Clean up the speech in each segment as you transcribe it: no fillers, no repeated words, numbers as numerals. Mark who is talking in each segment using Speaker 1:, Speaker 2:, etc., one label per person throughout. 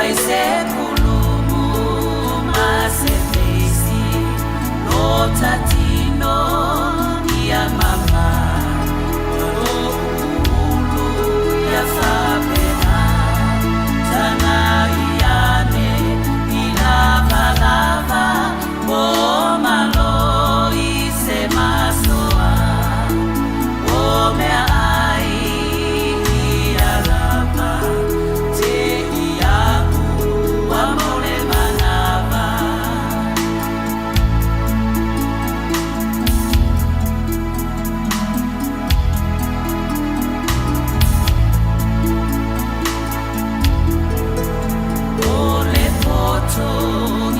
Speaker 1: Fai se pulumu ma se feisi lo tatino ia mama lo ulu ia fapena tagai ane i lavalava o malo i se masoa o mea ai ia lava te iaʻu ua mau le manava. O le poto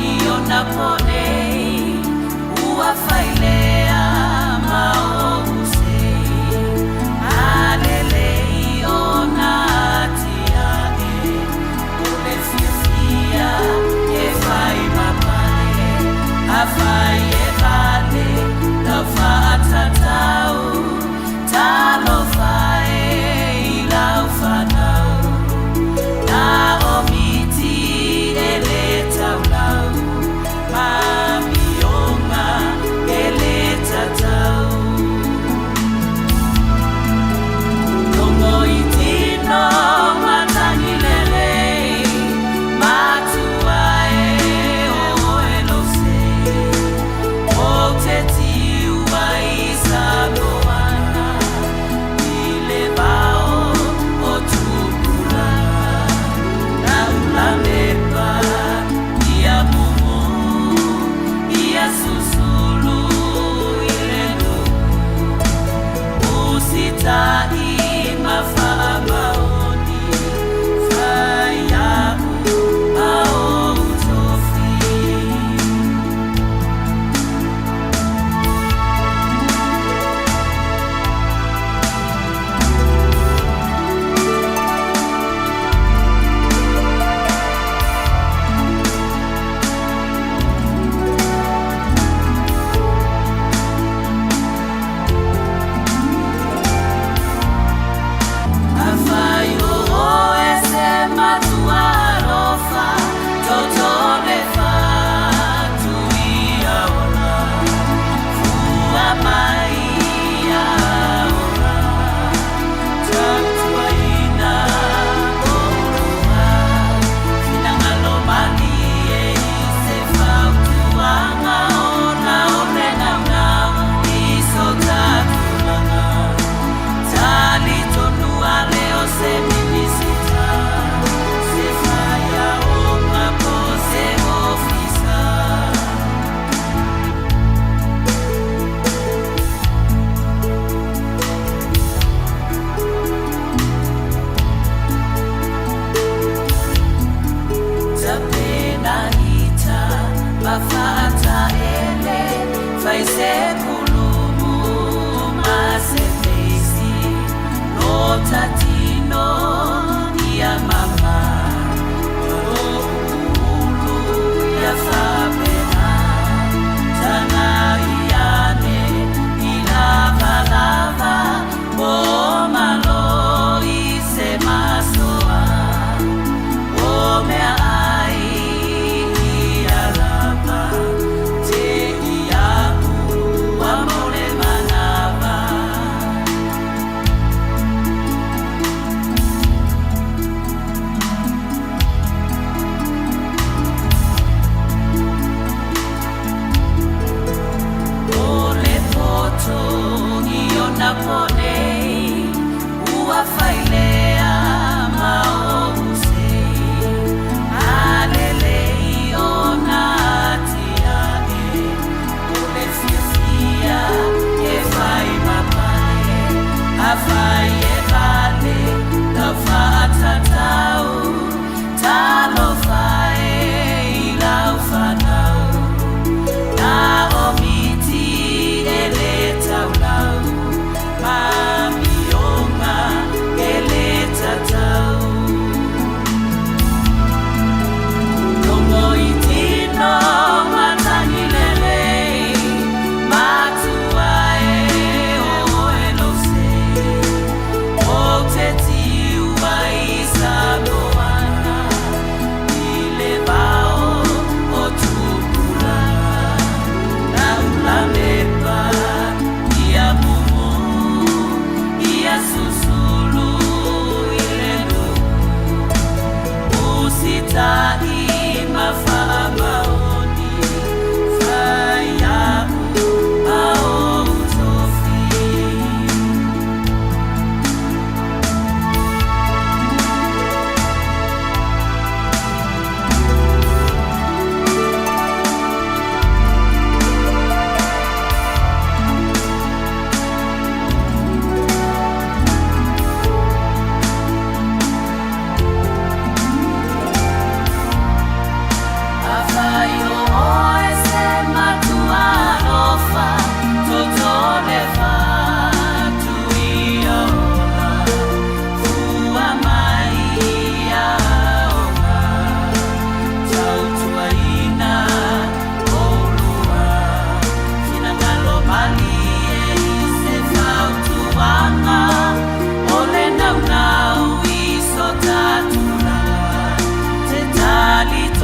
Speaker 1: i ona po nei, ua failea ma ou sei, a lelei ona atiae, o le fiafia e fai ma pale, afai e vale lau faatatau, talofa e i lau fanau. Na o miti e le taulau ma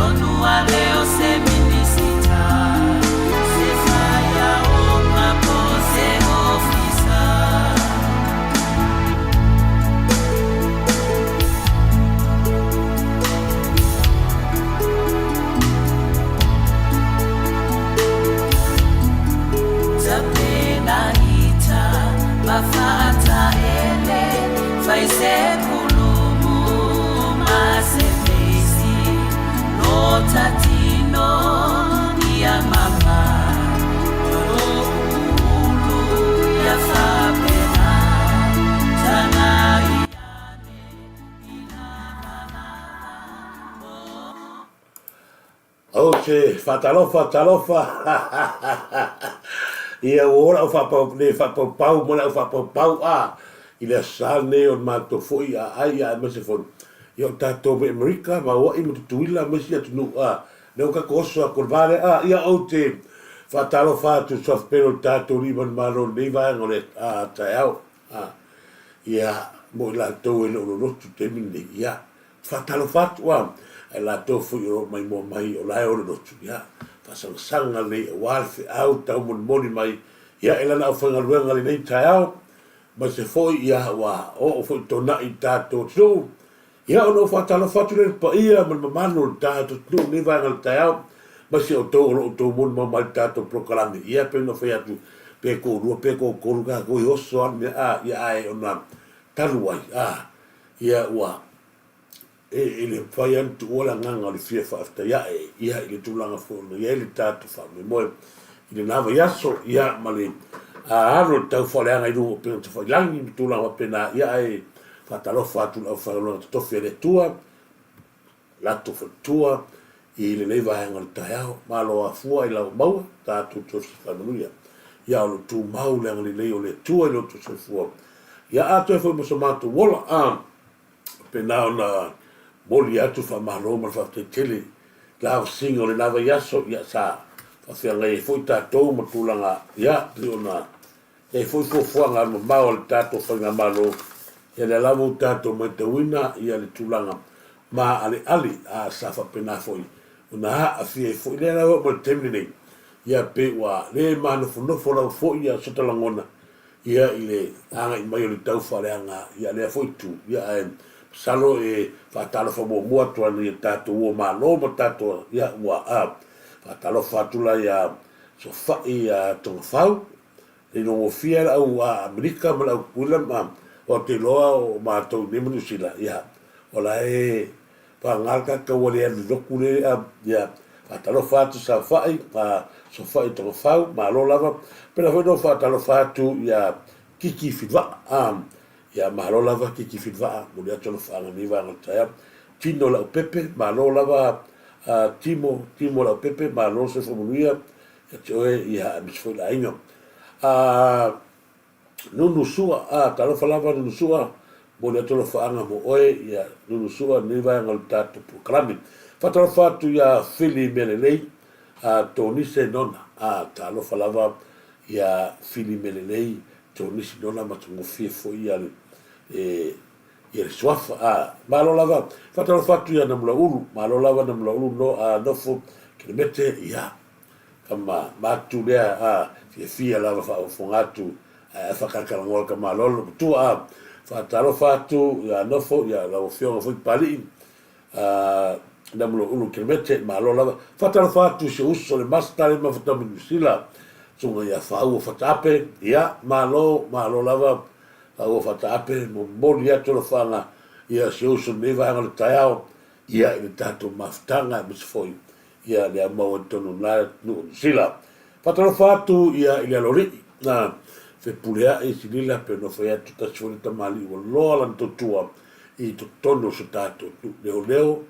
Speaker 1: Tonu a le o se minisita, se faiaoga po o se ofisa. Tapenaita ma faataele, fai se pulumu ma se feisi, lota tino ia mama, lolo ulu ia fapena, tagai ane i lavalava o.
Speaker 2: Ou te faatalofa, talofa, ia ua oo lau faapau, le faapaupau ma lau faapaupau a i le Aso Sa lenei o le matou foi aai ia aemaise foi ia o tatou mai Amerika ma Hawaii ma Tutuila ma isi atunuu a lea ua tatou oso atu i le va lea a ia ou te faatalofa atu i le suafa pele o le tatou Alii ma le Malo i lenei vaega o le taeao a ia mo i latou e le o lolotu i le taimi lenei ia Faatalofa atu a i latou foi o lo o maimoa mai o la e o le lotu, ia, faasangasaga lelei aua le feau taumolimoli mai, ia, e lana aufaigaluega i lenei taeao, aemaise foi, ia, ua oo foi tonai i le tatou atunuu, ia, ona ou faatalofa atu lea i le paia ma le mamalu o le tatou atunuu i lenei vaega o le taeao, aemaise outou o lo o outou molimau mai i le tatou polokalame, ia, pei ona fai atu, pe toalua pe toatolu tatou e oso lava le mea, a, ia, ae ona talu ai, a, Ia ua e le mafai lava ona tuua le agaga o le fia faafetai ae ia i le tulaga foi ona i ai le tatou faamoemoe i lena vaiaso ia ma le alo o le taufaaleaga i luga o upega tafailagi ma tulaga faapena ia ae faatalofa atu i le aufaigaluega totofi a le Atua latou faletua i lenei vaega o le taeao. Malo afua i lau maua, tatou toe faamanuia. Ia o lo o tumau le agalelei o le Atua i lo outou soifua. Ia atoa ai foi ma so matou ola. A faapena ona momoli atu le faamalo ma le faafetai tele i le lavasiga o lena vaiaso, ia sa faafeagai ai foi tatou ma tulaga, ia pei ona i ai foi fuafuaga alumamao a le tatou Faigamalo, ia lea lava ua tatou matauina ia le tulaga maaleale a sa faapena foi ona aafia ai foi lea lava ma le taimi lenei, ia pe ua le manofonofo lava foi ia sota lagona ia i le agai mai o le tau faaleaga ia lea foi itu, ia ae masalo e faatalofa muamua atu ana ia tatou ua malo ma tatou ia ua a faatalofa atu la ia Sofai ia Togafau, le iloagofie le au Amerika ma le au Tutuila ma ou te iloa o matou i nei ma Niu Sila, ia, o la e paga le tagata ua le alu i lotu le, ia, faatalofa atu Saofai, Sofai Togafau, malo lava. Pela foi na ou faatalofa atu ia Kiki Filiva'a, ia, malo lava Kiki Filiva'a, momoli atu alofaaga i lenei vaega o le taeao. Tino Leaupepe, malo lava Timo, Timo Leaupepe, malo le soifua manuia. Ia te oe, ia, aemaise foi le aiga. A, Nunu Sua, a, talofa lava Nunu Sua, momoli atu alofaaga mo oe, ia, Nunu Sua, lenei vaega o le tatou polokalame. Faatalofa atu ia Fili Mealelei, a, Tonise Nona, a, talofa lava ia Fili Mealelei, Tonisi Nona, matagofie foi ia le, e, ia le suafa. A, malo lava, faatalofa atu ia Namulaulu, malo lava Namulaulu, no, a, nofo, Kelemete, ia, Tama matu lea a fiafia lava faafofoga atu ae faakalakalanoa le tama lolo matua a faatalofa atu ia nofo ia lau afioga foi Papalii a Namulo Ulu Kelemete malo lava faatalofa atu i si ou uso le Master le Mafuta mai Niu Sila susuga ia Faaua Fataape ia malo malo lava Faaua Fataape momoli atu alofaaga ia si ou uso i lenei vaega o le taeao ia i le tatou mafutaga aemaise foi ia lea maua i totonu o la nuu o Niu Sila. Faatalofa atu ia i le aloalii na fepuleai Silila pe nofo atu tasi foi le tamalii ua loa lana tautua i totonu o so tatou nuu leoleo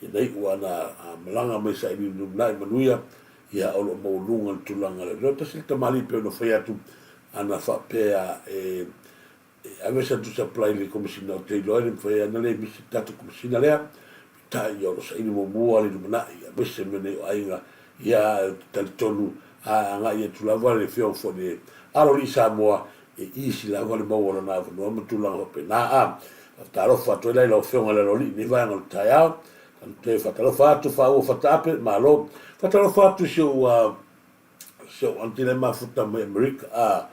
Speaker 2: ia na iu ana malaga mai sailiili lumanai manuia ia o lo o maualuga le tulaga lea. Leo tasi le tamalii pe nofo atu ana faapea e E ave sa tusi apply i le Komesina ou te iloa e le mafai ana le misi le tatou Komesina lea peitai ia o lo o saili muamua le lumanai aemaise mea nei o aiga ia ae ou te talitonu a agai atu lava le afioga foi le alo alii Samoa e easy lava le maua o lona avanoa ma tulaga faapena a faatalofa atu ai la i lau afioga i le alo alii i lenei vaega o le taeao. Te faatalofa atu Faaua Fataape, malo. Faatalofa atu i si ou si ou aunty la e mafuta mai Amerika a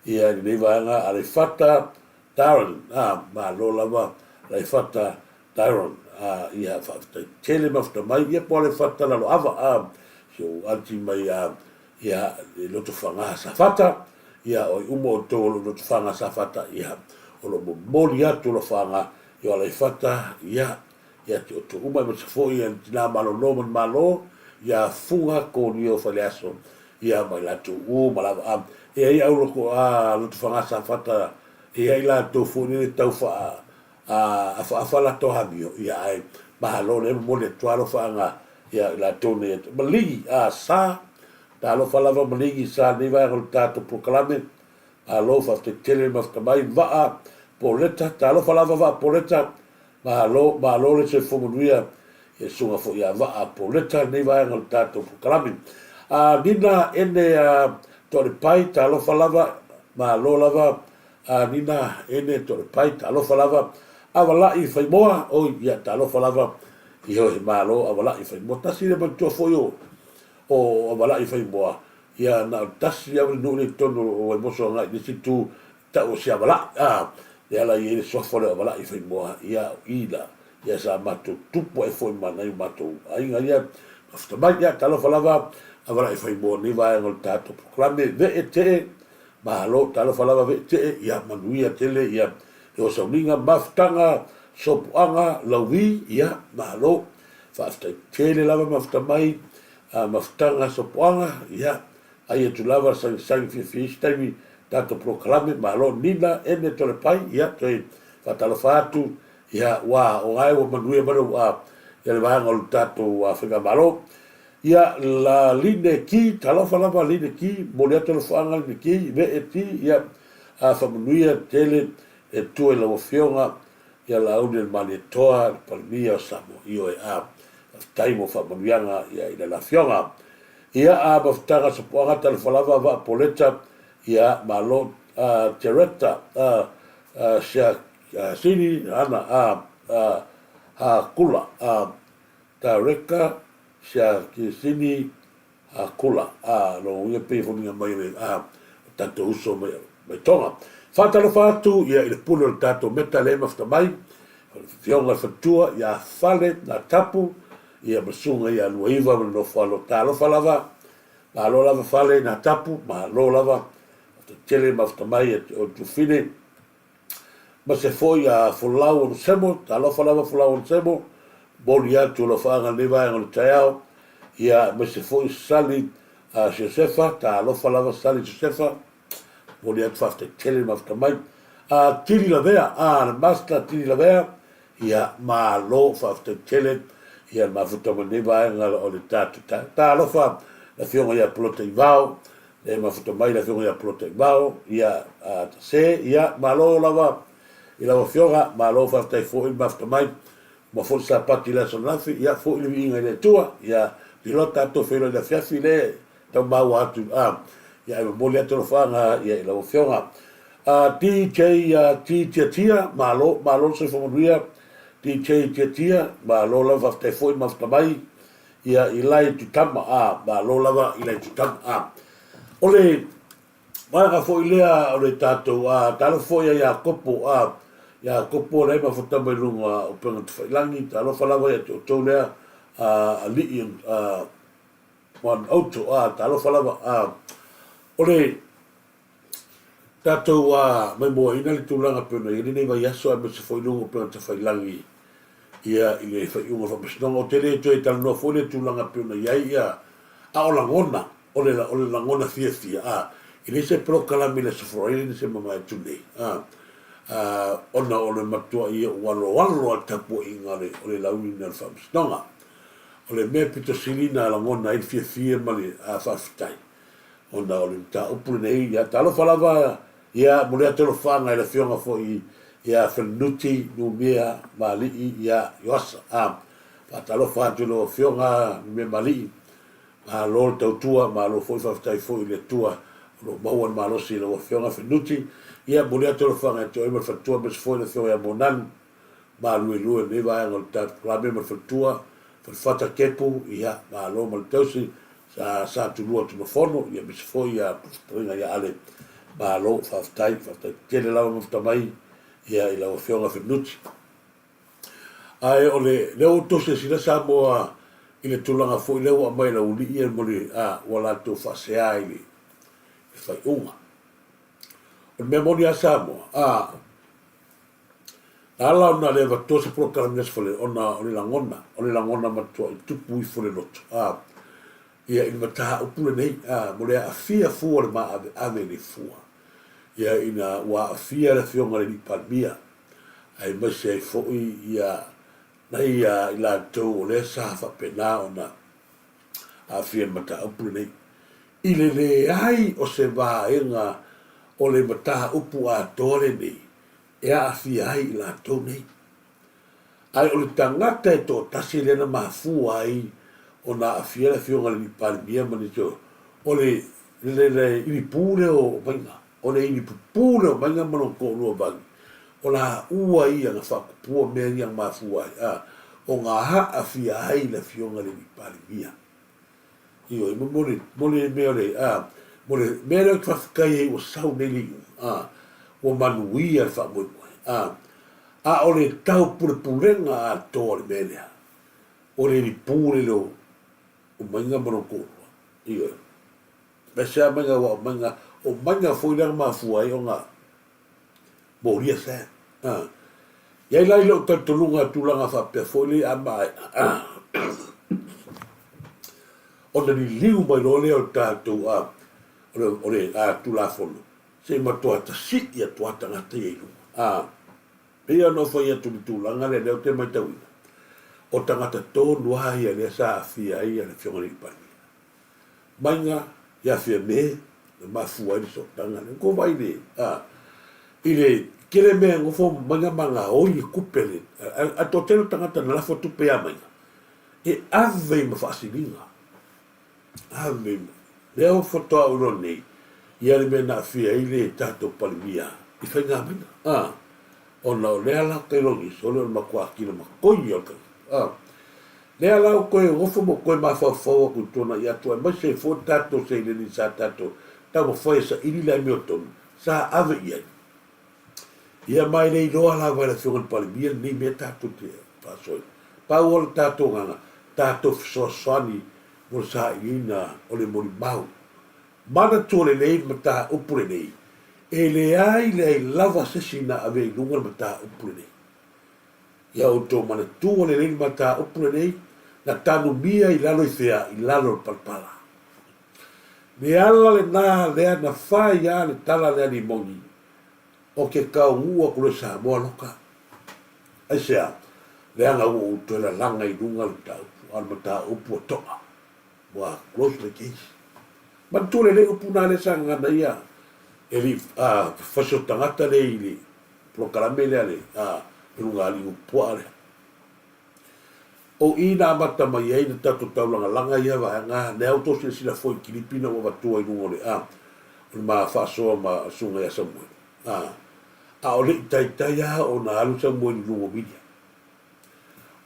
Speaker 2: ia i lenei vaega Aleifata Darren a malo lava Aleifata Darren a ia faafetai tele mafuta mai ia po o Aleifata Laloava a si ou aunty mai a ia i Lotofaga Safata ia o ai uma outou o lo o i Lotofaga Safata ia o lo o momoli atu alofaga i o Aleifata ia ia te outou uma aemaise foi le tina malolo ma le Malo ia Fuga Kolia o Faleaso ia ma i latou uma lava a e ai au loko a Lotofaga Safata e ai latou foi lele tau faa a afaafa latou amio ia ae malo lea momoli atu alofaaga ia i latou nei maligi a sa talofa lava maligi sa nei vaega o le tatou polokalame malo faafetai tele mafuta mai vaa poleta talofa lava vaa poleta Malo, malo le soifua manuia i le susuga foi ia Vaa Poleta i lenei vaega o le tatou polokalame. A Nina Ene a Toalepai, talofa lava, malo lava a Nina Ene Toalepai, talofa lava. Avalai Faimoa, oi, ia talofa lava, ioe, malo Avalai Faimoa. Tasi le manatua foi o, o Avalai Faimoa, ia na o le tasi lava le nuu lea i totonu o Vaimoso agai i le isi itu tau o se avalai, a, lea la e i ai le suafa lea o avalai faimoa, ia, o i la, ia sa matou tupu ae foi ma nai o matou aiga ia, mafuta mai, ia, talofa lava, avalai faimoa i lenei vaega o le tatou polokalame, vee tee, malo, talofa lava vee tee, ia, manuia tele, ia, le osauniga, mafutaga, sopuaga, lauvi, ia, malo, faafetai tele lava mafuta mai, a, mafutaga, sopuaga, ia, Ai atu lava sagisagi fiafia isi taimi tatou polokalame malo Nina ene Tolepai ia toe faatalofa atu ia ua o gae ua manuia mai lou a ia le vaega o le tatou faigamalo ia la Line Ki talofa lava Line Ki momoli atu alofaga Line Ki vee ti ia a faamanuia tele e Atua i lau afioga ia Laauli o le Malietoa le Palemia o Samoa ioe a faafetai mo faamanuiaga ia i lana afioga. Ia a mafutaga sapuaga talofa lava vaa poleta ia malo a tereta a a sia a sini ana a a ha kula a tareka sia ki sini ha kula a lo ia pei foliga mai le a o tatou uso mai mai Tonga. Faatalofa atu ia i le pule o le tatou meta le mafuta mai o le Afioga i le Faletua ia Fale Natapu Ia ma susuga ia Luaiva ma le Nofoalo. Talofa lava, malo lava Fale na tapu, malo lava, tetele mafuta mai e o Tufine. Ma se foi a Folau Onosemo, talofa lava Folau Onosemo, momoli atu alofaaga lenei vaega o le taeao. Ia ma se foi Sali a Josefa, talofa lava Sali Josefa, momoli atu faafetai tele mafuta mai. A Tili Lavea, a le Master Tili Lavea, Ia, malo, faafetai tele ia le mafuta mai lenei vaega o le tatou taeao. Talofa le Afioga ia Polotai Vao, le mafuta mai le Afioga ia Polotai Vao, ia, a, se, ia, malo lava i lau Afioga, malo faafetai foi le mafuta mai. Uma foi le Sapati i le aso ananafi, ia, foi le viiga i le Atua, ia, iloa tatou feiloai i le afiafi le tau maua atu, a, ia, ae momoli atu alofaaga ia i lau Afioga. A, DJ T Tiatia, malo, malo le soifua manuia, DJ Tiatia, malo lava, faafetai foi mafuta mai, ia, i lai Tutama, a, malo lava i lai Tutama, a. O le vaega foi lea o le tatou, a, talofa foi ia Iakopo, a, Iakopo lea e mafuta mai luga o upega tafailagi, talofa lava ia te outou lea, a, alii, a, One Auto, a, talofa lava, a, o le tatou a, maimoaina le tulaga pei ona i ai lenei vaiaso aemaise foi luga o upega tafailagi ia i le faaiuga o le faamasinoga. Ou te le toe talanoa foi le tulaga pei ona i ai ia, a o lagona, o le, o le lagona fiafia, a, e leai se polokalame i le Aso Faraile na se mamae atu nei, a, a, ona o le matuai ou aloalo lava i le tapuaiga o le, o le lauina o le faamasinoga. O le mea pito sili na lagona ai le fiafia ma le faafetai, ona o le mataupu lenei, ia talofa lava, ia momoli atu alofaga i le Afioga foi ia Felenuti Numia Maalii ia Ioasa. A, faatalofa atu i lau Afioga Numia Maalii, malo le tautua, malo foi faafetai foi i le Atua o lo o maua le malosi i lau Afioga Felenuti. Ia momoli atu alofaga ia te oe ma le faletua aemaise foi le Afioga ia Moananu, maluelue i lenei vaega o le tatou Kalame ma le faletua. Falefata Kepu, ia, malo ma le tausi, sa sa tulua Tumafono, ia aemaise foi ia fetalaiga ia Ale, malo, faafetai, faafetai tele lava mafuta mai, ia i lau Afioga Fenunuti. Ae o le, lea ua outou silasila Samoa i le tulaga foi lea ua aumai e laualii ia mo le, a, ua latou faasea i le faaiuga. O le mea moni lava Samoa, a, na ala ona le avatua se polokalame i le Aso Faraile ona o le lagona, o le lagona matuai tupu ifo le loto, a, ia i le mataupu lenei, a, mo le aafia fua o le maaveave i le fua, ia ina ua aafia le Afioga i le Alii Palemia, aemaise ai foi ia nai i latou o lea sa faapena ona aafia i le mataupu lenei. I le leai o se vaega o le mataupu atoa lenei e aafia ai i latou nei. Ae o le tagata e toatasi lea na mafua ai ona aafia le Afioga i le Alii Palemia ma nisi o le ilipu lea o Maiga, o le ilipupu lea o Maiga ma lona toalua vagi, o laua ia na faatupua mea ia na mafua ai a ona aafia ai le Afioga i le Alii Palemia. Ioe, mo le, mo le mea o le, a, mo le mea lea ou te faafetai ai ua sau nei le iuga, a, ua manuia le faamoemoe, a, a o le taupulepulega atoa o le mea lea, o le lipu lele o, o Maiga ma lona toalua. Ioe. Aemaise lava Maiga aua o Maiga, o Maiga foi lea na mafua ai ona molia Sam. A. I ai la i lou talitonuga tulaga faapea foi lea a maea ona liliu mai loa lea o le tatou a, o le, o le a, Tulafono, se i matua tasii atu lava tagata ia i luga. A. Pei ona ou fai atu i le tulaga lea, lea ou te matauina, o tagata tonu lava ia lea sa aafia ai le Afioga i le Palemia. Maiga ia Fiame na mafua ai le sootaga lea. Ua vaai i le, a, i le tele mea e nofo maiga ma gaoi le tupe le, a, a toatele o tagata na lafo tupe ia Maiga, e ave ma faasiliga. Ave ma, lea ua faatoa ou iloa nei, ia le mea na aafia ai le tatou Palemia i faigamaiga, a, ona o lea la tailo nisi, o le matua kila matoi o le tagata, a. Lea la ua toe nofo ma toe mafaufau atu i tuanai atu aemaise ai foi le tatou seleni sa tatou taumafai e saili le amiotonu sa ave i ai. Ia ma e le iloa lava e le Afioga i le Palemia lenei mea tatou te faasoaina. Pau o le tatou agaga, tatou fesoasoani mo le sailiina o le molimau. Manatua lelei le mataupu lenei, e leai leai lava se isi na ave i luga le mataupu lenei. Ia outou manatua lelei le mataupu lenei, na tanumia i lalo i fea? I lalo o le palapala. Le ala lena lea na fai a le tala lea Limoni, o ke kaunuu aku loa i Samoa loka. Aisea? Leaga ua ou toe lalaga i luga le mataupu, a o le mataupu ua to'a. Ua close le case. Manatua lelei upu na lea sa gagana ia e alii fasi o tagata lea i le polokalame lea le luga alii upuaa lea. O i na amata mai ai na tatou taulagalaga ia vaega, lea ua tou silasila foi i kilipi na ua avatua i luga o le a, o le ma faasoa ma le susuga ia Samuel. A, a o le i taitai lava ona alu Samuel i luga o media.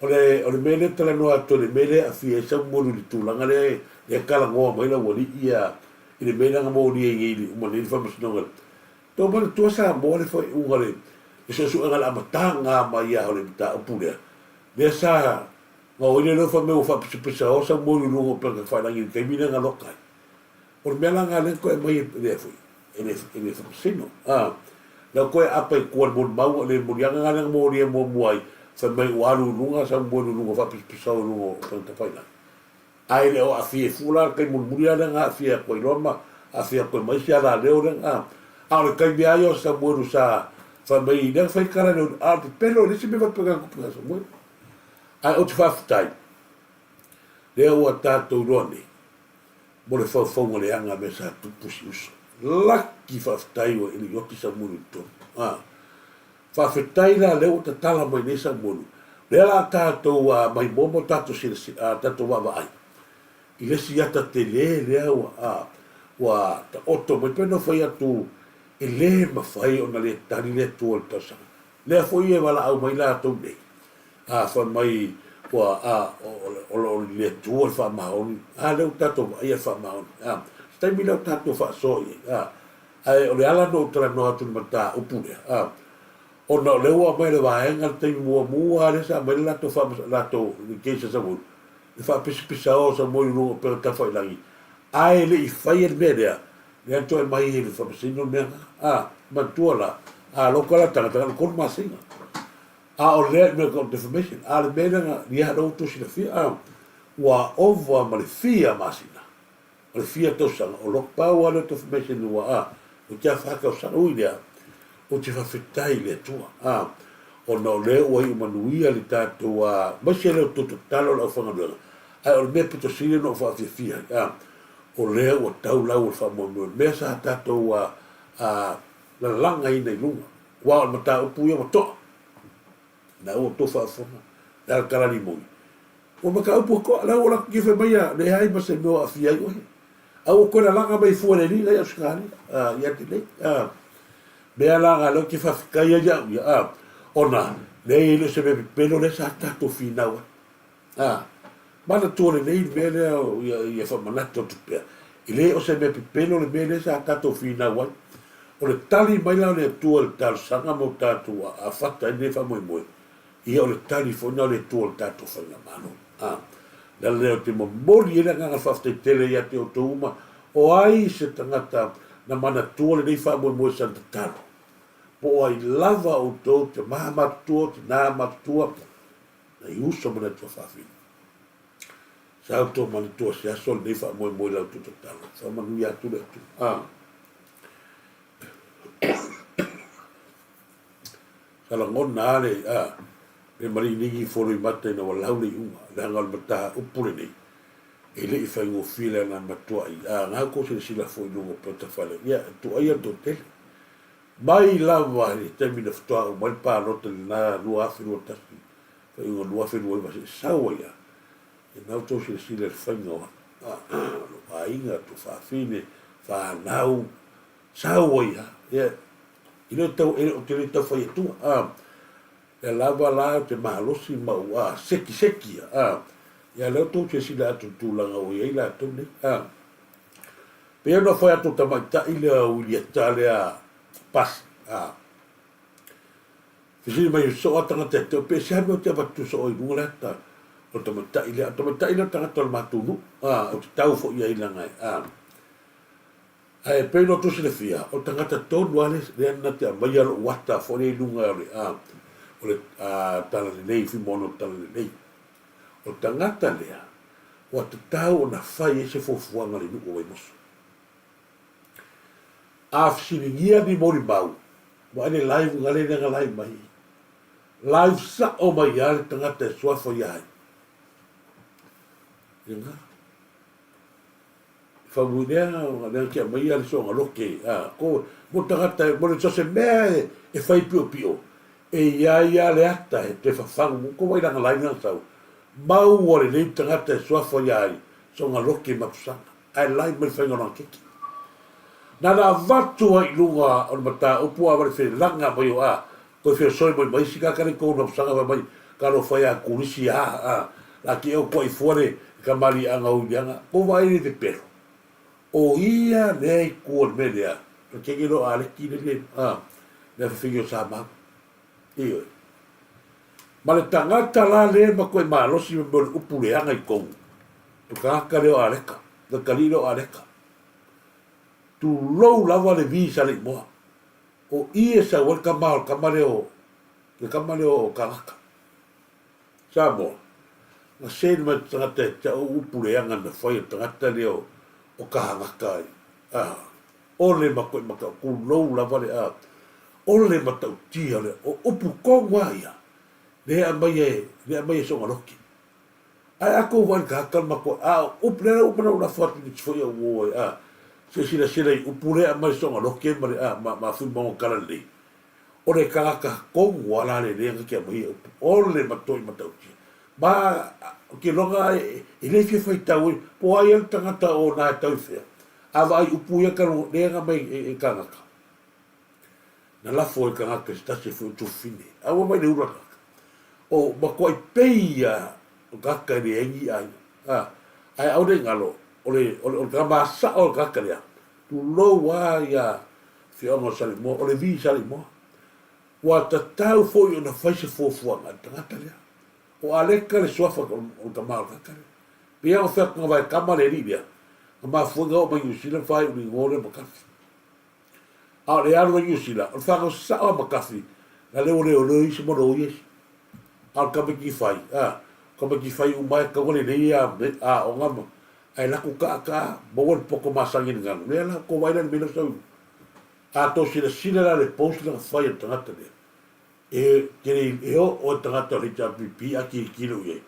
Speaker 2: O le, o le mea lea e talanoa atu ai, le mea lea e aafia ai Samuel i le tulaga lea e, lea e talanoa mai laualii ia i le mea lea na molia i nei i le uma nei le faamasinoga. Tou manatua Samoa le faaiuga le le suesuega le amataga mai lava o le mataupu lea, lea sa gaoi le loa fai mai ua faapisapisaoa Samuel i luga o upega tafailagi i le taimi lea na loka ai. O le mea la lena lea na toe aumai e le foi, e le, e le faamasino. A, lea ua toe aapa i tua i le molimau, le moliaga lena lea na molia muamua ai, fai mai ua alu i luga Samuel i luga faapisapisao i luga o upega tafailagi. Ae le o aafia ai fua la le taimi mulimuli lava lea na aafia atu ai loa ma aafia atu ai ma isi alaleo lea na, a o le taimi lava ia o Samuelu sa fai mai lea na fai tala i le, a o le pepelo e leai se mea faapena na tupu ia Samuelu. Ae ou te faafetai, lea ua tatou iloa nei, mo le faufauga leaga mea sa tupu si uso. Laki faafetai ua e le i oti Samuelu i totonu. A. Faafetai la lea ua tatala mai nei Samuelu. Lea la tatou a maimoa ma tatou silasila, a tatou vaavaai i le isi ata tele lea ua a ua taoto mai. Pei ona fai atu e le mafai ona le tali le Atua i le tausaga. Lea foi e valaau mai latou nei, a fai mai Ua, a, o lo o i le Atua le faamaoni, a, lea ua tatou vaaia le faamaoni, a. Se taimi lea o tatou faasoa i ai, a. Ae o le ala na ou talanoa atu i le mataupu lea, a, ona o lea ua aumai e le vaega le taimi muamua lava lea sa aumai ai le latou faamas, latou, le case a Samoa, le faapisapisao o Samoa i luga o upega tafailagi, ae le i faia le mea lea, lea na toe aumai ai e le Faamasino le mea lena. A, manatua la, a loka la tagata, na o le 3 masina. A o lea i mea tau defamation, a o le mea lea na ia lea ua outou silafia, a, ua ova ma le fia masina, ma le fia tausaga o loka. Pau lava lea o defamation ua, a, ua tea fa tausaga. Ui i lea, ou te faafetai i le Atua, a, ona o lea ua iu manuia le tatou, a, aemaise lea o tou tatalo le aufaigaluega, ae o le mea pito sili ona ou faafiafia ai, a, o lea ua tau lau o le faamoemoe, le mea sa tatou, a, a, lalagaina i luga. Aua o le mataupu ia ua to'a. Na ua outou faafofoga, le alakala limoni. Ua mataupu ua to'a, la ua latou fai mai ia, leai ma se mea o aafia ai oe. A ua toe lalaga mai fua e le alii la i Ausetalia, i Adelaide. Mea la na lea ou te faafetai ai au ia, ona leai e le o se mea pepelo lea sa tatou finau ai. A, manatua lelei le mea lea ia, ia faamanatu atu pea, e le o se mea pepelo le mea lea sa tatou finau ai. O le tali mai la o le Atua i le talosaga mo tatou afata ai lenei faamoemoe, ia o le tali foi lena o le Atua i le tatou Faigamalo. A, o le ala lea ou te momoli ai le agaga faafetai tele ia te outou uma, o ai se tagata na manatua lenei faamoemoe sa na tatalo, po o ai lava outou, tama matutua, tina matutua, Nai uso ma nai tuafafine. Sa outou manatua se aso lenei faamoemoe i la outou tatalo. Faamanuia atu le Atua. Ah. Sa lagona lava le, ah, le maliligi foloimata ina ua lau le iuga, leaga o le mataupu lenei, e le i faigofie leaga na matuai, ah, na outou silasila foi i luga o Petafale, ia, tuuaia le toatele. Mai lava i le taimi na faatoa uma ai le palota i lena 2021, faaiuga 2029 seia sau ai lava, ia na outou silasila i le faiga o lou aiga, tuafafine, fanau, sau ai lava. Ia, e le o tau, ou te le tau fai atua, a, lea lava la ou te malosi ma ou, a, sekiseki ia, a, ia lea outou silasila atu i le tulaga ua i ai latou nei, a. Pei ona fai atu o tamaitai lea o Wilieta lea Pasi, a. Fesili mai soo a tagata e te pe se mea o te avatu soo i luga le ata o tamaitai lea. O tamaitai lea o tagata o le matou nuu, a, ou te tau foi i ai leaga e, a. Ae pei ona outou silafia, o le tagata tonu lava lea na te aumaia lou ata foi lea i luga o le, a, o le, a, talalelei, fuimono o le talalelei. O le tagata lea, ua tatau ona fai ai se fuafuaga a le nuu o Vaimoso. A fesiligia ni molimau, vaai le live nga le na live mai. Live sao mai lava le tagata e suafa ia ai. Ia nga. Faumuina lea te aumaia le soga loke a ko mo tagata mo le so se mea e fai piopio e iai a le ata e toe fafagu mo ko wai langa lai na sau maua lelei tagata e suafa ia ai soga loke mapusaga ae lai mai le faiga o lana keke na na avatu ai i luga o le mataupu a ma le felaga mai o a koe feosoi mai ma isi kaka le kou mapusaga fai mai ka lo fai a kulisi a a la ki o koe fua le kamaliʻaga o Uiliaga ko vaai le pepelo o ia lea i kua le mea lea o keke lo a le ki le le a le fafigi o Samau ioe ma le tagata la le ma koe malosi me le upu leaga i kou o tagata lea o Aleka le kalii lea o Aleka tulou lava le vi sa le imoa O i e sau ai le kama o le kama lea o le kama lea o Kagaka. Samoa, na send mai le tagata e te au upu leaga na fai e le tagata lea o o Kagaka ai. A, ole ma koe mata kulou lava le a, ole matautia le o upu tonu a ia, le aumai e, le aumai e Sogaloki. Ae a kou vaai i le tagata le matua, a o upu, lea uma na ou lafo atu nisi foi au uo ai, a, se silasila i upu lea aumai Sogaloke ma le, a, ma, ma Fuimaoga Talalelei. O le tagata tonu a la le le na te aumaia upu, o le matua i Matautia. Ma, ou te iloa e, e le fia faitau ai, po o ai le tagata o na e tau i fea, a vaai upu ia talu, lea na aumai e, e tagata. Na lafo e tagata se tasi foi o tufine. A ua mai le ulu a tagata. O matuai pei ia. O le tagata e leai ni aiga. A, ae aua ne i galo, o le, o le, o le tama sao o le tagata lea, tulou lava ia afioaga o Saleimoa, o le vi Saleimoa. Ua tatau foi ona fai se fuafuaga a le tagata lea. O Aleka le suafa o le tama o le tagata lea. Pei lava ona fai atu na vaekama le alii lea, na mafua ai ona oo mai Niu Sila ma faaiu i le igoa lea o Makafi. A o le alu ai Niu Sila, o le fanau sao a Makafi, na leo leoleo isi ma loia isi. A o le tamaiti fai, a, tamaiti fai uma e tatau ona lelei a aoga ma, ae latou taataa, maua le poto masani i le galu, lea la tou vaai la i le mea lea ua sau i luga. A tou silasila la i le post lea na fai e le tagata lea, e te le e oo i le tagata o le HRPP a tilotilo i ai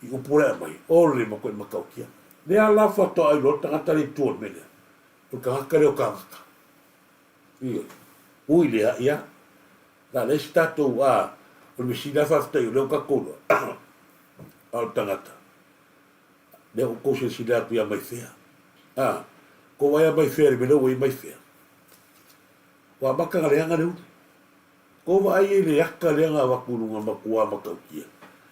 Speaker 2: i upu la e aumai, o le matuai matautia. Lea la faatoa iloa le tagata lea i tua o le mea lea, o le tagata lea o tagata. Ioe. Ui lea, ia, na leai se tatou, a, o le mea sili lava faafetai o lea ua tatou iloa, a o le tagata, lea ua outou silasila atu ia Maifea. A, tou vaai ia Maifea i le mea lea ua i ai Maifea. Ua amata ona leaga le ulu. Tou vaai i le ata lea na avatu i luga matua matautia.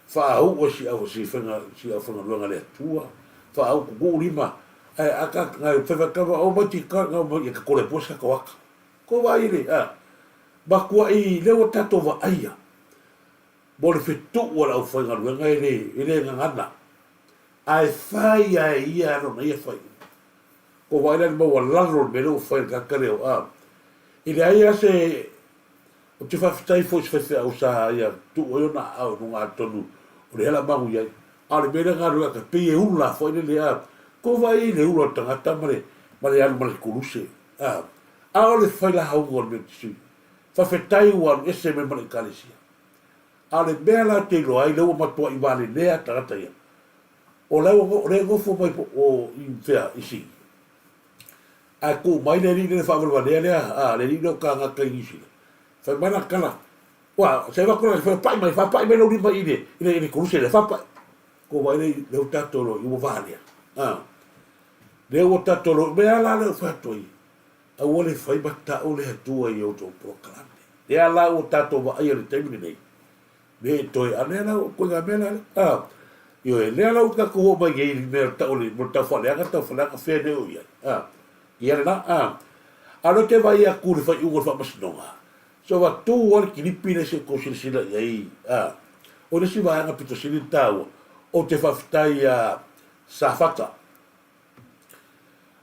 Speaker 2: Faauu e si au si faiga si aufaigaluega a le Atua. Faauu tutuu lima. Ae ata na fai fai kava o mai ti ka na mai ka kole pua sa ka ata. Tou vaai i le a matuai lea ua tatou vaaia mo le fetuu a le aufaigaluega e le e le gagana ae fai lava e ia lona ia faaiuga. Ua vaai la i le maualalo o le mea lea ua fai e le tagata lea o a. E leai lava se... Ou te faafetai foi i se faifeau sa ia tuu ai ona aao i luga atonu o lea la magu i ai. A o le mea lea na alu ai e pei e ula foi lele a. Tou vaai i le ula o le tagata ma le ma le alu ma le kuluse a. A o le failahauga o le mea ou te sui. Faafetai ua alu ese mai ma le Ekalesia. A o le mea la ou te iloa ai lea ua matuai valelea tagata ia, O la o lea e nofo mai po o i fea i Sini. Ae tuu mai le alii lea le faavalevalea lea, a, le alii lea o Kagata i Niu Sila. Fai mai lana tala, Ua, se avatu la, faapai mai, faapai mai lou lima i le, i le, i le koluse lea, faapai. Ko vaai lea, lea ua tatou loa, ua valea. A, lea ua tatou loa, mea la lea ua fai atu ai, aua le fai ma tau le Atua i outou polokalame. Lea la ua tatou vaaia i le taimi lenei, Me e toe a lea la ua koe mea la a ioe lea la ua tatou oo mai nei i le mea o tau le mo le tau faaleaga tau faaleaga fea nei o i ai a ia lena a a o lea ou te vaai atu i le faaiuga o le faamasinoga so ua tu lava le kilipi lea se i tou silasila i ai a o le isi vaega pito sili ona taua ou te faafetai ia Safata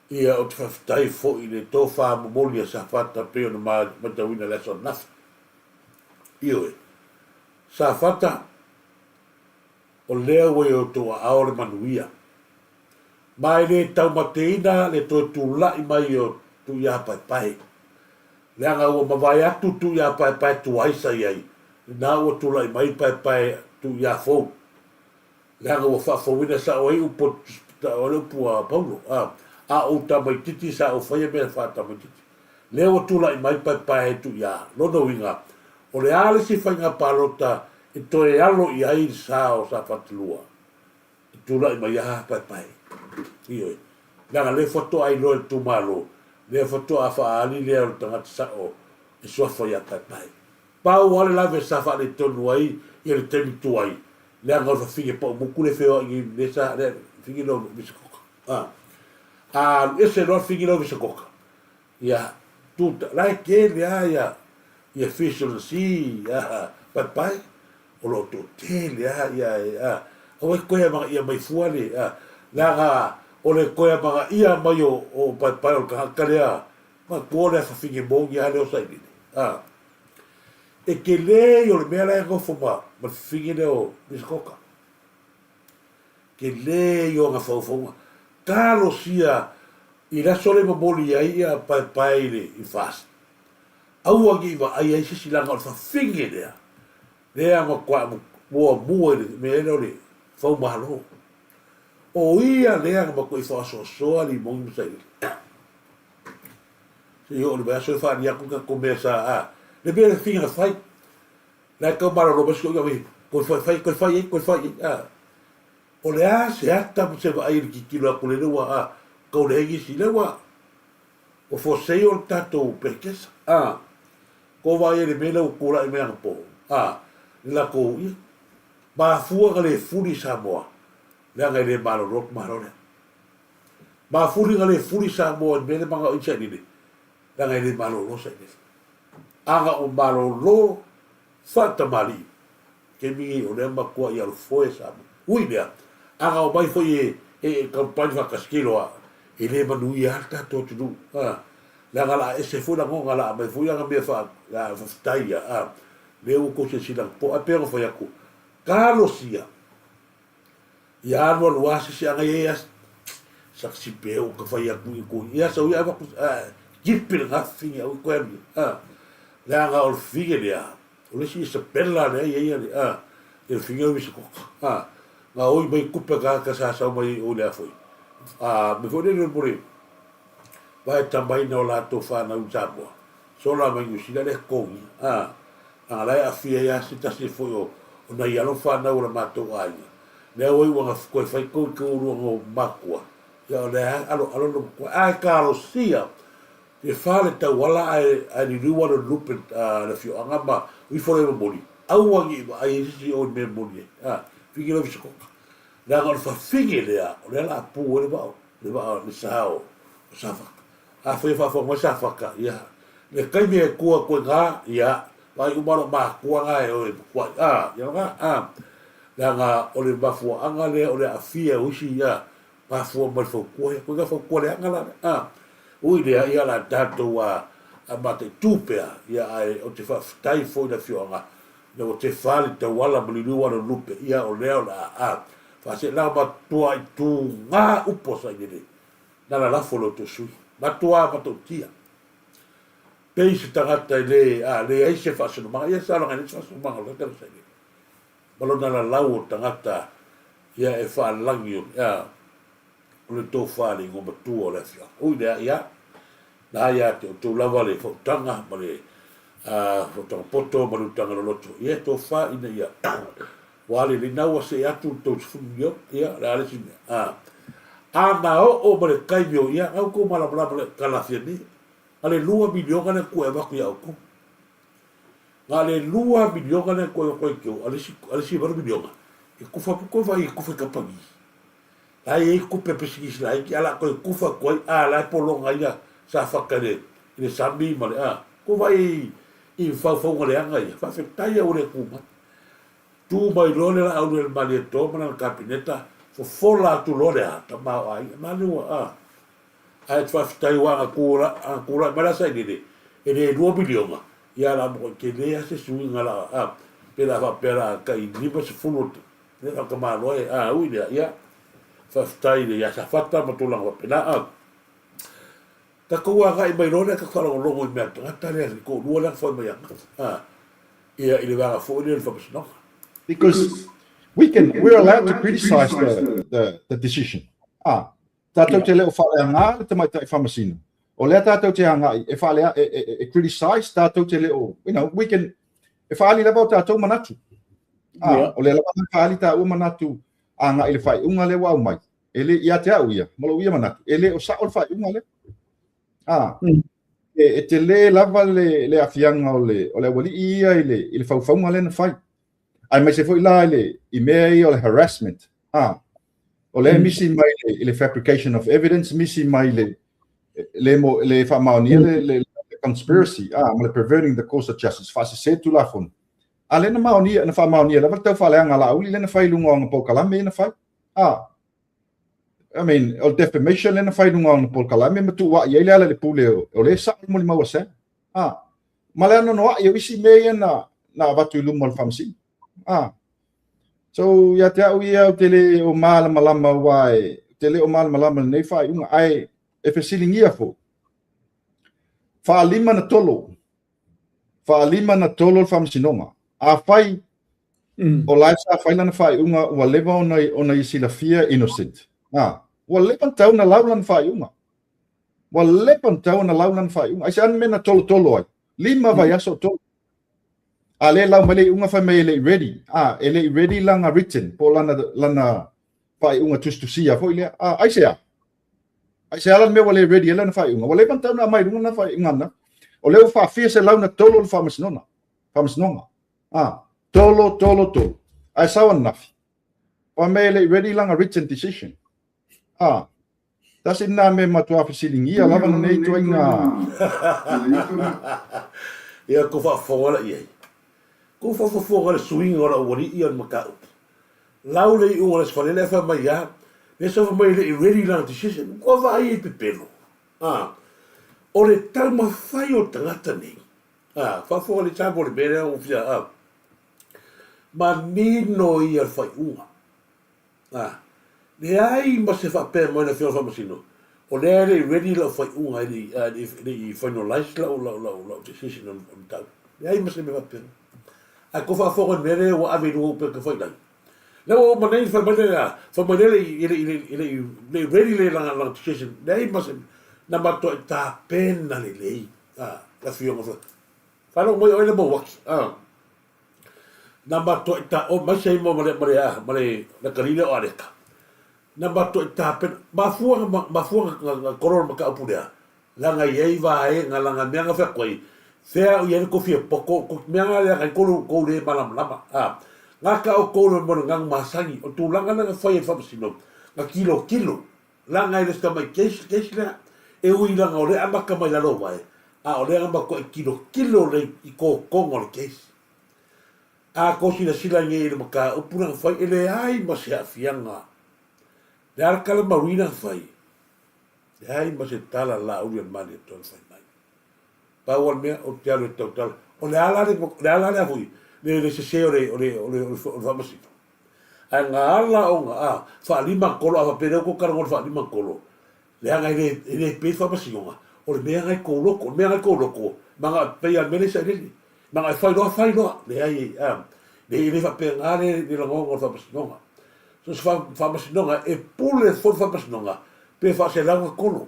Speaker 2: ia ou te faafetai foi i le tofa momoli a Safata pei ona matauina i le aso ananafi. Ioe. Safata, o lea ua i outou aao le manuia. Ma e le taumateina le toe tulai mai o Tuiapaepae, leaga ua mavae atu Tuiapaepae tuai sa i ai, lena ua tulai mai Paepae Tuiafou. Leaga ua faafouina sao ai upu o le upu a Paulo, a, a ou tamaititi sa ou faia mea faatamaititi. Lea ua tulai mai paepae tuiā. Lona uiga, o le a le isi faiga palota e toe alo i ai le sa o Safata 2? E tulai mai a paepae. Ioe. Leaga lea faatoa iloa e le itumalo, lea faatoa faaali lea o le tagata sao e suafa ia Paepae. Pau lava le lave sa faaletonu ai ia le taimi tuai, leaga o le fafine paumutu lea e feoai nei lea sa lea fafine lea o Misakoka. A a alu ese loa le fafine lea o Misakoka, ia tu la e tele lava ia ia fish on the sea a paepae o lo o toatele lava ia a aua e toe amanaia mai fua le a leaga o le toe amanaia mai o o paepae o le tagata lea manatua lea fafine moni lava lea o Sailele a E tele ia o le mea la e nofo ma ma le fafine lea o Misakoka. Tele ia o ana faufauga. Talosia i le aso lea e momoli ai ia paepae i le i FAST. Aua ne i vaai ai se isi leaga o le fafine lea, lea matua muamua i le mea lea o le faumalo. O ia lea na matuai faasoasoa limoni ma sailele. Se i oo i le vaiaso e faali atu le tatou mea sa a le mea le fina fai. La e tau malolo mai si toeaina mai toe fai fai toe fai ai toe fai ai a. O le a se ata ma se vaai i le tilotilo atu lele ua a tau leai nisi lea ua ua forseio le tatou pelekesa a. Tou vaai ai i le mea lea ua tulai mai anapo a le latou ia mafua ona le fuli Samoa. Leaga e le malolo le Malo lea. Mafuli na le fuli Samoa i le mea lea manao ai sailele, leaga e le malolo sailele. A na o malolo faatamalii, taimi nei o lea matuai alofoe Samoa. Ui lea, a na omai foi e e kampani faatasi kilo a, e le manuia lava le tatou atunuu, a, leaga la a ese foi lagona, la a aumai foi ana mea faa, faafetai ia, a, lea ua tou silasila anapo. Ae pei ona fai atu, talosia Ia alu alu a sisi ana ia ia saksi pe o ka fai atu i ko ia sau ia avatu jipi le gafi au ko alu a le aga o le fige lea o le si Isabella lea ia ia le a le fige o se koka a nga oi mai kupe ka ka sa sau mai o le afoi a me foi le mo le vai tamaina o latou fanau i Samoa sola mai Niu Sila le totogi a Leaga la e aafia ai lava se tasi foi o nai alo ma fanau o le matou aiga, lea ua iu ina toe fai tou i tou lua no matua, ia o lea lava e aloalo le matua. Ae talosia pe fa le tauala ae ae liliu alo i le lupe a le afioaga ma ifo lea i momoli, aua ne i vaai ai se isi o i le mea e momoli ai, a, fiki loa i Fisakoka. Leaga o le fafine lea, o lea o le a pu ai le vaa, le vaa, le sa o Safata. Afai e faafofoga mai Safata, ia, le taimi e tu atu ai na, ia, vaai uma lou matua na e o e matuai, a, ia na, a, leaga o le mafuaaga lea o le aafia o isi, ia, mafua mai le fautua ia, koe fautua leaga la, a, ui lea, ia, la tatou a, a mataitu pea, ia, ae ou te faafetai foi i le afioaga, ina ua tefa le tauala ma liliu ala o lupe, ia, o lea o le a, a, faaseelaga matuai tuga upu a Sailele, Na lalafo lo outou sui. Matua matautia. Pei se tagata e le, a, leai se faasinomaga. Ia sa laga e leai se faasinomaga o le tagata sa i Ma lona lalau o tagata, ia e faalagi o, a, o le tofa le igoa matua o le afioaga. Ui lea, ia, na ia te outou lava le fautaga ma le, a, fautaga poto ma le utaga loloto. Ia e tofa ina ia, Ua lelei na ua see atu le 30 miliona, ia, o le a le isi mea? A, a na oo ma le taimi o, ia, na outou malamalama le kalafia nei. Na le 2 miliona lea na tuu e avatu ia outou. Na le 2 miliona lea na tuu e avatu ai outou, a le isi, a le isi 8 miliona, e tufa atu toe vaai e tufa i kamupani. La e i ai tupe a pisinisi laiti, a la toe tufa atu ai, a la e pologa ia Safata i le, i le sami ma le, a, tou vaai i faufauga leaga ia, faafetai a ua le tu mai. Tu mai loa le Laauli a le Malietoa ma lana Kapeneta, fofola atu loa le a tamaoaiga. Na le ua a. Ae te faafetai aua ana tu ana tulai mai la sailele, e le 2 miliona, ia la mokoi tele a se suiga la a, pe la faapea la tai 50 le faatamaloa e a ui lea, ia faafetai le ia Safata ma tulaga faapena a. Tatou agai mai loa lea tatou faalogologo i mea a le tagata lea, le toalua lea na foe mai ananafi. Ia, i le vaega foi lea o le faamasinoga.
Speaker 3: Because we can, we're allowed to criticize the, the, the decision. Ah, tātou te leo whaleangā le tamaitai whamasino. O lea tātou te angai, e whalea, e, e, e criticize tātou te leo, you know, we can, e whaali lava o tātou manatu. Ah, yeah. o lea lava na whaali tā ua manatu angai le whaiunga le wau mai. E le, ia te au ia, ma lou ia manatu, e le o sao le faaiuga lea. Ah, mm. e, e tele lava le, le afiaga o le, o le aualii ia i le, i le faufauga lea na fai. Aemaise foi la i le, i mea ia o le harassment. Ah, o lea mm. misi mai le, i le fabrication of evidence, misi mai le, le, mo, le faamaonia le, le, le conspiracy, ah, ma le perverting the course of justice, faasese tulafono. A lea na maonia, na faamaonia lava le taufaaleaga a Laauli lea na fai i luga o ana polokalame ia na fai. Ah, I mean, o le defamation lea na fai i luga o ana polokalame ma tuua'i ai Lealailepule o lea e sa'o le molimau a Sam. Ah, ma le anoanoa'i o isi mea ia na, na avatu i luma o le faamasino. Ah, so ia te au ia ou te le o malamalama aua e te le o malamalama i lenei faaiuga ae e fesiligia foi. Faalima na tolo faalima na tolo le faamasinoga. Afai mm. o la e sa fai lana faaiuga ua leva ona, ona ia silafia innocent. Ah, ua leva na tau na lau lana faaiuga. Ua leva na tau na lau lana faaiuga. Aisea le mea na tolotolo ai? Lima mm. vaiaso o tolo. A le lau mai le iuga fai mai e le i ready. Ah, e le i ready lana written, po lana, lana faaiuga tusitusia foi lea. Ah, aisea? Aisea la le mea ua le ready ai lana faaiuga? Ua leva ona tatau ona aumai i luga lana faaiuga na. O lea ua faafia 103 le faamasinoga. Faamasinoga. Ah, tolo, tolo, tolo. Ae sau ananafi. Fai mai e le i ready lana written decision. A, tasi lena mea e matua fesiligia lava lenei ituaiga.
Speaker 2: Ia kou faafofoga la i ai. Kou faafofoga i le suiga o lau alii o le mataupu. Lau le iuga o le Aso Faraile ae fai mai a, lea sa fai mai e le i ready lana decision. Ua vaai ai i pepelo. A, o le taumafai o le tagata nei, a, faafofoga le Samoa i le mea lea ua fia, a, manino ia le faaiuga. A, leai ma se faapea mai le Afioga i le Faamasino, o lea e le i ready lau faaiuga, e le i, e le i finalize lau, lau, lau, lau decision o le mataupu. Leai ma se mea faapena. Ae kou faafofoga i le mea lea ua ave i luga o upega tafailagi. Lea ua uma nei, fai mai lea, fai mai lea e le i, e le i, e le i, le i ready le lana, lana decision. Leai ma se, na matuai tapena lelei, a, le Afioga. Faalogo mai oe le Mauaki, a. Na matuai ta, o mai se ma le, ma le, ma le, le kalile o Aleka. Na matuai tapena, mafua na, mafua na, na kolo le mataupu lea, leaga e i ai vaega, leaga mea na fai atu ai, fea o i ai le tou fia poto, tou mea na leaga ai kou, kou le malamalama, a. Gata outou le mo le ganu masani, o tulaga lea na fai e le faamasino, na tilotilo, leaga e le o se tamai case le case lea, e ui leaga o lea e amata mai lalo vae, a o lea na matuai tilotilo lelei i totoga o le case. A tou silasila nei i le mataupu lea na fai, e leai ma se aafiaga. Le a le tala mauina na fai? Leai ma se tala lauli a le Malietoa na fai mai. Pau lava le mea, ou te alu e tautala. O le a la le, o le a la le a foi, le, le sese o le, o le, o le, o le faamasino? Ae na ala ona, a, faalimagotolo, a faapea lea ua tou talanoa i le faalimagotolo, Leaga e le, e le pei faamasinoga, o le mea na i kou loto, o le mea na i kou loto, maga e pei a le mea lea i sailele. Maga e fai loa, fai loa. Leai, a, le, e le faapena le, le lagona o le faamasinoga. So se faamasinoga, e pule foi le faamasinoga, pe faaselau na kolo.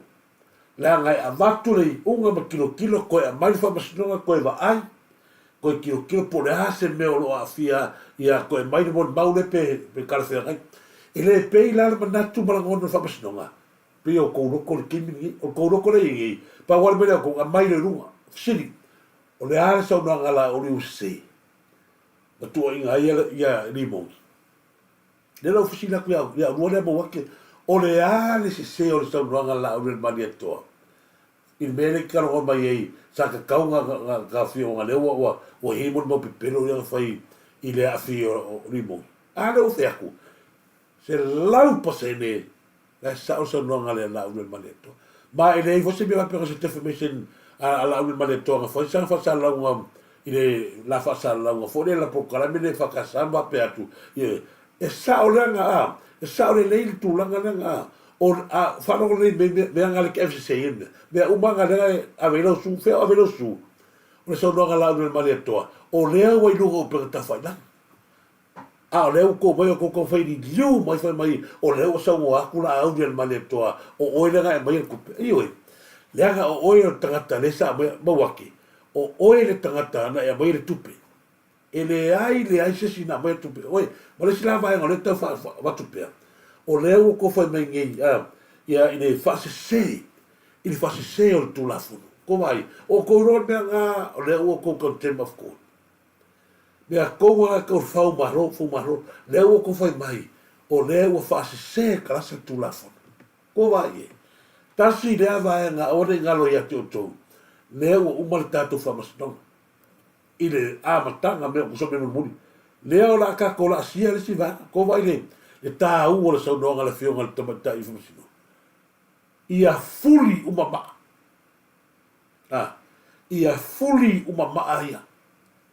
Speaker 2: Leaga e avatu le iuga ma tilotilo, toe aumai le faamasinoga, toe vaai, toe tilotilo po o le a se mea o lo o aafia ia toe aumai le molimau lea pe, pe talafeagai. E le pei la le manatu ma lagona o le faamasinoga, pei o tou loto le taimi lenei. O le tou loto lea e i ai nei, pau lava le mea lea o tou, aumai loa i luga. Fesili, o le a le saunoaga a la Oliu sese na tuuaiina ai ia Limoni? Lea la ua fesili atu ia, ia oulua lea Mauake, o le a le sese o le saunoaga a la Aulialimalietoa i le mea lea e te talanoa mai ai, sa tatau na, na, na afioga lea ua, ua, ua i ai molimau pepelo ia na fai i le aafia o Limoni. A lea ua fai atu, 100% La e sao le saunoaga lea a Laauli-o-le-Malietoa. Ma e leai foi se mea faapea o se defamation a Laauli-o-le-Malietoa na fai sana faasalalauga i le la faasalalauga foi lea la polokalame lea EFKS ma faapea atu, ioe, e sao leaga a, e sao lelei le tulaga lea a, o, a faalogo lelei i mea, mea na le te avesese ai mea, mea uma na lea e ave ai lau su, fea o ave ai lau su? O le saunoaga a Laauli-o-le-Malietoa, o lea ua i luga o upega tafailagi. A o lea ua tou mai o tou taumafai liliu mai fai mai o lea ua saunoa atu la Auli a le Malietoa o oe lea na e aumaia le tupe. Ioe, leaga o oe o le tagata lea sa aumaia, Mauake, o oe le tagata na e aumaia le tupe. E leai leai se isi na aumaia tupe oe. Ma le isi la vaega o lea e tau avatu pea, o lea ua tou fai mai nei a, ia i le faasese, i le faasese o le Tulafono. Tou vaai, o outou iloa le mea na, o lea ua outou contempt of court. Mea tou a tou fau malo fou malo lea ua tou fai mai o lea ua faasese kalasa le tulafono. Kou vaai i ai. Tasi lea vaega aua ne i galo ia te outou lea ua uma le tatou faamasinoga i le amataga mea o mea mulimuli lea o le a tatou laasia le isi vaega. Kou vaai le le taua o le saunoaga a le afioga i le tamaitai faamasino ia fuli uma maa. A, ia fuli uma maa ia.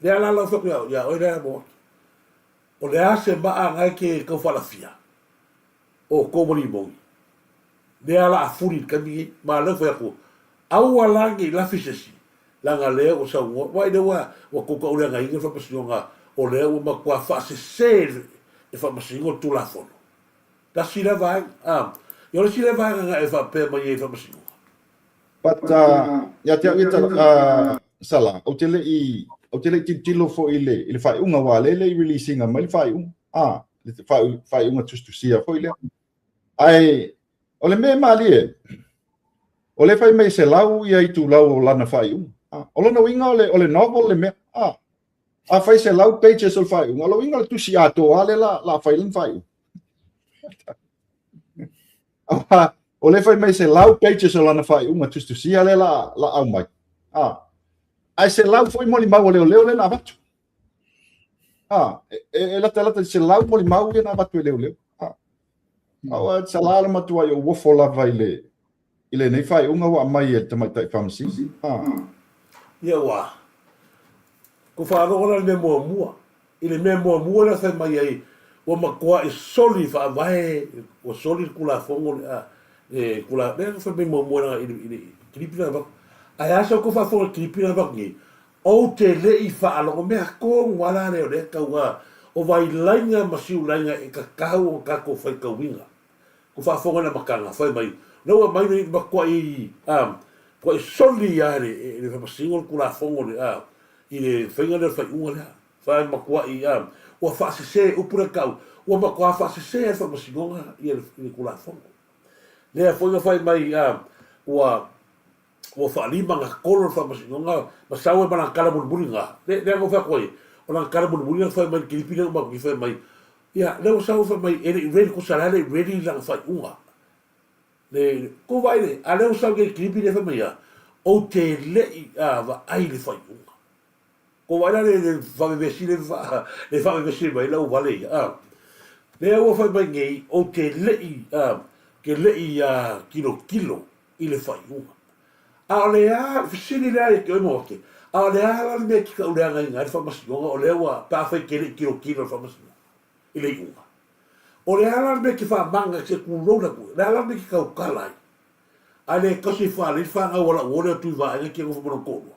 Speaker 2: Lea la lau fai atu ia oe lea Moaki. O le a se maa na e te tau faalafia? O kou ma Limoni. Lea la a fuli i le taimi nei. Ma lea ua fai atu, aua la ne i lafi se isi, leaga lea ua saunoa, vaai lea ua ua tou tauleagaina le faamasinoga, o lea ua matua faasese e faamasino le Tulafono. Tasi lea vaega. A, ia o le isi lea vaega na e faapea mai ai i le faamasinoga.
Speaker 3: But ia te au ia Sala, ou te le i ou te le i tilotilo foi i le i le faaiuga aua lea e le i release ina mai le faaiuga. Ah, le faaiuga tusitusia foi lea. Ae o le mea e malie, o lea e fai mai e 100 ia itulau o lana faaiuga. Ah, o lona uiga o le o le novel le mea. Ah, a fai 100 pages o le faaiuga, o lona uiga o le tusi atoa lea la la fai lana faaiuga. Aua, o lea fai mai 100 pages o lana faaiuga tusitusia lea la, la aumai. Ah. Ae 100 foi molimau a leoleo lea na avatu. Ah, e, e, e lata lata i 100 molimau ia na avatu e leoleo. Ah. Aua, sala le matuai o uofo lava i le i lenei faaiuga ua aumai e le tamaitai faamasino. Ah.
Speaker 2: Ia ua ko faalogo la le mea muamua. I le mea muamua lea fai mai ai, ua matuai soli faavae, ua soli le Tulafono le, a, le tula, lea na fai mai muamua i le, i le kilipi na avatu. Ae a sa outou faafofoga i le kilipi na avatu nei, ou te le i faalogo mea tonu lava la lea o lea tau a, o vailaiga ma siulaiga e tatau ona tatou faitauina. Ko faafofoga i le amataga, fai mai, lea ua aumai le matuai, a, matuai soli lava e le Faamasino le Tulafono le, a, i le faiga lea o le faaiuga lea. Fai matuai, a, ua faasese, upu lea tau, ua matua faasese e le Faamasinoga ia le, le Tulafono. Lea foi na fai mai, a, ua, ua faalima na tolo le Faamasinoga ma sau ai ma lana tala mulimuli na. Lea, lea na ou fai atu ai, o lana tala mulimuli na fai mai i le kilipi lea uma atu nei fai mai, ia, lea ua sau fai mai e le i ready, tusa la e le i ready lana faaiuga. Le, kou vaai le, a lea ua sau nei i le kilipi lea fai mai a, ou te le i, a, vaai i le faaiuga. Ko wai la le faavevesi le le faavevesi mai lau vale ia a. Lea ua fai mai nei ou te le'i a ke le'i a tilotilo i le faaiuga. A o le a fesili lea ia te oe Maoate, a o le a la le mea e te tauleagaina ai le faamasinoga o lea ua pe afai e te le'i tilotilo i le faamasinoga i le iuga. O le a la le mea e te faamaga se tulou le atu, o le a la le mea e te tautala ai. A le tausi e faalei le fanau a lau uo lea o Tuivaega e te nofo ma lona toalua.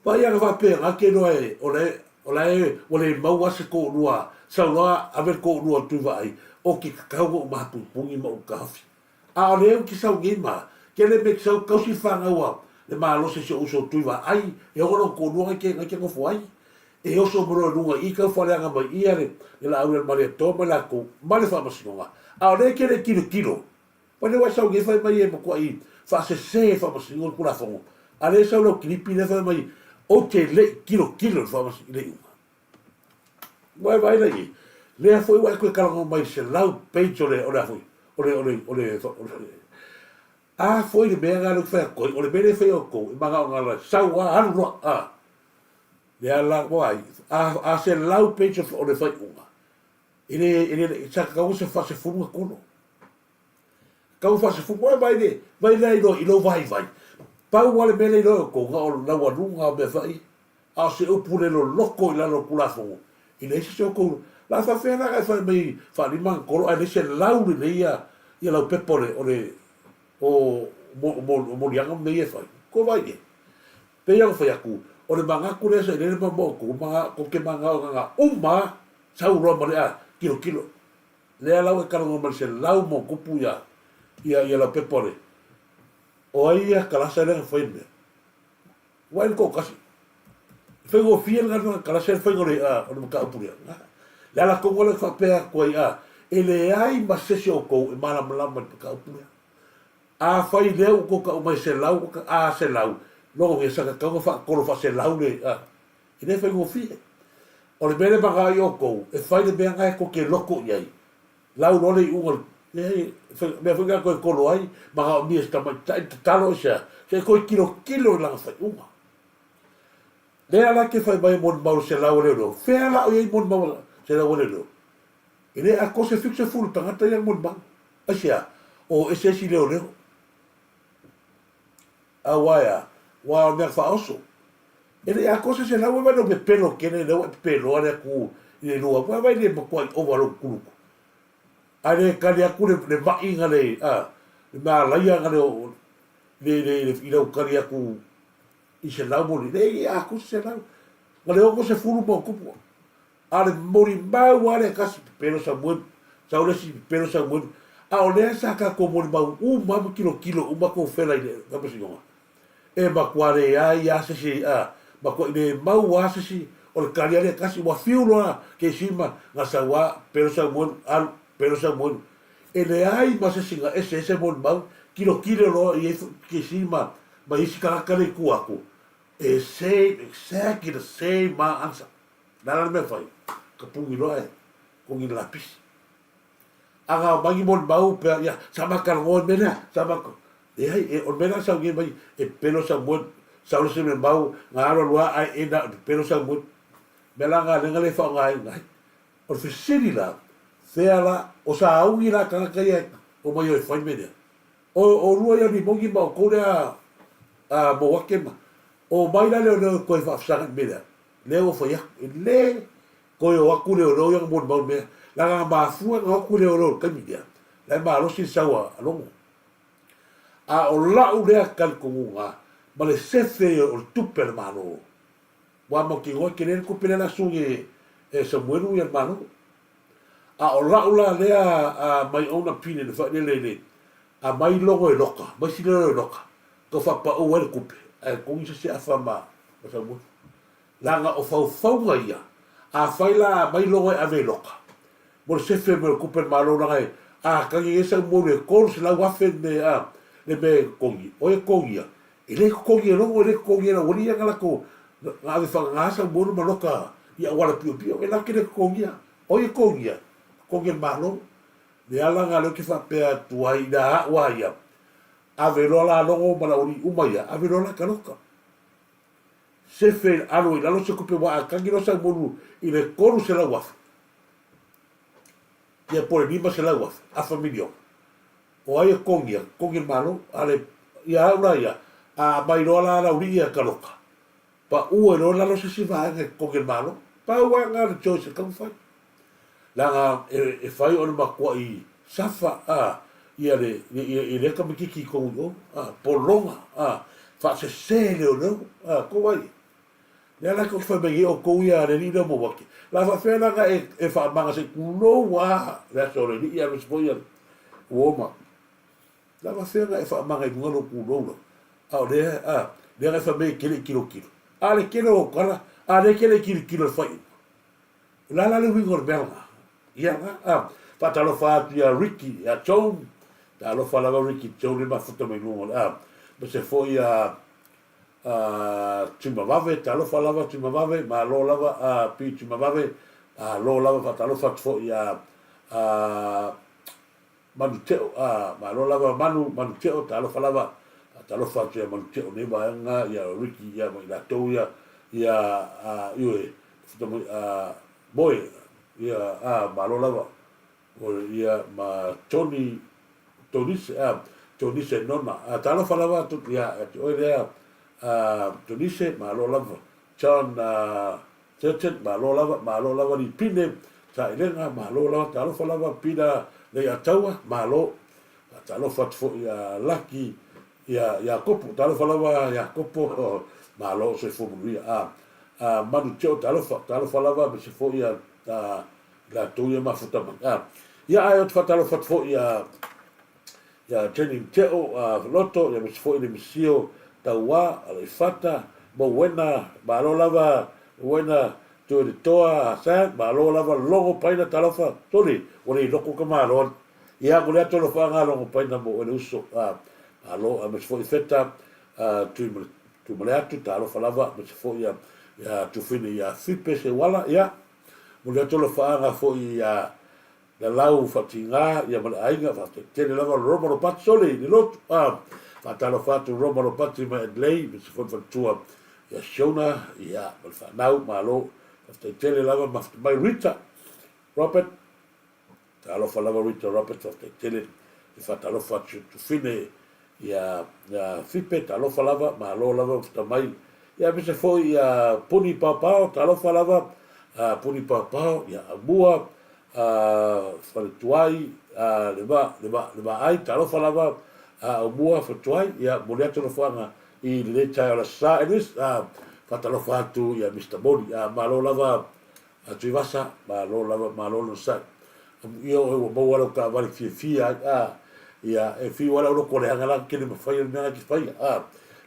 Speaker 2: Vaai ana faapena ke iloa e o la o la e ua le maua se toalua sau loa ave le toalua o Tuivaai o ke tatau ona ou mapuipuni ma ou taofi. A o lea ou te sau nei ma tele mea te sau tausi le fanau a le malosi o si ou uso o Tuivaai e ola lona toalua nai te nai te nofo ai. E oso mai loa i luga i i tau faaleaga mai ia le le laau le Malietoa ma i latou ma le faamasinoga. A o lea e te le i tilotilo Ua lea ua e sau nei fai mai e matuai faasese e faamasinoga le Tulafono, a lea e sau lau kilipi lea fai mai ou te le i tilotilo i le faamasinoga i le iuga. Ua e vaai la i ai, lea foi ua e toe talanoa mai i le 100 page o le, o le a foi, o le, o le, o le, o le, a foi le mea lena lea ou te fai atu ai, o le mea lea e fai e outou, e manao na o le sau lava alu loa, a. Lea la, ua ai, a, a 100 page o le faaiuga, e le, e le, sa tatau ona se faasefulu na tolo. Tau faasefulu, oi vai le, vai lea i lou, i lou vaivai. Pau lava le mea lea i iloa e outou, na o laualuga o mea fai, a o se upu le loloto i lalo o le Tulafono, e leai se isi o outou. La faapefea la ona e fai mai faalima na tolo ae leai se lau lelei ia, ia lau pepa o le, o le, o, o, o moliaga ma mea ia e fai. Kou vaai i ai. Pei ona fai atu, o le manatu lea sa i ai le ma outou, ma, tou te manao na uma lava, sau loa ma le, a, tilotilo. Lea la ua e talanoa mai i le 100+ ia ia ia laupepa o le O ai ia kalasa lea na fai le mea? Ua ai le toatasi. E faigofie le galuega kalasa le faiga o le o le mataupu lea. Le ala tonu lea faapea atu ai a e leai ma se isi o outou e malamalama i le mataupu lea. Afai lea ua outou tau mai 100 a 100 lona uiga sa tatau ona faatolo faaselau le a E le faigofie. O le mea lea e manao ai outou, e fai le mea lena e tou te loto i ai. Lau loa le iuga o le, leai, mea foi lena e toe tolo ai, manaomia e se tamaitai le tatalo aisea, se i toe tilotilo i lana faaiuga. Lea la e te fai mai e molimau le 100 a leoleo, fea la o i ai molimau a 100 a leoleo? E le atoa se 70 tagata ia na molimau. Aisea? O ese isi leoleo. Aua e a? Ua o mea faaoso. E le i atoa se 100 eva lou pepelo tele lea ua e pepeloa le atu i le lua eva i le matuai ova lou kuluku. Ae le tali atu le, le ma'i na le, a, le malaia na le, le, le, le, i lau tali atu i 100 moli. Le i atoa se 100. Na le 60 ma tupu. A o le molimau lava lea e tasi, pepelo Samuelu, sau le isi pepelo Samuelu. A o lea sa tatou molimau uma ma tilotilo uma tou fela i le faamasinoga. E matua leai lava se isi, a, matuai le mau lava se isi o le tali lava lea e tasi. Ua fiu loa keisi ma na sau lava, pepelo Samuelu, alu, pepelo Samuelu. E leai ma se isi na eseese molimau, tilotilo loa i ai keisi ma, ma isi tagata lea i tua atu, e same, exactly the same ma answer. Le a la le mea fai? Ka puni loa e kogi le lapisi. A gao mai ni molimau pea, ia, sa ma talanoa i le mea lea, sa ma... Leai, e, o le mea la sau nei mai, e pepelo Samuel, sau le isi mea mau, na alu alu lava ae end up e pepelo Samuel. Mea la na lea na le faaaogaina ai. O le fesili la, fea la, o sauni la tagata ia e omai o e fai le mea lea? O, oulua ia Rimoni ma outou lea a Mouake ma, omai la leoleo e toe faafesaga i le mea lea? Lea ua fai atu, e le toe o atu leoleo ia na molimau i le mea, leaga na mafua ona o atu leoleo i le taimi lea, la e malosi le sau a Logo. A o lau lea talitonuga ma le sefe o le tupe a le Malo, ua mautinoa e tele le tupe lea o le a sui e Samuelu ia le Malo. A o lau la lea a my own opinion foi lele i le aumai logo e loka, aumai sili logo e loka, tau faapau ai le tupe ae togi se isi afa ma Samuelu. Leaga o faufauga ia, afai la aumai logo e ave i loka, mo le sefe mai o le tupe a le Malo leaga e a tagi ai sau molu e 300,000 le mea a le mea e togi, o ai e togia? E le totogi e Logo, e le totogi e le aualii ia na latou na ave faagagā Samuelu ma Loka i auala piopio, e latou te le totogia. O ai e totogia? Totogi e le Malo. Le ala lena lea ou te faapea atu ai i a au a ia, ave loa la Logo ma le aualii uma ia, ave loa la ka Loka. Sefe alu ai i lalo se tupe aua a tagi loa Samuelu i le 300,000, ia po o le 500,000, afa miliona. O ai e totogi atu? Totogi e le Malo. A le, ia au la ia, a aumai loa la Laulii ia Taloka, pau ai loa lalo se isi vaega e totogi e le Malo. Pau lava lena o le choice e tatau ona fai. Leaga e, e fai o le matuai safa, a, ia le, ia, ia lea tamaitiiti i totonu i o, a, pologa, a, faasese leoleo, a, tou ai. Lea la tou te fai mai nei outou ia le alii lea o Mauake, la faapefea la ona e faamaga se i tulou a le aso o le alii aemaise foi ia uo ma la faapefea ona e faamaga i luga lou tulou la a o lea a lea na e fai mai e te le i tilotilo a le tele o tala a lea e te le i tilotilo i le faaiuga. O le a la le uiga o le mea lena? Ia na a faatalofa atu ia Ricky ia Joan, talofa lava Ricky Joan le mafuta mai luga o le a aemaise foi ia Tuimavave, talofa lava Tuimavave, malo lava a Pi Tuimavave, malo lava faatalofa atu foi ia Manuteo, malo lava Manu, Manuteo, talofa lava, faatalofa atu ia Manuteo nei vaega, ia Ricky ia ma i latou ia, ia ioe, Moe, ia, malo lava. O ia ma Tony, Tonise, a, Tonise Nona. A, talofa lava atu, ia, ia te oe lea, a, Tonise, malo lava. John, a, Turton, malo lava, malo lava Lipine, Taelega, malo lava, talofa lava, Pina Leiataua, malo. Faatalofa atu foi ia Laki, ia Iakopo, talofa lava Iakopo, malo, soifua manuia. A, a, Manu Teo, talofa, talofa lava, aemaise foi ia, a, I latou ia mafuta mai. A, ia ae ou te faatalofa atu foi ia, ia Jenny Teo a Loto, ia aemaise foi le Misio Tauā, Aleifata, Mouena, malo lava Mouena Tuilitoa, Sam, malo lava Logo Paina talofa, sole, ua le loko ka malo. Ia, momoli atu alofaga Logo Paina mo oe le uso. A, malo, aemaise foi Feta, a, Tuimaleatu, talofa lava, aemaise foi ia, ia Tufine ia Fipe Seuala, ia, Momoli atu alofaaga foi ia Lalau Faatiga ia ma le aiga, faafetai tele lava Roma Ropati, sole i le lotu, a faatalofa atu Roma Ropati mai Adelaide, aemaise foi le faletua ia Shona ia ma le fanau, malo faafetai tele lava mafuta mai Rita Robert. Talofa lava Rita Roberts, faafetai tele le faatalofa atu Tufine ia Fipe, talofa lava, malo lava mafuta mai. Ia aemaise foi ia Puni Paopao, talofa lava Puni Paopao, ia Aumua Faletuai, le va, le va, le Vaai, talofa lava Aumua Faletuai, ia momoli atu alofaga i lenei taeao o le Aso Sa. Anyways, faatalofa atu ia Mister Moli, malo lava A Tuivasa, malo lava, malo le onosai. Amuia oe ua maua lau taavale fiafia ai, a, ia, e fiu lava lau loto leaga la ke le mafai o le mea la ke faia, a,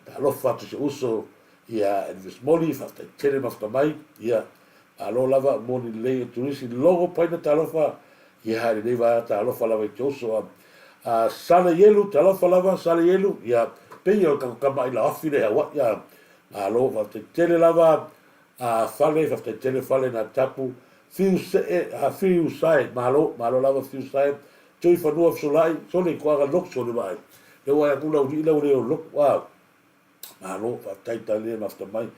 Speaker 2: talofa atu i si uso, ia, Elvis Moli, faafetai tele mafuta mai, ia, malo lava, moni lelei e Turisi, logo paina talofa, ia, i lenei vaega talofa lava i te uso, a, a, Sale Ielu, talofa lava, Sale Ielu, ia, pei o le tatou tama i Laoafi lea i Hawaii, a, malo, faafetai tele lava, A Fale, faafetai tele Fale na tapu, Fiu see, a Fiu sae, malo, malo lava Fiu sae, Tui fanua fesolai, sole toaga lotu sole vaai. Lea ua ai atu le aualii lea ua le o lotu, a. Malo, faafetai tale mafuta mai.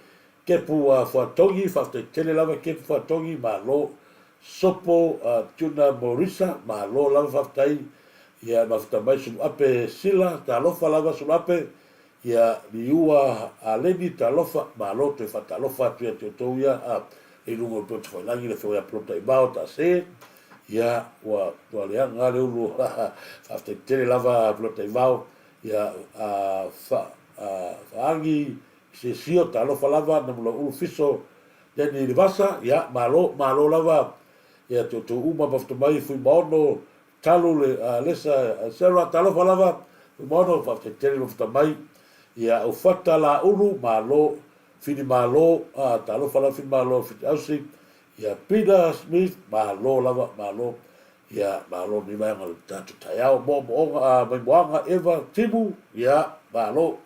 Speaker 2: Kepu Fuatogi, faafetai tele lava Kepu Fuatogi, malo. Sopo Tuna Morisa, malo lava faafetai. Ia mafuta mai Suluape Sila, talofa lava Suluape. Ia Liua Aleni, talofa, malo toe faatalofa atu ia te outou ia i luga o le Piotofailagi le Afioga ia Polota Ivao Taase. Ia ua ua leaga lava le ulu faafetai tele lava Polota Ivao. Ia, a, fa, a, faagi, sesio, talofa lava, Namulauulu Fiso, Danny Levasa, ia, malo, malo lava, ia te outou uma mafuta mai, Fuimaono, Talu le, a, Lesa, Sarah, talofa lava, Fuimaono, faafetai tele mafuta mai, ia, Aufata Laulu, malo, Finimalo, a, talofa lava Finimalo, Fitiausi, ia, Peter Smith, malo lava, malo, Ia, malo lenei vaega o le tatou taeao. Moomooga, a, Maimoaga, Eva, Timu, ia, malo.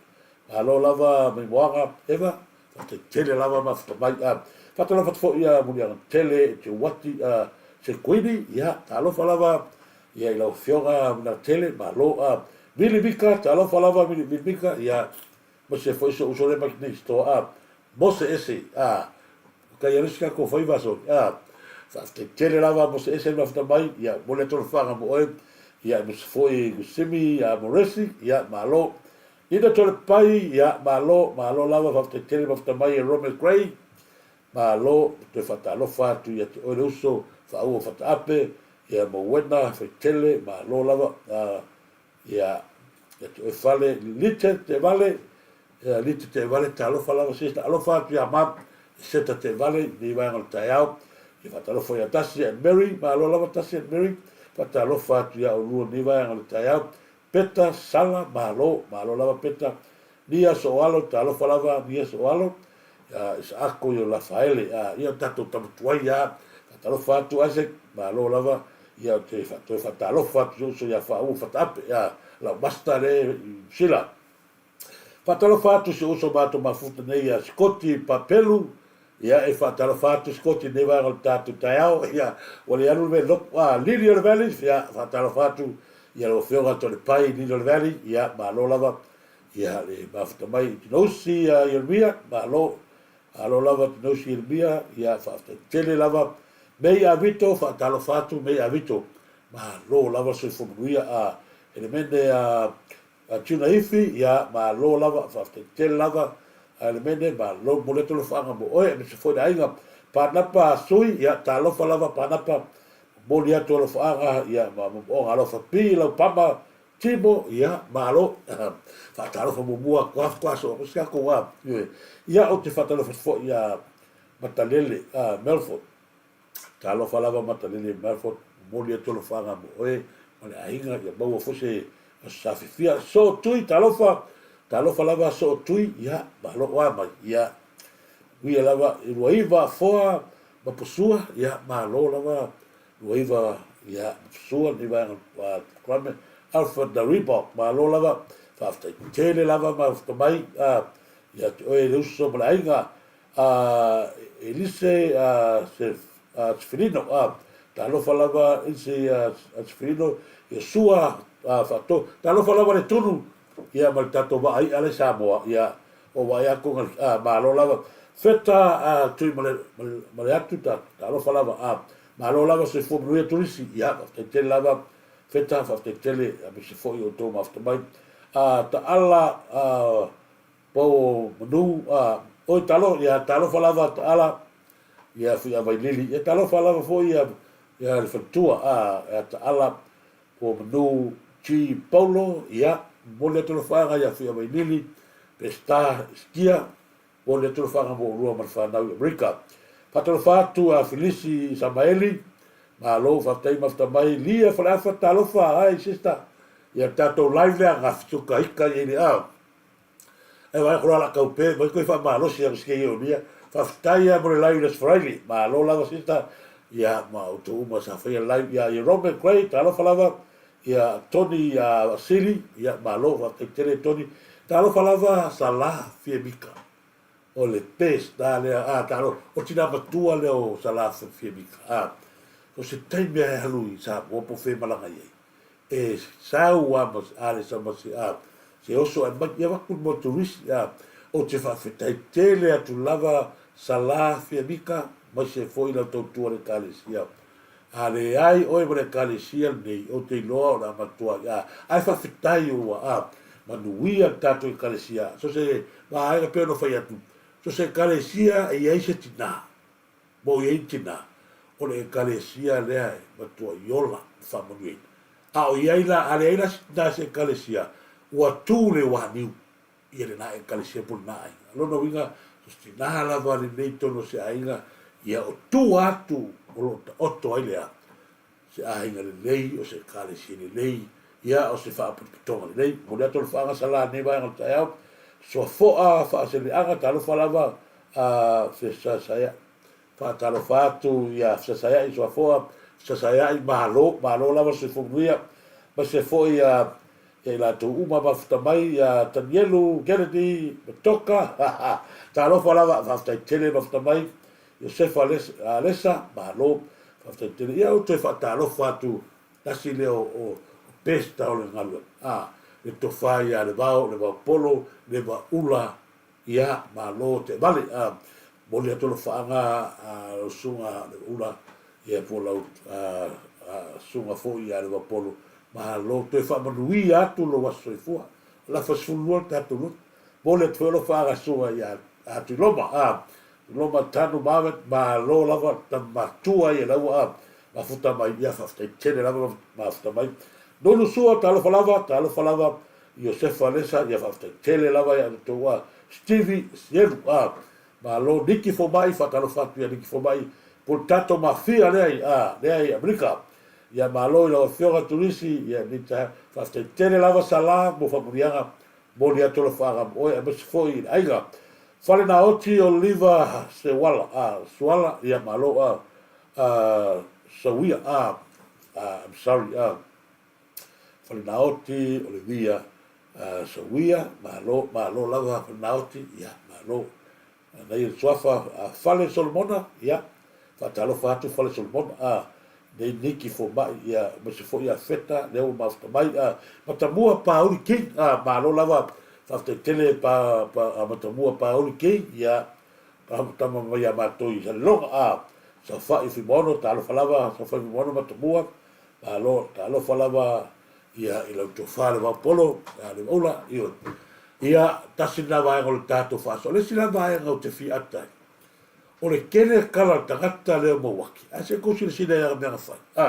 Speaker 2: Malo lava Maimoaga, Eva, faafetai tele lava mafuta mai. A, faatalofa atu foi ia Muliaga Tele e te uati, a, Sekuini, ia, talofa lava ia i lau Afioga Muliaga Tele, malo. A, Mili Mika, talofa lava Mili, Mili Mika, ia, ma se foi so'u uso lea mai nei store, a, Mose Ese, a, Kai alu si tatou faiva soli a. Faafetai tele lava mo se ese mafuta mai ia momoli atu alofaga mo oe ia aemaise foi Kusimi ia Moresi ia malo. Nina Tolepai ia malo malo lava faafetai tele mafuta mai e Romeo Gray malo toe faatalofa atu ia te oe le uso faaua fataape ia Mowena Faitele malo lava a Ia, ia te oe fale, lite te vale, ia lite te vale, talofa lava sister, alofa atu ia mam, seta te vale i nei vaega o le taeao, ia faatalofa ia Tasi and Mary, malo lava Tasi and Mary, faatalofa atu ia olua i nei vaega o le taeao, Peta, Sala, malo, malo lava Peta, Nia Soalo, talofa lava Nia Soalo, ia Isaako i o Lafaele, a, ia o tatou tama tuai a, faatalofa atu Isaac, malo lava, ia ou te toe faatalofa atu i si ou uso ia Faauu Fataape, ia lau master le i Sila. Faatalofa atu i si ou uso matou mafuta nei ia Sikoti Papelu, ia e faatalofa atu Sikoti i lenei vaega o le tatou taeao, ia ua le alu le mea lotu, a, Lily o le Valley, ia faatalofa atu ia lau afioga Tolepai Lily o le Valley, ia malo lava, Ia le mafuta mai i Tinousi ia Ieremia, malo, malo lava Tinousi Ieremia, ia faafetai tele lava. Mei Avito, faatalofa atu Mei Avito, malo lava soifua manuia. A Elemene a a Tuna Ifi, ia malo lava, faafetai tele lava a Elemene, malo momoli atu alofaaga mo oe aemaise foi le aiga. Panapa Sui, ia talofa lava Panapa, momoli atu alofaaga ia ma moomooga alofa. Pi Laupama, Timo, ia, malo. Faatalofa muamua atu lava faatoa soo atu si tatou a. Ioe. Ia, ou te faatalofa atu foi ia Matalele, a, Melford. Talofa lava Matalele Melford, momoli atu alofaga mo oe ma le aiga, ia maua foi se aso safifia. Soo Tui, talofa, talofa lava Soo Tui, ia, malo oa mai, ia, manuia lava, i Luaiva, Foa ma Posua, ia, malo lava Luaiva ia Sua lenei vaega polokalame Alfred the Reebok malo lava faafetai tele lava mafuta mai ia te oe le uso ma le aiga a Elise se Sefilino talofa lava Elise Sefilino ia Sua Faato talofa lava le tunu ia ma le tatou vaa i'a la i Samoa ia o vaai atu malo lava Feta tui ma le atu talofa lava Malo lava soifua manuia Tulisi, ia faafetai tele lava Feta, faafetai tele aemaise foi o outou mafuta mai. A Taala a pau o manu a oi talo ia talofa lava Taala ia Fuiavailili ia talofa lava foi ia ia le faletua a ia Taala pau o manu G Paulo ia momoli atu alofaaga ia Fuiavailili Peseta Skia Momoli atu le faagamoolua ma le fanau i Amerika. Faatalofa atu a Filisi Samaeli, malo faafetai mafuta mai Lia Faleafa talofa hi sister ia tatou live lea gafi tuka hika i le ao. E vai ko la kau pe mai koe faamalosi a sike i onia. Faafetai a mo le live le Friday. Malo lava sister ia ma outou uma sa faia live ia i Robert Gray talofa lava ia Tony ia Vasili ia malo faafetai tele Tony talofa lava Salah Fiemika o le best a lea a talo o tina matua lea o Salah Fiemika a o se taimi a e alu i Samoa po o fea e malaga i ai. E sau a ma alesa ma se a se oso ae mai ia avatu le motorisi a ou te faafetai tele atu lava Sala Fiamika maise foi lau tautua le ekalesia a leai oe ma le ekalesia lenei ou te iloa o le a matuai a ae faafetai ua a manuia le tatou ekalesia so se vaega pei ona fai atu so se ekalesia e iai se tina Ma o i ai tina, o le Ekalesia lea e matuai ola ma faamanuiaina. A o i ai la, a leai la se tina i se Ekalesia, ua tu le uaniu ia lena Ekalesia po o lena aiga. O lona uiga, so se tina lava lenei i totonu o se aiga, ia o tua atu o lo o taoto ai le a? Se aiga lelei, o se Ekalesia lelei, ia o se faapotopotoga lelei. Momoli atu alofaaga Sala i lenei vaega o le taeao. Soafoa faaseleaga, talofa lava a fesasaea'i. Faatalofa atu ia fesasaea'i Soafoa, fesasaea'i Malo, malo lava le soifua manuia. Aemaise foi ia i latou uma mafuta mai ia Tanielu, Kennedy, Matoka, talofa lava, faafetai tele mafuta mai. Iosefa Alesa, malo, faafetai tele. Ia ou toe faatalofa atu, tasi lea o Pesta o le galuega, a, le tofa ia Levao, Levaopolo, Levaula, ia, malo teevale. A, momoli atu alofaaga a lau susuga Levaula, ia po o lau susuga foi ia Levaopolo, malo, toe faamanuia atu lou aso soifua. O le afa 12 le tatou lotu. Momoli atu foi alofaaga susuga ia Tuiloma, a, Loma Tanu Margaret malo lava tama matua ia laua a mafuta mai ia faafetai tele lava mafuta mai Nunu Sua talofa lava talofa lava Iosefa Lesa ia faafetai tele lava ia outou a Stevie Sielu a malo Niki Fomai faatalofa atu ia Niki Fomai po le tatou mafia lea i a lea i Amerika ia malo i lau afioga Turisi ia Nita faafetai tele lava Sala mo faamanuiaga Momoli atu alofaaga mo oe aemaise foi i le aiga. Fale Naoti Oliva Sewala a Suala ia malo a a Sawia a I'm sorry a Fale Naoti Olivia Sawia malo malo lava Fale Naoti ia malo Manaia le suafa a Fale Solomona, ia, faatalofa atu Fale Solomona, a, nei Niki Fomai, ia, aemaise foi ia Feta, lea ua mafuta mai, a, Matamua Pauli King, a, malo lava, faafetai tele pa, pa, a Matamua Pauli King, ia, tama mai ia matou i Saleloga, a, Saofai Fuimaono, talofa lava, Saofai Fuimaono Matamua, malo, talofa lava, Ia, i lau tofa le vaopolo, a le vaula, ioe. Ia, tasi lena vaega o le tatou faasoa. O le isi la vaega ou te fia ata ai, o le tele kala o le tagata lea o Mauaki. Ae se i tou silasila i ana mea na fai. A,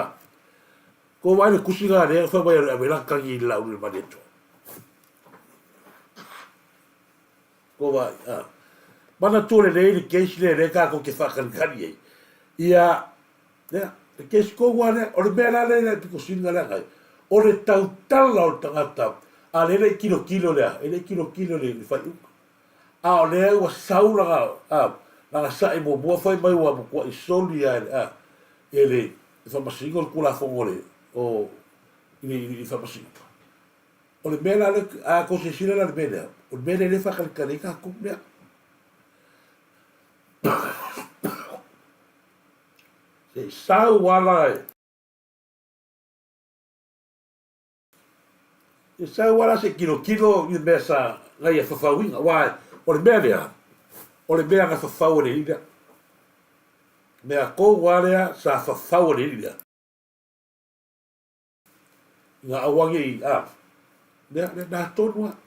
Speaker 2: tou vaai le tusi lena lea fai mai e ave la tagi i le Laauli o le Malietoa. Tou vaai, a. Manatua lelei le case lea lea tatou te faakalikali ai. Ia, Lea, le case tonu lava lea. O le mea la lea e pito sili ona leaga ai, o le tautala o le tagata, a lea e le i tilotilo le a? E le i tilotilo i le faaiuga. A o lea ua sau lana, a, lana sa'i muamua fai mai ua matuai soli lava e le, a, e le Faamasinoga le Tulafono o le, o, i le, i le Faamasinoga. O le mea la lea, a tou silasila la i le mea lea, o le mea lea lea e faatalitali ai tatou lea. Se i sau ala e. Se i sau ala se i tilotilo i le mea sa na ia fafauina, aua o le mea lea, o le mea na fafau e le alii lea. Mea tonu lava lea sa fafau e le alii lea. Ina aua ne i, a, lea, lea, na tonu lava.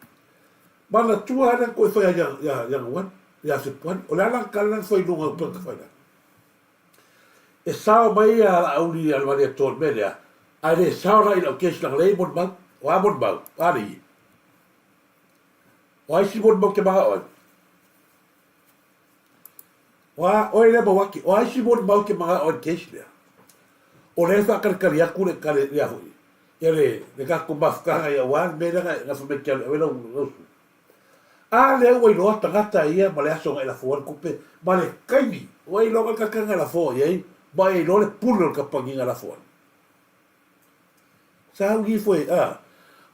Speaker 2: Manatua lea na toe fai ia, ia Ianuari, ia Fepuari. O le a la le tala lea na fai i luga o upega tafailagi? E sao mai ia Laauli a le Malietoa i le mea lea, ae le sao la i lau case leaga leai molimau. O a molimau? O a nei? O a isi molimau te manao ai? O a, oe lea Mauaki, o a isi molimau e te manao ai i le case lea? O lea e faatalitali atu le kale, ia foi, ia le, le tatou mafutaga ia aua le mea lea na, na fai mai te alu e ave lau, lau sui. A lea ua iloa tagata ia ma le aso na e lafo ai le tupe, ma le taimi, ua e iloa mai le tagata na e lafo i ai, ma e iloa le pule o le kamupani na lafo ai. Sa ui ifo e, a,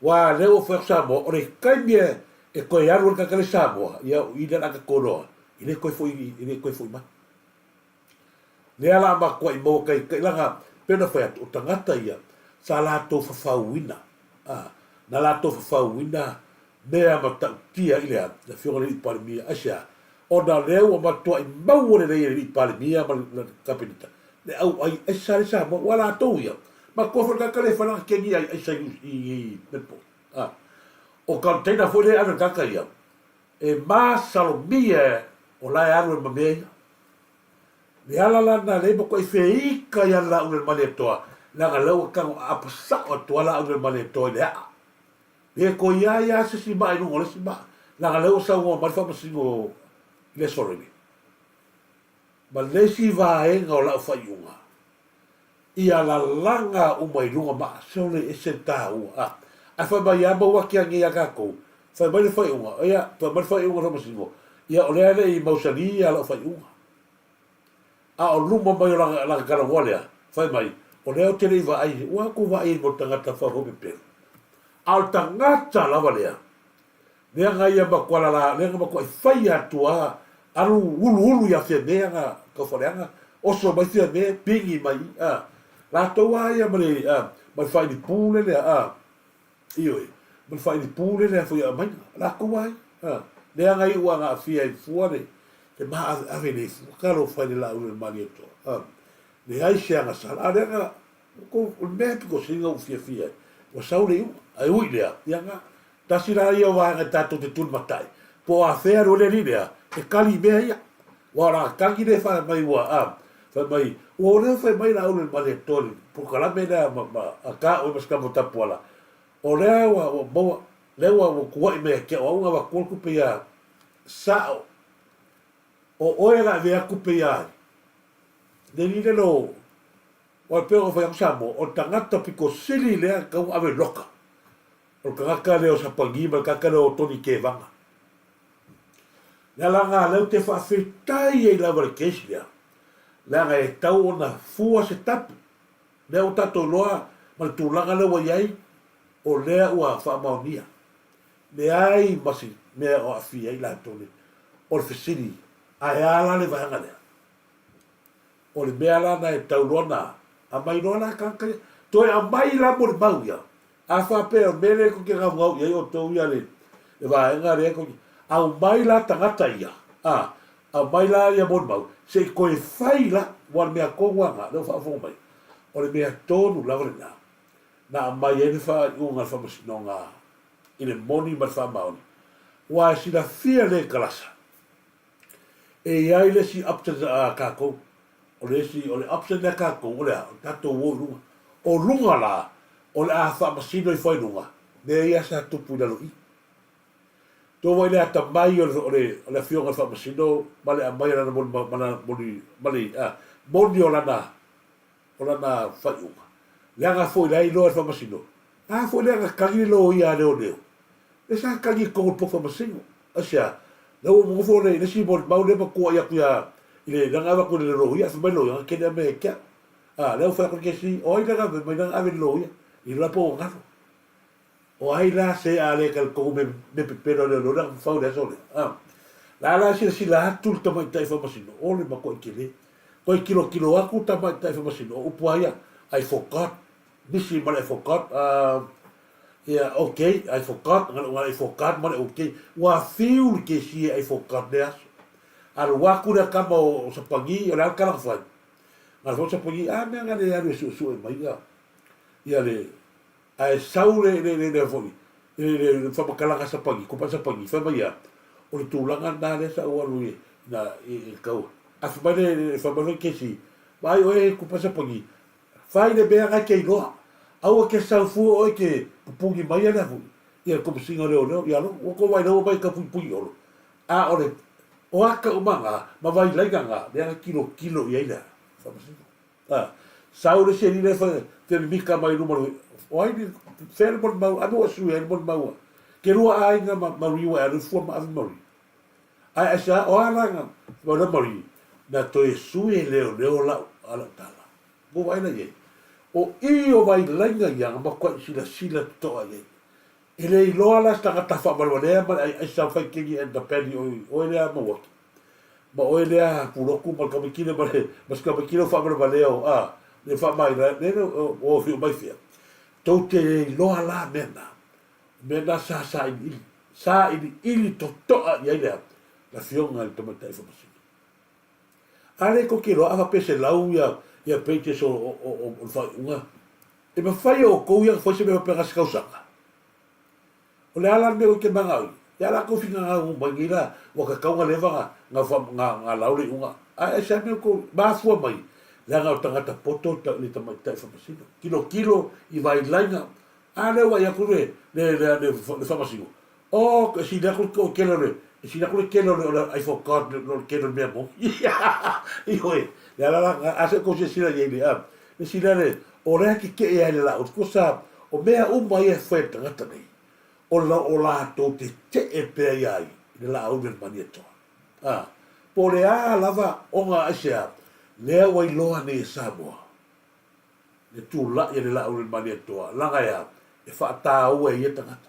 Speaker 2: ua lea ua fai atu Samoa, o le taimi e, e toe alu ai le tagata lea i Samoa, ia o i lea o le a tatou iloa, e le toe foi, e le toe foi mai. Lea la matuai maua taitai, leaga, pei ona fai atu, o tagata ia, Sa latou fafauina, a, na latou fafauina mea matautia i le a? Le Afioga i le Alii Palemia. Aisea? Ona o lea ua matuai maua lelei e le Alii Palemia ma le Kapeneta le auai aisa le Samoa, ua latou ia. Matua foi le tagata lea e fai lana keni ai aisa i, i, i Melbourne. A, o container foi lea e ave e le tagata ia, e masalomia o la e alu ai ma mea ia. Le ala la na lea matuai feika ia Laaulialemalietoa, leaga lea ua tago aapa sao atu lava Laaulialemalietoa i le aa. Le toe i ai lava se isi maa i luga o le isi maa, leaga lea ua saunoa mai le faamasino i le Aso Faraile. Ma le isi vaega o lau faaiuga, ia lalaga uma i luga maa, sole ese le taua. A, ae fai mai lava maua ake anei ia tatou, fai mai le faaiuga, ia, fai mai le faaiuga a le faamasino, ia o lea e le i mausali ia lau faaiuga. A o luma mai o lana, lana talanoa lea, fai mai, o lea ou te le i vaai, ua atu vaai i mo tagata faufau pepelo. A o le tagata lava lea, lea na ia matua lala, lea na matuai faia atu lava, alu uluulu ia Fiame ana taufaleaga, oso mai Fiame, pigi mai, a, latou lava ia ma le, a, ma le faailipu le lea, a, Ioe, ma le faailipu lea lea foi e aumai, latou lava ia. A, lea na iu ana aafia ai fua le, le maaveave le fua, talofa i le Laaulialemalietoa. A, leai se agasala. A o lea na, o le mea pito sili ona ou fiafia ai, ua sau le iuga. Ae ui i lea, ia na, tasi la ia o vaega tatou te tulimatai, po o afea alu ai le alii lea, e kali i mea ia. Aua o lana tagi lea fai mai ua, a, fai mai, ua o lea fai mai Laaulialemalietoa i le polokalame lea ma, ma, a taua ma si tama o Tapuala, O lea ua ua maua, lea ua ua kuaʻi mai ia te au, au na avatua le tupe ia sao. O oe na avea tupe ia ai. Le li le lo, ua pei ona fai atu Samoa, o le tagata pito sili lea e tatau ona ave i loka. O le tagata lea o Sapani ma le tagata lea o Tony Tevaga. Le ala lena lea ou te faafetai ai lava i le case lea, leaga e tatau ona fua se tapu. Lea ua tatou iloa ma le tulaga lea ua i ai, o lea ua faamaonia. Leai ma se mea o aafia ai latou nei. O le fesili, ae a la le vaega lea? O le mea la na e tau loa na aumai loa la tagata ia. Toe aumai la molimau ia. A faapea o le mea lea tou te gaugau i ai outou ia le vaega lea tou te, aumai la tagata ia, a, aumai la ia molimau, se i toe fai la, aua o le mea tonu lava lena, lea ua faafofoga mai, o le mea tonu lava lena na aumai ai le faaiuga a le Faamasinoga i le moni ma le faamaoni, aua e silafia lē kalasa, E i ai le isi option a tatou, o le isi, o le option lea a tatou, o le a? O le tatou o i luga. O luga la, o le a faamasino ifo ai luga, mea ia sa tupu i lalo i i. Tou vaai i le atamai o le, o le, o le afioga i le faamasino ma le aumai o lana moni, ma lana moni, ma le, a, moni o lana, o lana faaiuga. Leaga foi la e iloa e le faamasino, a foi lea na tagi le loia a leoleo, lea sa tagi i totonu o le potu faamasino. Aisea? Lea ua nofo le le isi molimau lea ma tuuai atu ia i le lea na avatu i le loia, ae fai mai le loia, na kene ame ia te au. A, lea ua fai atu le kesi, o ai lea na ave mai lea na ave i le loia? I la po ua galo. O ai la se a le talitonu me me pepelo a leoleo lea na fafau i le aso lea? A. La la e silasila atu le tamaitai faamasino, o le matuai tele. Toe tilotilo atu le tamaitai faamasino, o upu lava ia, I forgot, misi ma le I forgot, uh, ia, ok, I forgot, na I forgot ma le ok. Ua fiu le kesi e I forgot lea aso. Alu atu lea tama o Sapani, o le a le tala na fai? Na alu foi Sapani, a mea na le alu e suesue mai ia, ia le, Ae sau le, le, le, le foi, le, le, le faamatalaga a Sapani, kopa Sapani, fai mai ia, o le tulaga lena lea sa ou alu i, na, i, i taua. Ae fai mai le, le, fai mai foi kesi, vaai oe kopa Sapani, fai le mea na e te iloa. Aua ke sau fua oe ke pupuni mai a lea foi, ia le komesina o leoleo, ia lo, ua tou vaai lea ua omai e tau puipui i Olo. A o le, o ata uma na, ma vailaina na, lea na tilotilo i ai le faamasino. A, sau le isi alii lea e fia mimita mai luma o ai ni, fea le molimau, ave ua sui ai le molimau a ke lua aiga ma Marie ua e alu fua ma ave Marie. Ae aisea, o a la na, ma le Marie, na toe sui e leoleo lau, a lau tala. Ua vaai la i ai. O i o vailaina ia na matuai silasila totoa i ai. E le iloa la se tagata faavalevalea ma le aiaisa fai kegi and the penny oi oe lea Mauaki ma oe lea Puloku ma le tamaitile ma le ma si tamaitile o faavalevalea o a le faamaila le o fiu mai fea. Tou te le iloa la mea na. O mea na sa sailiili, sailiili totoa i ai le le Afioga i le Tamaitai Faamasino. A le tou te iloa, a faapea 100 ia ia pages o o o o le faaiuga, e mafai e outou ia ona fai se mea faapena se tausaga? O le a la le mea ou te manao i? Le a la tou finagalo mai nei la ua tatau ona leva na na na na lau le iuga? Ae aisea mea tou mafua mai leaga o tagata poto le tamaitai faamasino tilotilo i vailaiga a lea ua i atu le le le le faamasino oh e sili atu le toatele o le e sili atu le tele o le o le I forgot le le tele o le mea moni ioe le ala la a se tou silasila i ai le a le sili a le O lea tetee ai le laau tusa o mea uma ia e fai e le tagata nei, o la, o latou tetee pea ia ai i le laau le Malietoa. A, po o le a lava ona aisea, lea ua iloa nei e Samoa le tula'i a le laau le Malietoa, laga e a? E faataua e ia tagata.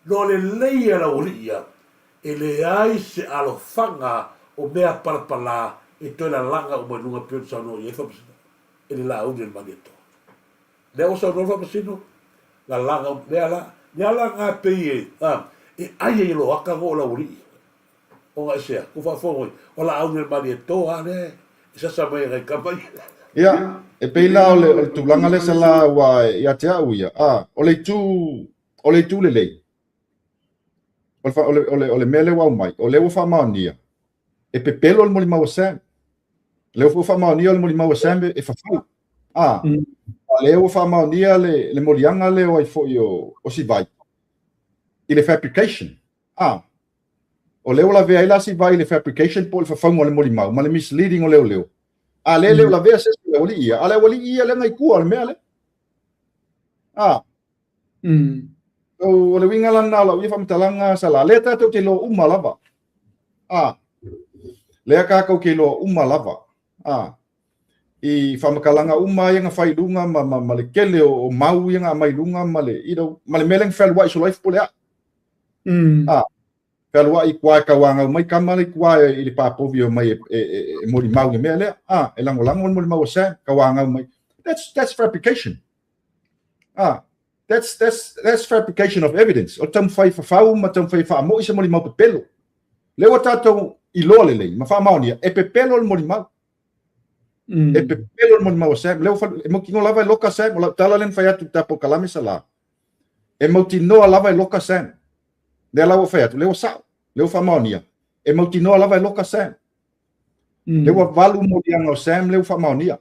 Speaker 2: No lelei e laualii ia, e leai se alofaga o mea palapala e toe lalaga uma i luga pei ona saunoa i ai Faamasinoga. e le Laauli o le Malietoa. Lea ua saunoa le Faamasino, lalaga uma, lea la, lea la na pei e, a, e ai ai e loaka go o laualii. Ona aisea, ku faafofoga mai, o Laauli o le Malietoa a lea e sasa mai e nai kama ia.
Speaker 3: Ia, e pei la o le, o le tulaga lea sa la ua ia te au ia, a, o le itu, o le itu lelei, o le, o le, o le, o le mea lea ua aumai, o lea ua faamaonia, e pepelo le molimau a Sam. Lea ua faamaonia le molimau a Sam e fafau. A, mm. a lea ua faamaonia le, le moliaga lea o ai foi o, o Sivai i le fabrication. A, o lea ua lavea ai la Sivai i le fabrication po o le fafauga o le molimau ma le misleading o leoleo. A lea le o lavea se isi le aualii ia, a le aualii ia lea na i tua o le mea lea. A, Mm. So, o le uiga la lena o lau ia faamatalaga Sala, lea tatou te iloa uma lava. A, lea tatou te iloa uma lava. A, i faamatalaga uma ia na fai i luga ma, ma, ma le tele o, o mau ia na aumai i luga ma le, you know, ma le mea lea na fealuai solo ai Fepuleai. Mm. A, fealuai i tua e tauanau mai tama le i tua i le papovi o mai e, e, e, e molimau le mea lea. A, e lagolago le molimau a Sam, tauanau mai. That's, that's fabrication. Ah, that's, that's, that's fabrication of evidence. O taumafai fafau ma taumafai faamo'i se molimau pepelo. Lea ua tatou iloa lelei ma faamaonia, e pepelo le molimau. Mm. E pepelo le molimau a Sam. Lea ua e mautinoa lava e loka Sam. O lau tala lea na fai atu i ta polokalame sa la. E mautinoa lava e loka Sam. Lea la ua fai atu, lea ua sao, lea ua faamaonia. E mautinoa lava e loka Sam. Mm. Lea ua valu moliaga o Sam lea ua faamaonia.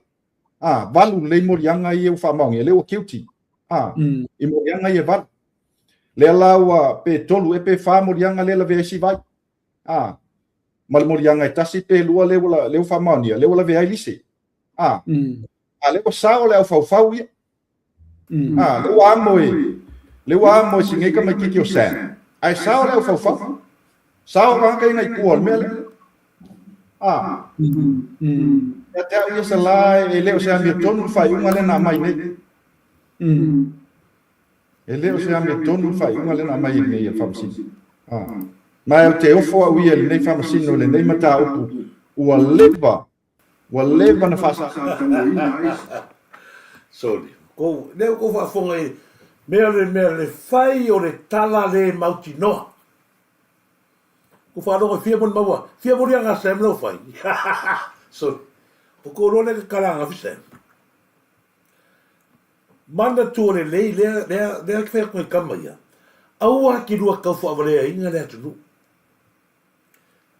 Speaker 3: A, valu lelei moliaga ia ua faamaonia, lea ua guilty. A, mm. i moliaga ia e valu. Lea la ua pe tolu e pe whā moliaga lea lavea ai Sivai. A, ma le moliaga e tasi pe lua lea ua, lea ua faamaonia, lea ua lavea ai Lise. A, mm. a lea ua sao le aufaufau ia. Mm. Ah, le ua amo e, le ua amo e si nei tamaititi o Sam. Ae sao le aufaufau. Sao tagata ia i tua o le mea lea. Ah. Mm. Mm. Ia te au ia sa la e le o se amiotonu le faaiuga lea na aumai nei. Mm. E le o se amiotonu le faaiuga lea na aumai nei e le Faamasino. Ah. Ma ou te ofo au ia i lenei Faamasino i lenei mataupu ua leva Ua leva na faasauina
Speaker 2: ai. Sorry. Kou, lea ua kou faafofoga i mea le mea le fai o le tala le mautinoa. Kou faalogo e fia moli maua, fia moli aga Sam lea ua fai. Sorry. O kou loa lea tatala angafi Sam. Manatua lelei lea, lea, lea ke fai atu ngai tama ia. Aua ki lua tau faavaleaina le atunuu.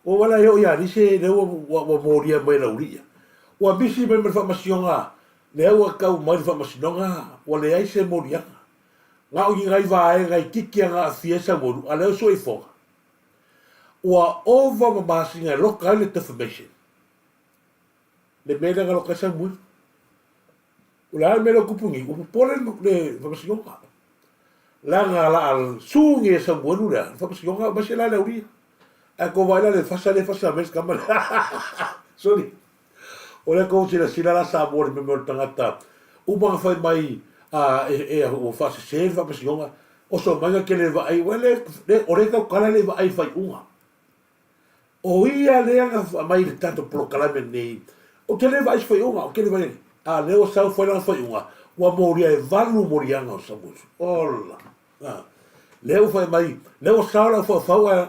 Speaker 2: Ua wala e oo ia Lise lea ua, ua, ua molia mai lau lia. Ua misi mai ma le faamasinoga, lea ua tau mai le faamasinoga, ua leai se moliaga. Na o ni nai vaega itiiti a na aafia ai Samuelu, a lea ua sue i foga. Ua ova ma masina e loka ai le defamation. Le mea lea na loka ai Samuelu. O le a le mea lea ua tupu nei, ua popole le faamasinoga. Leaga la a su nei e Samuelu lea, le faamasinoga aumai se la le aulia. Ae kou vaai la le fasa lea e fasa mai le tama lea. Sorry. O lea kou silasila la Samoa i le mea o le tagata uma na fai mai a e, e ua faasese le faamasinoga, oso mai na te le vaai, ua le, le, o lea tautala le vaai i faaiuga. O ia lea na aumai i le tatou polokalame lenei, ou te le vaai i se faaiuga, ou te le vaai, a lea ua sau fai lana faaiuga, Ua molia e valu moliaga o Samuelu. Ola! A, lea ua fai mai, lea ua sao lau faufau ae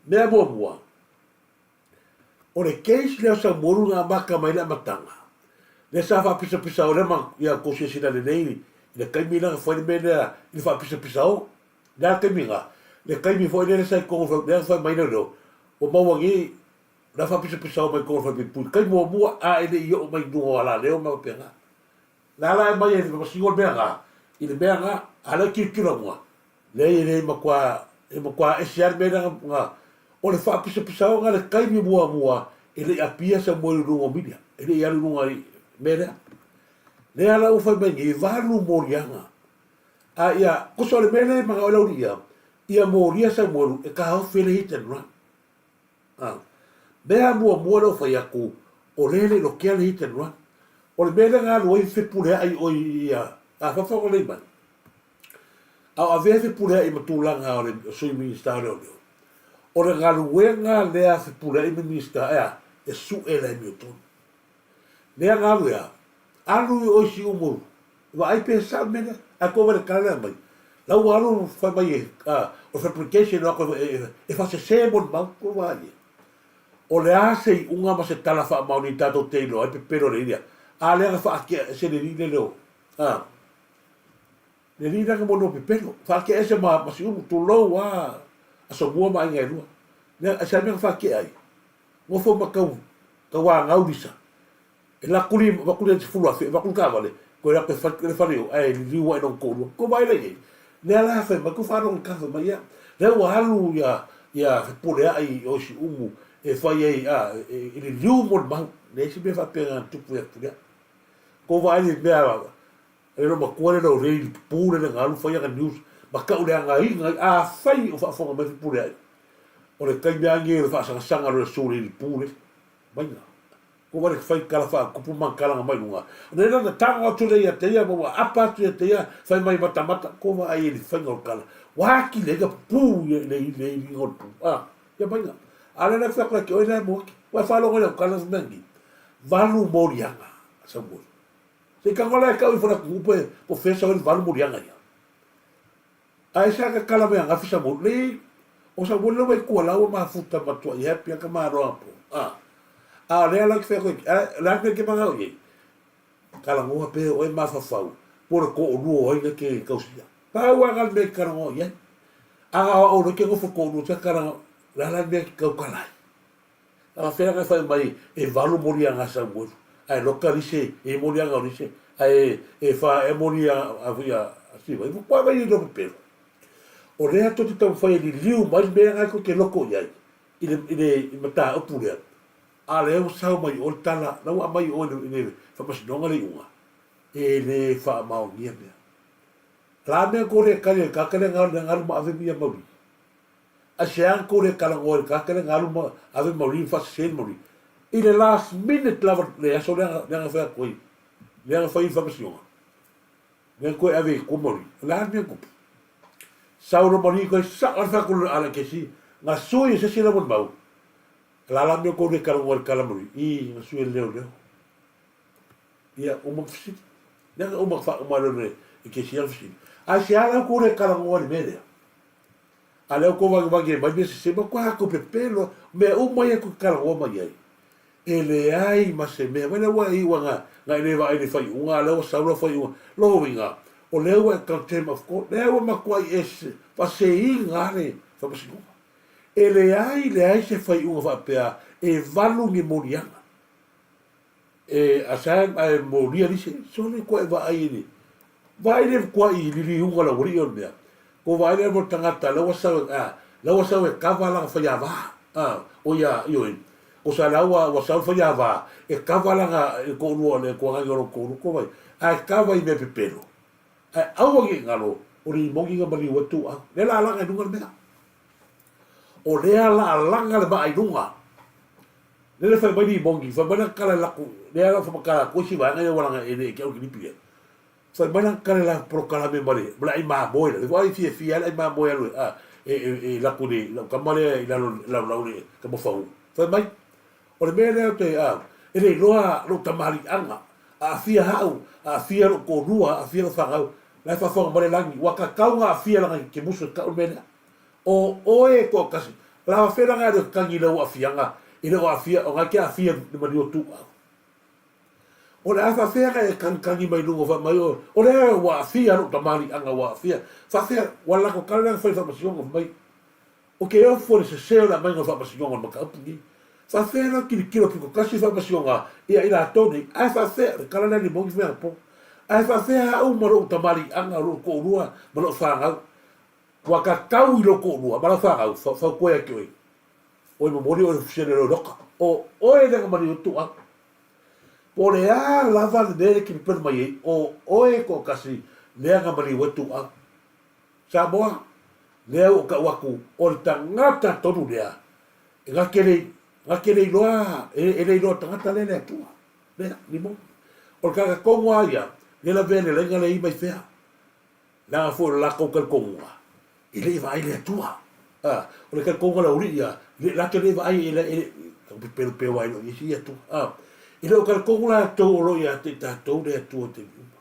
Speaker 2: mea muamua, o le case lea o Samuelu na amata mai le amataga, lea sa faapisapisao lea ma ia tou silasila lelei i le taimi lea na fai le mea lea i le faapisapisao, le a le taimi lena? Le taimi foi lea sa i totonu lea na fai mai leoleo, ua maua nei la faapisapisao mai totonu o le falepuipui i le taimi muamua a e le i oo mai i luga o alaleo ma faapena. Le a la e aumai ai le masino le mea lena i le mea lena, a o lea e tilotilo atu, leai e le matua, e matua ese lava le mea lea na, o le faapisapisaoga le taimi muamua e le i apia Samuelu i luga o media, e le i alu i luga i le mea lea. Lea la ua fai mai nei, e valu moliaga. A ia, kosa o le mea lea e manao ai le aualii ia, ia molia Samuelu e taofi ai le hit and run. A. Mea muamua lea ua fai atu, o lea e le i lotea le hit and run. O le mea lea na alu ai Fepuleai oi ia, a fafa lelei mai. A o avea Fepuleai ma tulaga o le Sui Minisita o Leoleo, o le galuega lea a Fepuleai ma Minisita, e a? E sue le amiotonu. Lea na alu e a? Alu i o i Siumu, vaai pe sao le mea lea. Ae kou le tala lea mai, la ua alu fai mai e, o le fabrication o atu e faasese mo le mau, kou vaai i ai. O le a se iuga ma se tala faamaoni tatou te iloa ai pepelo le ia. A lea na faatea ese le alii lea o, a, le alii lea na monoa pepelo, faatea ese ma Siumu, tulou a Asomua ma aiga e lua. Lea, se a mea na faatea ai? Nofo ma tau, tauanau lisa. E lakuli, avatu le 10,000, avatu le taavale, toe alu atu e fai le fale o, ae liliu ae lona toalua. Tou vaai la i ai? Lea la fai mai, tou faalogo i le tala fai mai, ia, lea ua alu ia, ia Fepuleai i o i Siumu e fai ai, a, e, e liliu mo le mau. Leai se mea faapena na tupu ia Fepuleai. Tou vaai i le mea, le loomatua le leo i le pupū lele na alu fai ana news ma tauleagaina ai. Afai o faafofoga mai Fepuleai, o le taimi lava lenei o le faasagasaga loa e sue i le pupū lele. Maiga. Ko wale whai kala whaakupu ma karanga mai runga. Nei rā na tango atu lea ia te ia, ma ua apa atu ia te ia, whai mai matamata, ko wa ai e le whainga o kala. Wā ki le ika pupū ia le i le i ringa o le pū. A, ia maiga. A le la whia koe ki oe la e moaki. Wai whārongo i au kala mea ni. Valu morianga, sa mori. Se i kango la e kau i whana kupu e, po whesa oi valu morianga ia. Ae sa ka kala mai a Gafi Samuel, le, o Samuel le wai kua laua mafuta matua i happy aka maro apo. A, a lea la ki whea koe, a, la ki ke mangao i ei. Kala ngoa pe oe mawhawhau, po le ko o lua o aina ke kausia. Pau a ngal mea ki kala ngoa i ai. A ngā o le ke ngofo ko o lua tia kala la la mea ki kau kalai. A whea ka whai mai e valu mori a ngā Samuelu. Ae loka rise, e mori a ngā rise, ae e wha e mori a a a a siwa. I kua mai i loko pelo. O lea to te tau whai e liliu mai mea ngai ko te loko i ai. I le, i le i matā upu lea. A lea ua sau mai o le tala, la ua mai o i le, i le whamasinoga le iunga. E le whaamaonia mea. La mea kore kare kakere ngā ngaru ma ave mia mauri. A se a kore kalagoa i le kakele galu ma ave mauri ma faasese mauri. I le last minute lava le aso lea lea na fai atu ai, lea na fai ai le faamasinoga, lea na toe ave ai i tua mauri. O le a le mea na tupu? Sau loa mauri toe sao lava le fai atu a le kesi, na sui e se isi le mau. O le a la le mea tou le kalagoa i le kala mauri? Ii, na sui e le leoleo. Ia, uma ka fesili. Lea na uma ka faauma lea le kesi ana fesili. Ae se a la tou le kalagoa i le mea lea? A lea kou vagevage mai mea sese ma koe kou pepelo, mea uma ia koe talanoa mai ai. E leai ma se mea, vai lea ua iu a nga e le vaai le faiuga, a lea ua sau la faiuga. Lona uiga, o lea ua e contempt of court, lea ua matuai e faaseiga le faamasinoga. E leai leai se faiuga faapea e valu ni moliaga. E asa ae molia lise, sole koe vaai i le vaai le matua i liliuga o le aualii o le mea. Ko vaai le mo tagata la ua sau a la ua sau e kava lana faiava a o ia ioe. Ko sa la ua ua sau faiava e kava lana e toalua le toagaga o lona toalua ko vai ae kava i mea pepelo. Ae aua ne i galo o le imogi na maliu ai tou au. Lea la alaga i luga le mea. O lea la alaga le maa i luga. Lele fai mai limogi, fai mai lana kala e laku, lea la whamakala atu ai si vaega ia ua langa e le ke au kilipi ia. Fai mai lana kala la polokalame ma le, ma le ai mamoe la. Le ai fia fia le ai mamoe alu e, a, e, e, e laku le, lau tama lea i lalo, lau lau le tama fau. Fai mai, o le mea lea o te, a, e le iloa lou tamaliiaga. Aafia ha'u, aafia lo'u toalua, aafia lo'u fanau, la e faafofoga mai le lagi, ua tatau ona aafia leaga e te musu e ta'u le mea lea. O oe e toatasi, o le a faafefea la ona e alu e tagi i lau aafiaga e le o aafia, ona e te aafia i le maliu o tuuau? O le a faafefea ona e tagitagi mai luga fai mai oe, o lea ua aafia lo'u tamaliiaga ua aafia, faafefea, ua latou tala lea na fai i le faamasinoga fai mai, Ou te ofo i le sese o le aumaiga o le faamasinoga o le mataupu lenei. Faafefea la tilotilo pito tasi le faamasinoga ia i latou nei, ae faafefea, o le tala lea a Limoni fai anapo, ae faafefea au ma lou tamaliiaga, lou toalua ma lou fanau, ua tatau i lou toalua ma lau fanau, fautua ia te oe, oi momoli oe i le fusele o le loka, o oe lea na maliu ai tuuau. Po o le a lava le mea e te pepelo mai ai, o oe toatasi lea na maliu ai tuuau. Samoa, lea ua tau atu o le tagata tonu lea, e na te le, na te le iloa, e le iloa tagata lea le Atua, lea, ni moni. O le tagata tonu lava ia, lea lavea i le laina lea i mai fea. Leaga foi o le latou talitonuga, e le i vaai i le Atua. A, o le talitonuga o le aualii ia, le, la te le vaai, e le, e le, tau pepelo ai loa i isi Atua. A, e le o talitonu latou o lo o ia te i tatou le Atua i taimi uma.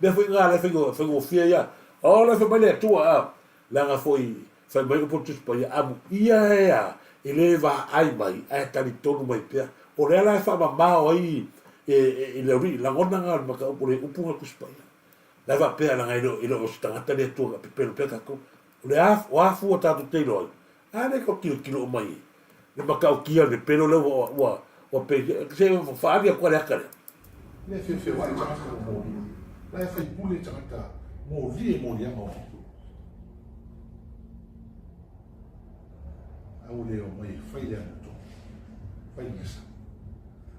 Speaker 2: Mea foi na lea faigofie ia. O la fai mai le Atua a, leaga foi fai mai upu o le Tusi Paia, amuia e a, e le vaai mai ae talitonu mai pea. O lea la e faamamao ai i le aualii lagona na o le mataupu o le upu na Tusi Paia. La e faapea leaga e le o se tagata le Atua na pepelo pea tatou. O le a, o a fua tatou te iloa ai? A lea tau tilotilo uma i le matautia o le pepelo lea ua, ua, ua pe, se faaali atu le ata lea.
Speaker 4: Le feofeoai tagata ua molia, la e faipule tagata molia i moliaga o Atua. A ua le omai e fai le amiotonu, fai le mea sao.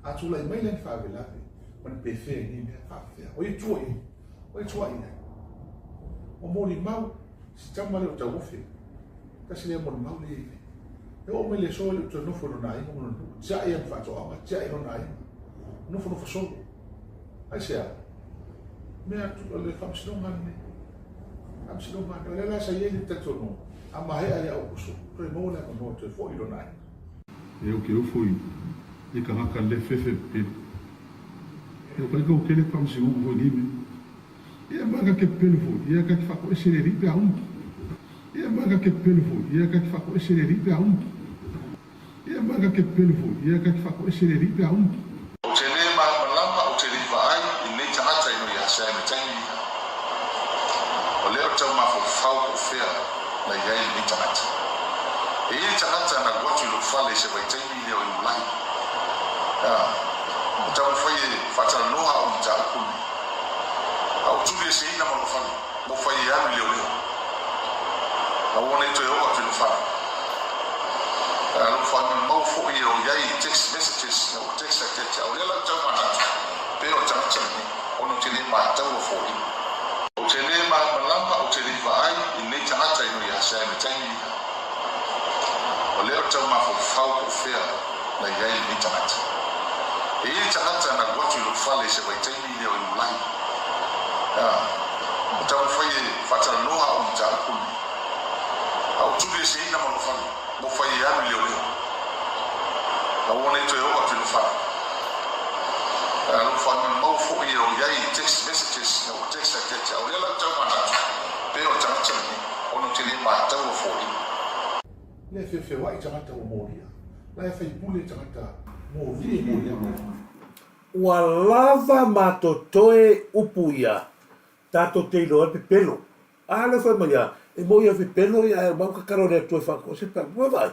Speaker 4: A tulai mai la ni faalavelave ma ni pefea i nei mea, faapefea, o ai e tua i ai? O ai e tua i ai? Ua molimau si tama lea o Tauofe, Tasi lea molimau lea i ai. E oo mai le aso e le o toe nofo i lona aiga ma lona nuu. Tiai ana faatoaga, tiai lona aiga. Nofonofo solo. Aisea? Mea atu, o le faamasinoga lenei. Faamasinoga lenei. O lea la sa i ai le talitonuga, a maea ia Aokuso, toe maua le avanoa toe foi i lona aiga.
Speaker 5: E o ke ofo i e kanaka le fefe pepelu. E o ka ika o kele faamasinoga foi nei mea. Ia ma ka ke pepelo foi, ia ka ke whakoese le alii pe a uma. Ia ma ka ke pepelo foi, ia ka ke whakoese le alii pe a uma. Ia ma ka ke pepelo foi, ia ka ke whakoese le alii pe a uma.
Speaker 6: Ou te le malamalama, ou te le i vaai i lenei tagata ino ia Sam e taimi ia. O lea ou te tau mafaufau po o fea na i ai lenei tagata. E i ai tagata na alu atu i lou fale i se vaitaimi lea o Iulai. A, e taumafai e faatalanoa au mataupu lenei. A ua tulieseina ma lou fale, ua fai e alu i leoleo. A ua nei toe oo atu i lou fale. A lou faamemau foi e o i ai i text messages na ua text atu ia te au. O lea la ou tau manatu, pe o le tagata lenei, ona ou te le mataua foliga. Ou te le malamalama, ou te le i vaai i lenei tagata ino ia Sam i taimi ia. O lea ou te tau mafaufau po o fea na i ai lenei tagata. E i ai tagata na alu atu i lou fale i se vaitaimi lea o Iulai. A, ua taumafai e faatalanoa au mataupu lenei. A ua tulieseina ma lou fale, ua fai e alu i leoleo. A ua nei toe oo atu i lou fale. A, lou faamemau foi e o i ai i text messages na ua text atu ia te au. O lea la ou te tau manatu, pe o le tagata lenei, ona ou te le mataua foliga.
Speaker 4: Le feofeoai tagata ua molia, la e faipule tagata molia i moliaga o Atua.
Speaker 2: Ua lava matotoe upu ia, tatou te iloa ai pepelo. A lea fai mai a, e moi ia pepelo ia ae mau tatalo i le Atua e faatoese pe a ua vaai.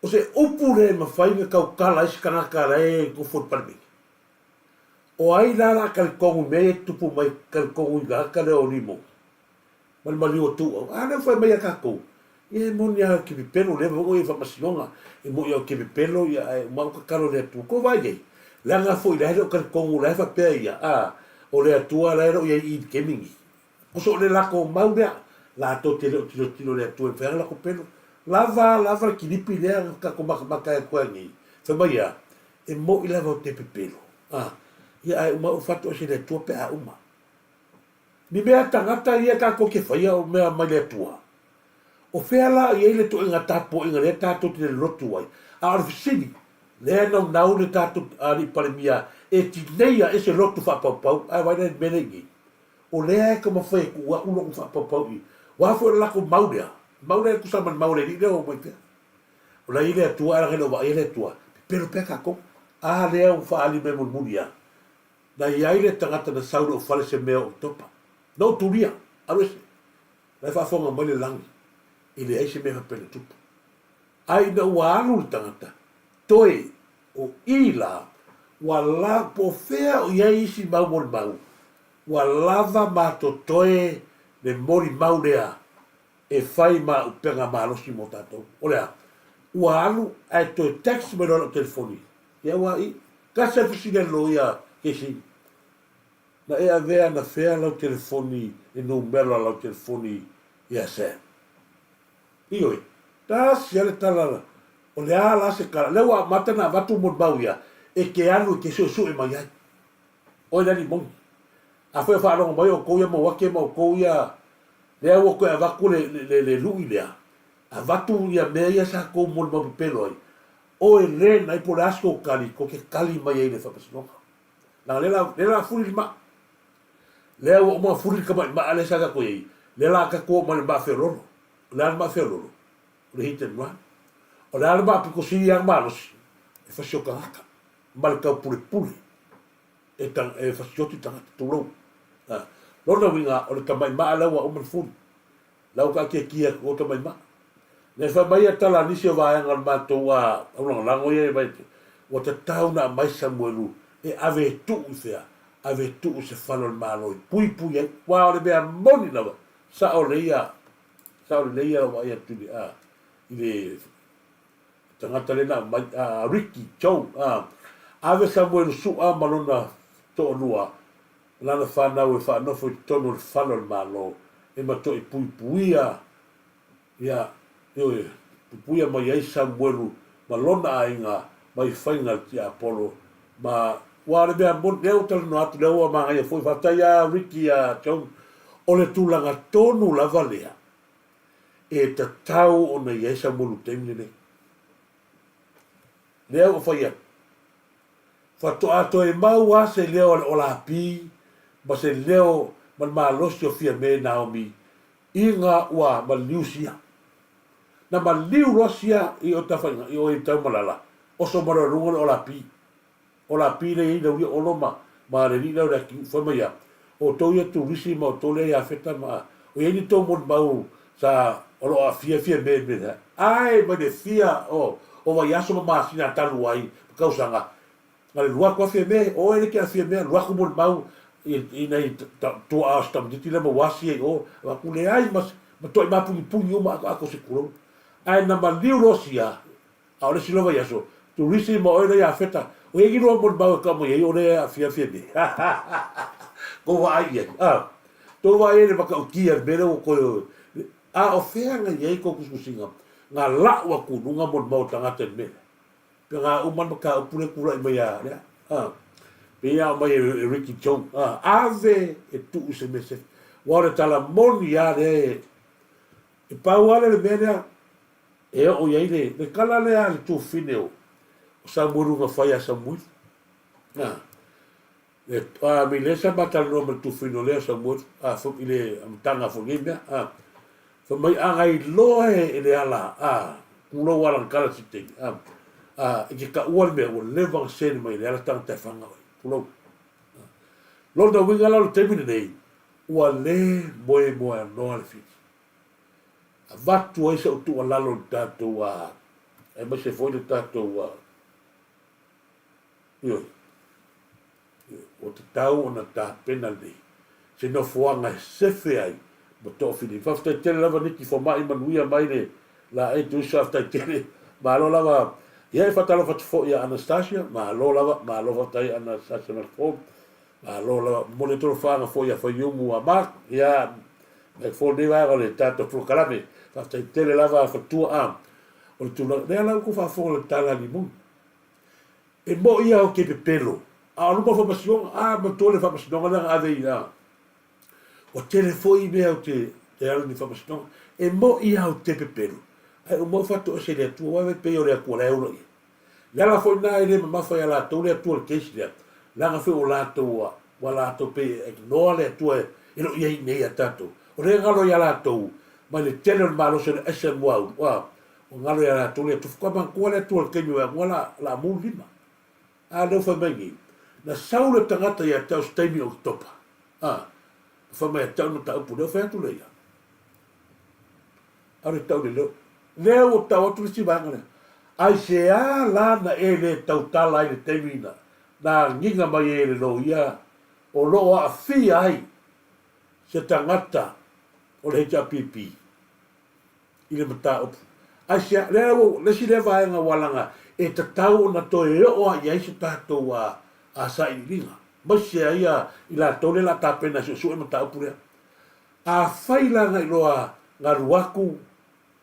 Speaker 2: O se upu lea e mafai ona tautala ai se tagata la e nofo i le Palemene. O ai la la talitonu i mea ia e tutupu mai, talitonu i le ata lea o Limoni? Ma le maliu o Tuuau. A lea ua fai mai ia tatou, ia e moni lava ou te pepelo, leva foi oe i faamasinoga, e moni lava ou te pepelo, ia ae uma ou tatalo i le Atua. Kou vaai ai, leaga foi la e le o talitonu, la e faapea ia, a, o le Atua la e le o i ai i i le taimi lenei. Poso o le latou mau lea, latou te le o tilotilo i le Atua e mafai ona latou pelo. Lava, lava le kilipi lea na tatou matamata atu ai nei, fai mai a, e moi lava ou te pepelo, a, ia ae uma ou fatoese i le Atua pe a uma. Ni mea tagata ia tatou te faia o mea mai le Atua? O fea la i ai le ituaiga tapuaiga lea tatou te lolotu ai? A o le fesili, Lea e naunau le tatou Alii Palemia e tineia e se lotu faapaupau, ae vaai la i le mea lea i nei. O lea e taumafai e tuu atu lotu faapaupau i i. Aua foi o le latou mau lea, mau lea e tusa ma le mau a le alii lea ua omai pea. O la e i ai le Atua ae leaga e le o vaaia le Atua, pepelo pea tatou. A lea ua faaali mai mulimuli ia, na i ai le tagata na sau i lou fale se mea o Oketopa. Na ou tulia, alu ese. La e faafofoga mai le lagi, e leai se mea faapea na tupu. Ae ina ua alu le tagata, toe o i la, ua la, po o fea o i ai isi mau molimau, ua lava ma totoe le molimau lea e fai ma upega malosi mo tatou. O le a? Ua alu ae toe text mai loa lau telefoni, ia ua i, tasi lava le fesili a le loia Casey, Na e avea anafea lau telefoni le numera o lau telefoni ia Sam? Ioe, tasi lava le tala, o le a la se tala, lea ua amata ona avatu molimau ia, e te alu e te suesue mai ai. Oe le alii moni. Afai o faalogo mai outou ia Mauake ma outou ia, lea ua toe avatu le, le, le lui lea, avatu ia mea ia sa tou molimau pepelo ai, oe le nai po o le a se tou tali, tou te tali mai ai i le faamasinoga. Leaga lea la, lea la fuli le maa. Lea ua uma ona fuli le tamai maa lea sa tatou i ai, lea la tatou oo mai i le maa feololo. O le a le maa feololo? O le hit and run. O le a le maa pito sili lava ona malosi? E fasi o tagata ma le taupulepule e, ta, e fasioti tagata, tulou. A, lona uiga, o le tamai maa lea ua uma ona fuli. La ua taatiatia atu o tamai maa. Na fai mai ia tala a nisi o vaega o le matou a aulagolago ia e vai atu, ua tatau ona aumai Samuelu e ave e tuu i fea? Ave e tuu i se fale o le Malo e puipui ai. Aua o le mea moni lava, sao lelei ia, sao lelei ia lau vaai atu i le, a, i le tagata lea na aumai, a, Ricky Joe, a, ave Samuelu Su'a ma lona toalua lana fanau e faanofo i totonu o le fale o le Malo e matuai puipuia, ia, ioe, puipuia mai ai Samuelu ma lona aiga mai faiga a le tiapolo ma, ua o le mea moni, lea ua talanoa atu, lea ua manaia foi, faafetai ia Ricky ia Joan, o le tulaga tonu lava lea e tatau ona i ai Samuelu i le taimi lenei. Lea ua fai atu. Faatoa toe mau lava se leo a le Olapi ma se leo ma le malosi o Fiame Naomi ina ua maliu sia. Na maliu loa sia i o tafaiga i o i Taumalala, oso mai loa i luga le Olapi. Olapi lea e i ai Laulia Olo ma ma le alii lea o Leakiuu. Fai mai ia, Outou ia turisi ma outou lea Iafeta ma o i ai ni tou molimau sa o lo o aafia Fiame i le mea lea. Ae mai le fia o o vaiaso ma masina talu ai ma tausaga, na le lua atu a Fiame, o e le te aafia mea, lua atu molimau i i nai tuaa o si tamaititi lea ma ua asi ai i o, avatu leai ma matuai mapunipuni uma atoato se tulou. Ae na maliu loa sia A o le isi loa vaiaso, turisi ma oe lea Iafeta, o i ai ni lua molimau e kau mai ai o lea e aafia Fiame? Tou vaai i ai, a? Tou vaai ai i le matautia i le mea lea ua toe... A o fea na i ai tou tusitusiga na lau atu i luga molimau o tagata i le mea lea? Pe na uma le mataupu lea e tulai mai ia lea, a? Pei a aumai e Ricky Joe, a? Ave e tuu i se mea sefe. Aua o le tala moni lava lea e... E pau lava lea o le mea lea, E oo i ai le, le tala lea a le tuafafine o Samuelu na fai ia Samuelu. Na, le, a, me lea sa ma talanoa ma le tuafafine o lea o Samuelu, a, fo, i le amataga foi nei mea, a, fai mai, a na iloa e, e Leala, a, tulou lava lana tala i se taimi, a, a, e te taua le mea, ua leva ona sene mai e Leala tagata e faga oe, tulou. A. Lona uiga la o le taimi lenei, ua le moemoeanoa le Fiti. Avatu ai sau tuualalo i le tatou a, aemaise foi le tatou a, ioe, ua tatau ona tapena lelei se nofoaga e sefe ai ma toafilemu. Faafetai tele lava Niki Fomai, manuia mai le laei tuisi, faafetai tele. Malo lava. Ia e faatalofa atu foi ia Anastasia, malo lava, malo faafetai Anastasia Malcolm. Malo lava. Momoli atu alofaga foi ia Faiumu a Mark, ia, mai foi lenei vaega o le tatou polokalame. Faafetai tele lava Fatua a. O le tulaga, lea la ua tou faafofoga i le tala a Limoni. E moi ia o te pepelo, a o luma o faamasinoga, a matua le faamasinoga lea na ave i a. Ua tele foi mea o te, te alu i le faamasinoga. E moi ia o te pepelo, ae uma o faatoese i le Atua, aua e pei o le Atua la e ola ia. Le ala foi lena e le mamafa ia latou le Atua i le case lea, leaga foi o latou ua, ua latou pei e ignore le Atua e le o i ai iinei ia tatou. O lea e galo ia latou mai le tele o le malosi o le aisa i muaulu, ua, ua galo ia latou le Atua. Faatoa manatua le Atua i le taimi ua ua la, la mu le lima. A lea ua fai mai nei, na sau le tagata ia te au i se taimi o Oketopa, a, na fai mai ia te au le mataupu lea, ua fai atu lea ia. Alu e tau le leo. Lea ua tau atu le isi vaega lea. Aisea la na e le tautala ai i le taimi na agiga mai ai e le loia o lo o aafia ai se tagata o le HRPP i le mataupu? Aisea, lea ua, le isi lea vaega ua laga e tatau ona toe oo lava i ai se tatou a sailiiliga, aemaise ai i latou lea o le a tapena e suesue le mataupu lea. Afai la na iloa galu aku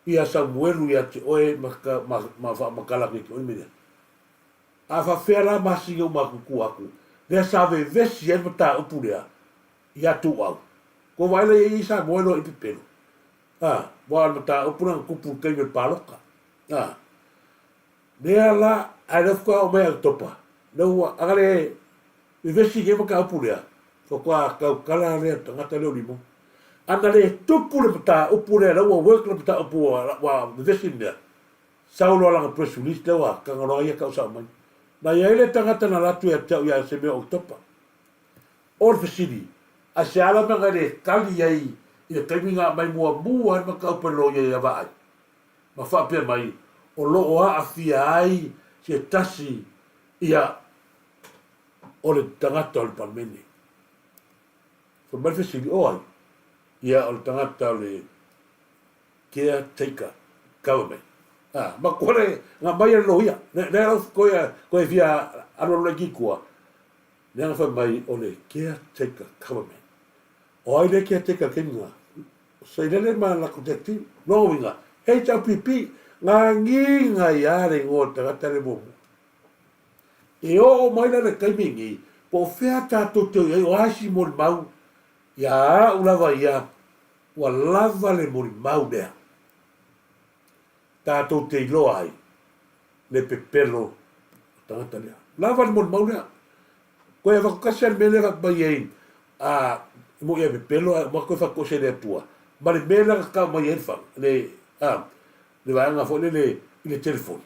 Speaker 2: ia Samuelu ia te oe ma ma faamatala atu ia te oe le mea lea, a faapefea la masina uma atu i tua atu, lea sa vevesi ai le mataupu lea ia Tuuau? Ua vaai la i ai i Samoa e loa i pepelo, a, aua o le mataupu lea na tupu i le taimi o le palota, a. Lea la, ae lea faatoa oo mai ia Oketopa, lea ua, a na le vevesi i lenei mataupu lea, faatoa tautala lea tagata lea o Limo. A na le tupu le mataupu lea, lea ua work le mataupu ua, ua vevesi le mea, sau loa lana press release lea ua Tagaloa ia tau sao mai. Na i ai le tagata na alu atu ia te au ia se mea o Oketopa. O le fesili, aisea la mea na le tali ai i le taimi na aumai muamua ai le mataupu e loia ia Vaai? Ma faapea mai, o lo o aafia ai se tasi ia o le tagata o le Palemene. Fai mai le fesili, o ai? Ia, o le tagata o le caretaker government. A, ma kore nga mai e le loia. Le, le au koe, koe fia alualu laiti i tua. Lea na fai mai o le caretaker government. O ai le caretaker taimi na? O Sailele ma latou tag team. Lona uiga, HRPP, gagiga ia le igoa o le tagata lea muamua. E oo mai la le taimi lenei, po o fea tatou te o i ai, o a isi molimau, ia au lava ia, ua lava le molimau lea tatou te iloa ai le pepelo o tagata lea. Lava le molimau lea. Koe avatu tasi lava le mea lea faapea mai ai, a, e moni e pepelo ae uma atu e faatoese e le Atua, ma le mea lea na tau mai ai le fale, le, a, le vaega foi lele i le telefoni.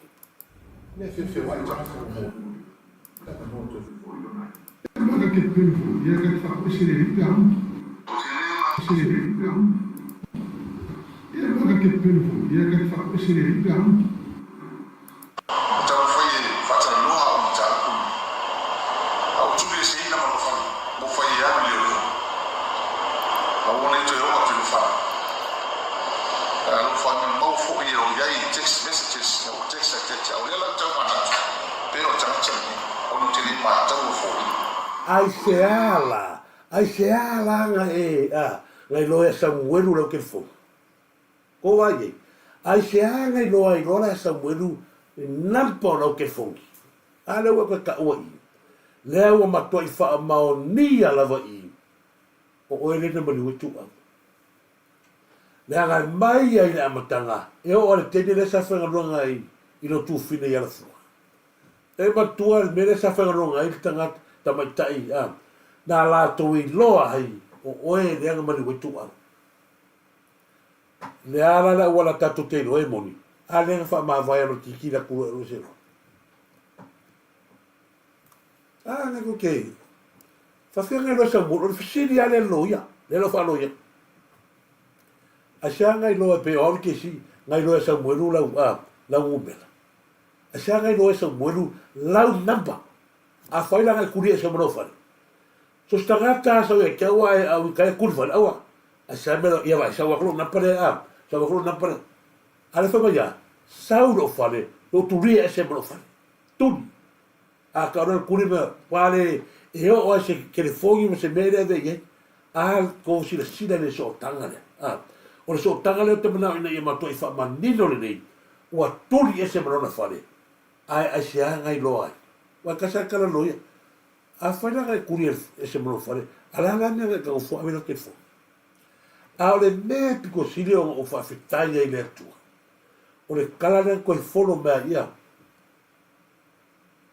Speaker 4: Mea feofeoai tagata ua maua le avanoa toe foi ona ai.
Speaker 5: Maka ke pepelo foi, ia ka te faatoese le Alii pe a uma. Ese le Alii pe a uma. Ia maka ke pepelo foi, ia ka te faatoese le Alii pe a uma.
Speaker 6: E taumafai e faatalanoa au mataupu nei, a ua tuli eseina ma lou fale, ua fai e alu i leoleo, a ua nei toe oo atu i lou fale. Ae alofa ane, maua foi e o i ai i text messages na ua text atu ia te au. O lea la ou tau manatu, pe o le tagata lenei, ona ou te le mataua foliga.
Speaker 2: Aisea la, aisea la na e, a, na iloa e Samuelu lau telefoni? Ko wai nei? Aisea na iloa ai loa la e Samuelu le nampa o lau telefoni? A lea ua e toe taua i i. Lea ua matuai faamaonia lava i i, o oe lea na maliu ai Tuuau. Leaga e mai ai i le amataga, e oo lava i le taimi lea sa faigaluega ai i lou tufine i Alafua. E matua le mea lea sa faigaluega ai le tagata tamaitai, a, na latou iloa ai o oe lea na maliu ai Tuuau. Le a la le auala tatou te iloa e moni, a lea na faamavae a ma tilotilo atu loa e alu ese loa. A na ko te faafia ngai loa sau o le fesili a lea le loia, lea lo faaloia. Aisea ngai loa e pei o au le kesi, ngai loa e Samuelu lau, a, lau numera. Aisea ngai loa e Samuelu lau number. Afai la ngai kulia e sau ma lou fale. So se tagata a sau ia te au ae au i kai kuli fale aua a sa mea ia vai sau aku lou napa lea a sau aku lou napa lea a le fai mai a sau lou fale lou tulia ese ma lou fale tuli a ka ona kuli mea pale e oo ai se telefoni ma se mea lea ave i ai a ko silasila le sootaga lea a o le sootaga lea ou te manao ina ia matuai faamanino lelei ua tuli ese ma lona fale ae aisea ngai loa ai ua tasi a kala loia Afai la e kuli ese ma lou fale, a le a la mea na e tago fua ave lau telefoni? A o le mea e pito sili ona ou faafetai ai i le Atua, o le tala lea na toe folo mai ia ia.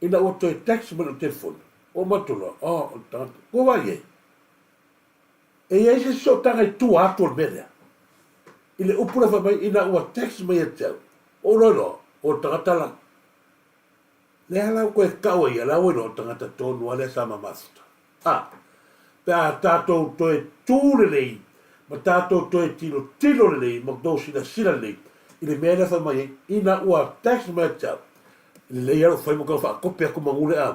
Speaker 2: Ina ua toe text mai lou telefoni, ua manatu loa, oh, o le tagata, ua vaai i ai. E i ai se sootaga i tua atu o le mea lea. I le upu lea fai mai, ina ua text mai ia te au, ua ou iloa, o le tagata la. Lea la ua toe tau ai ia, la ua iloa o le tagata tonu lava lea sa ma mafuta. A, pe a tatou toe tu lelei ma tatou toe tilotilo lelei ma tou silasila lelei i le mea lea fai mai ai, ina ua text mai ia te au, e lelei lava lou fai ma tau faakope atu manu lea.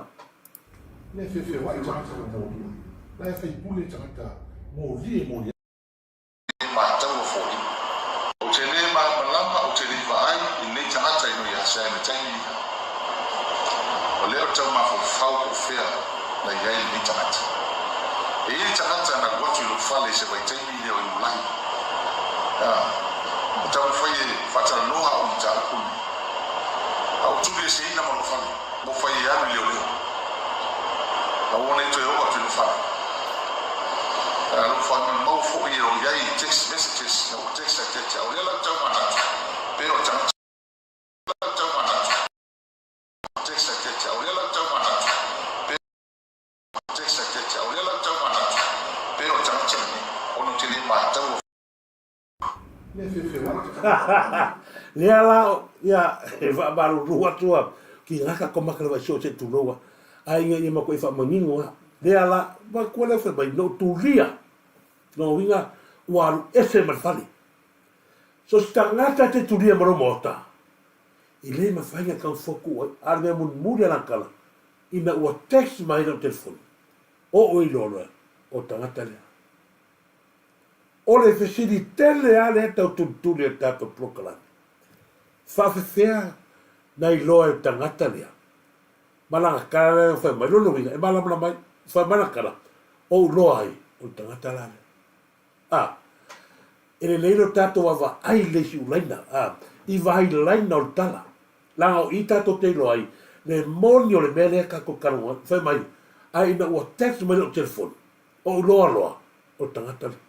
Speaker 4: Le feofeoai tagata ua molia, la e faipule tagata moli e moli
Speaker 6: le matau o foliga. Ou te le malamalama, ou te le i vaai i lenei tagata ino ia Sae me taimi ia. O lea ou tau mafaufau po o fea na i ai lenei tagata. E i ai tagata na alu atu i lou fale i se vaitaimi lea o Iulai. A, ua taumafai e faatalanoa au i mataupu lenei. A ua tulieseina ma lou fale, ma ua fai e alu i leoleo. A ua nei toe oo atu i lou fale. A lou faamemau foi e o i ai i text messages na ua text atu ia te au. O lea la ou tau manatu, pe o le tagata la ou tau manatu, text atu ia te au. O lea la ou tau manatu, pe text atu ia te au. O lea la ou tau manatu, pe o le tagata lenei, ona ou te le matau o.
Speaker 2: Lea la, ia, e faamalulu atu a ki gaka ko maka le vaisoo se tuloua, a inga ia mako e faamanino a. Lea la, matua lea fai mai, no tulia, no uiga, ua alu ese ma le fale. So se tagata te tulia ma lou maota, e le mafai na tau foku ai, a o le mea mulimuli a lana tala, ina ua text mai lau telefoni, oo i loa loa, o tagata lea. O le fesili tele lava lea tau tulituli e le tatou polokalame, faafefea na iloa e le tagata lea ma lana tala lea na fai mai? Lona uiga, e malamalama ai, fai mai lana tala, ou iloa ai o le tagata la lea. A, e lelei lo tatou vaavaai i le isi ulaina, a, i vailaina o le tala, leaga o i tatou te iloa ai le moni o le mea lea tatou talanoa ai. Fai mai, ae ina ua text mai lou telefoni, Ou loa loa, o le tagata lea.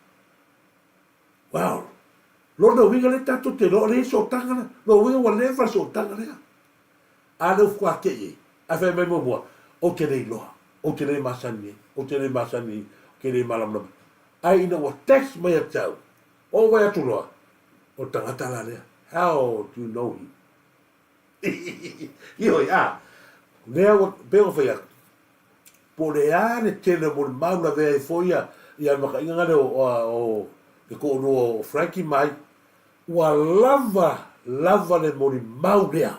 Speaker 2: Wow! Lona uiga lea tatou te iloa o lea e i ai sootaga lea. Lona uiga ua leva le sootaga lea. A lea ua faatoa te i ai. Ae fai mai muamua, ou te le iloa, ou te le masani ai, ou te le masani, ou te le malamalama. Ae ina ua text mai ia te au, ou vaai atu loa, o le tagata la lea. How do you know him? Ioe, a, lea ua, pei ona fai atu, Po o le a le tele o molimau lavea ai foi ia le makaʻiga lea o le toʻalua o Frankie mai, ua lava lava le molimau lea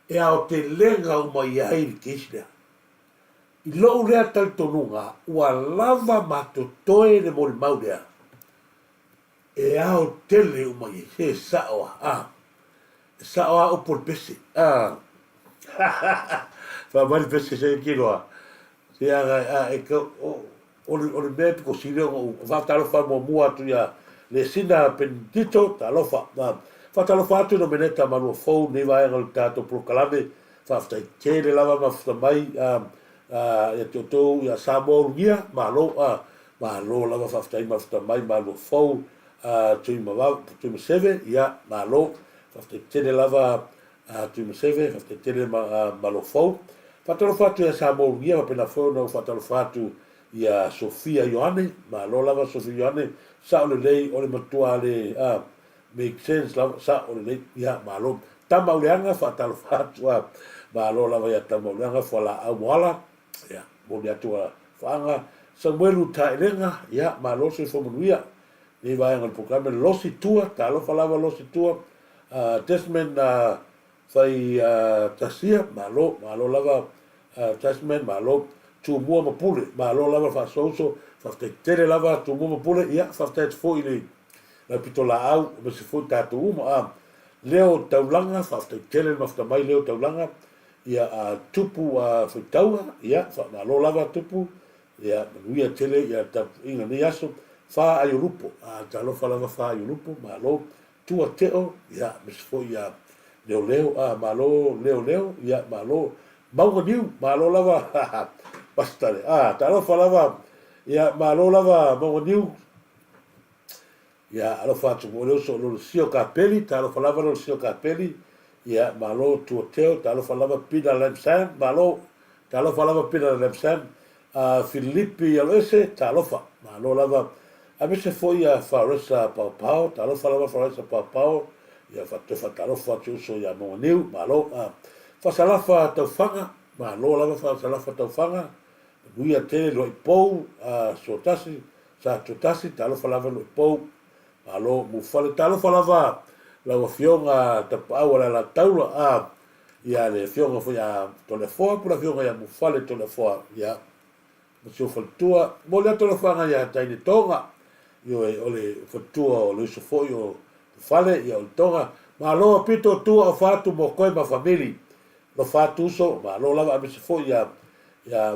Speaker 2: e aotelega uma i ai le case lea. I lou lea talitonuga, ua lava ma totoe le molimau lea E ao tele uma i ai. Se sao a. A. E sao a upu o le pese. A. Fai mai le pese se tino a. Se aga a e kau o o le o le mea e pito sili ona ou faatalofa muamua atu ia Lesina Benedito, talofa. A. Faatalofa atu i Nomeneta Maluafou nei vaega o le tatou polokalame. Faafetai tele lava mafuta mai a a ia te outou ia Samoa Ulugia, malo a. Malo lava faafetai mafuta mai Malua fou a Tuimaseve ia malo faafetai tele lava a Tuimaseve faafetai tele Malo fou. Faatalofa atu ia Samoa Ulugia faapena foi ona ou faatalofa atu ia Sofia Ioane malo lava Sofia Ioane sao lelei o le matua le a make sense lava sao lelei ia malo. Tama Uleaga faatalofa atu a malo lava ia Tama Uleaga fualaau moala Ia, momoli atu a Faaga Samuelu Taelega, ia, malo le soifua manuia. Lenei vaega o le polokalame, Losi Tua, talofa lava Losi Tua, Desmond Fai Tasia, malo, malo lava Desmond, malo. Tumua ma Pule, malo lava le faasoauso, faafetai tele lava Tumua ma Pule, ia, faafetai atu foi i le laupitolaau, aemaise foi tatou uma. Leo Taulaga, faafetai tele le mafuta mai Leo Taulaga, Ia a Tupu a Faitaua, ia faamalo lava Tupu, ia manuia tele ia tapuaiga nei aso, Fa Aiolupo, a talofa lava Fa Aiolupo, malo, Tua Teo, ia aemaise foi ia Leoleo, a malo Leoleo, ia malo, Mauga Niu, malo lava Pasitale, a talofa lava, ia malo lava Mauga Niu, Ia, alofa atu foi le uso o Lolosio Kapeli, talofa lava Lolosio Kapeli, Ia, malo Tuateo, talofa lava Pina Lamsam, malo, talofa lava Pina Lamsam, a Filipi Aloese, talofa, malo lava, aemaise foi ia Faresa Paopao, talofa lava Faresa Paopao, ia toe faatalofa atu uso ia Mauganiu, malo, a Faasalafa Taufaga, malo lava Faasalafa Taufaga, manuia tele Luaipou, a Suatasi, Sa Tuatasi, talofa lava Luaipou, Malo Mufale. Talofa lava lau Afioga Tapaau o le Alataula, a, ia le Afioga foi ia Toleafoa po o le Afioga ia Mufale Toleafoa, ia, ma si ou faletua. Momoli atu alofaga ia Taine Toga, ioe, o le faletua o le uso foi o Mufale, ia o le Toga. Malo pito tua o fatu mo koe ma famili. Alofa atu uso, malo lava aemaise foi ia, ia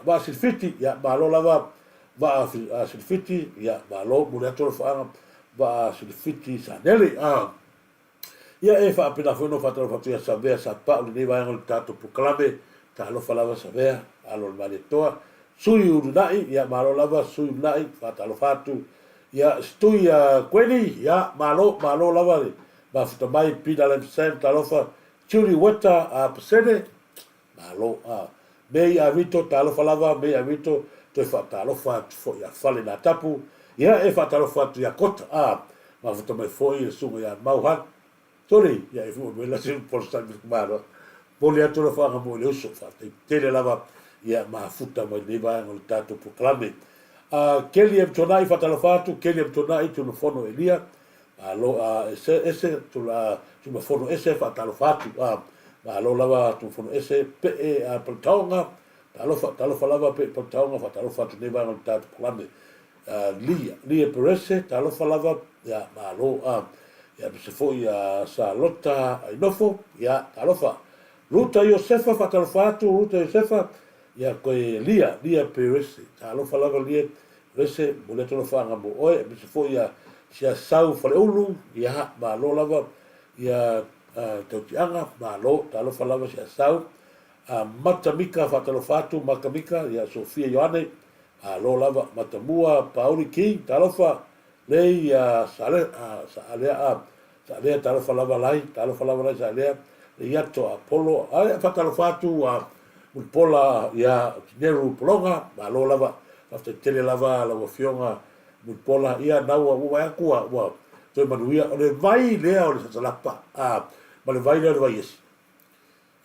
Speaker 2: Vaasilifiti, ia malo lava Vaa Silifiti, ia malo, momoli atu alofaaga Vaa Silifiti Sanele. A ia e faapena foi ona faatalofa atu ia Savea Sapau lenei vaega o le tatou polokalame. Talofa lava Savea, alo o le Malietoa. Sui Ulunai, ia malo lava Sui Ulunai, faatalofa atu. Ia Stui Kueni, ia malo, malo lava le mafuta mai Pina Lamsam, talofa. Julie Weta Pasene, Malo a. Mei Avito, talofa lava, Mei Avito, toe faatalofa atu foi ia Fale Natapu, ia e faatalofa atu ia Kota, a, mafuta mai foi le susuga ia Mau Han, sorry, ia e fua mai la se Polo Simon Kumalo, momoli atu alofaaga mo i le uso, faafetai tele lava, ia mafuta mai lenei vaega o le tatou polokalame. A, Kelly M. Tuanai, faatalofa atu, Kelly M. Tuanai, Tunofono Elia, Malo a ese ese tula Tumafono ese faatalofa atu a malo lava Tumafono ese pee a Paletaoga talofa talofa lava pee Paletaoga faatalofa atu nei vaega o le tatou polame a Lia Lia Perese talofa lava ia malo a ia aemaise foi a Salota Ainofo ia talofa Ruta Iosefa faatalofa atu Ruta Iosefa ia koe Lia Lia Perese talofa lava Lia Rese, momoli atu alofaaga mo oe, aemaise foi ia Siasau Faleulu, ia, malo lava ia Tautiaga, malo, talofa lava Siasau, Mata Mika faatalofa atu, Maka Mika, ia Sofia Ioane, malo lava, Matamua Pauli King, talofa, Lei Saalea, Saalea talofa lava Lai, talofa lava Lai Saalea, Leiato Apolo, ae faatalofa atu a Mulipola ia Tineru Pologa, malo lava, faafetai tele lava lau Afioga Mulipola, ia na ua vaai atu ua, ua toe manuia, o le vai lea o le sasalapa, a, ma le vai lea o le vaiesi,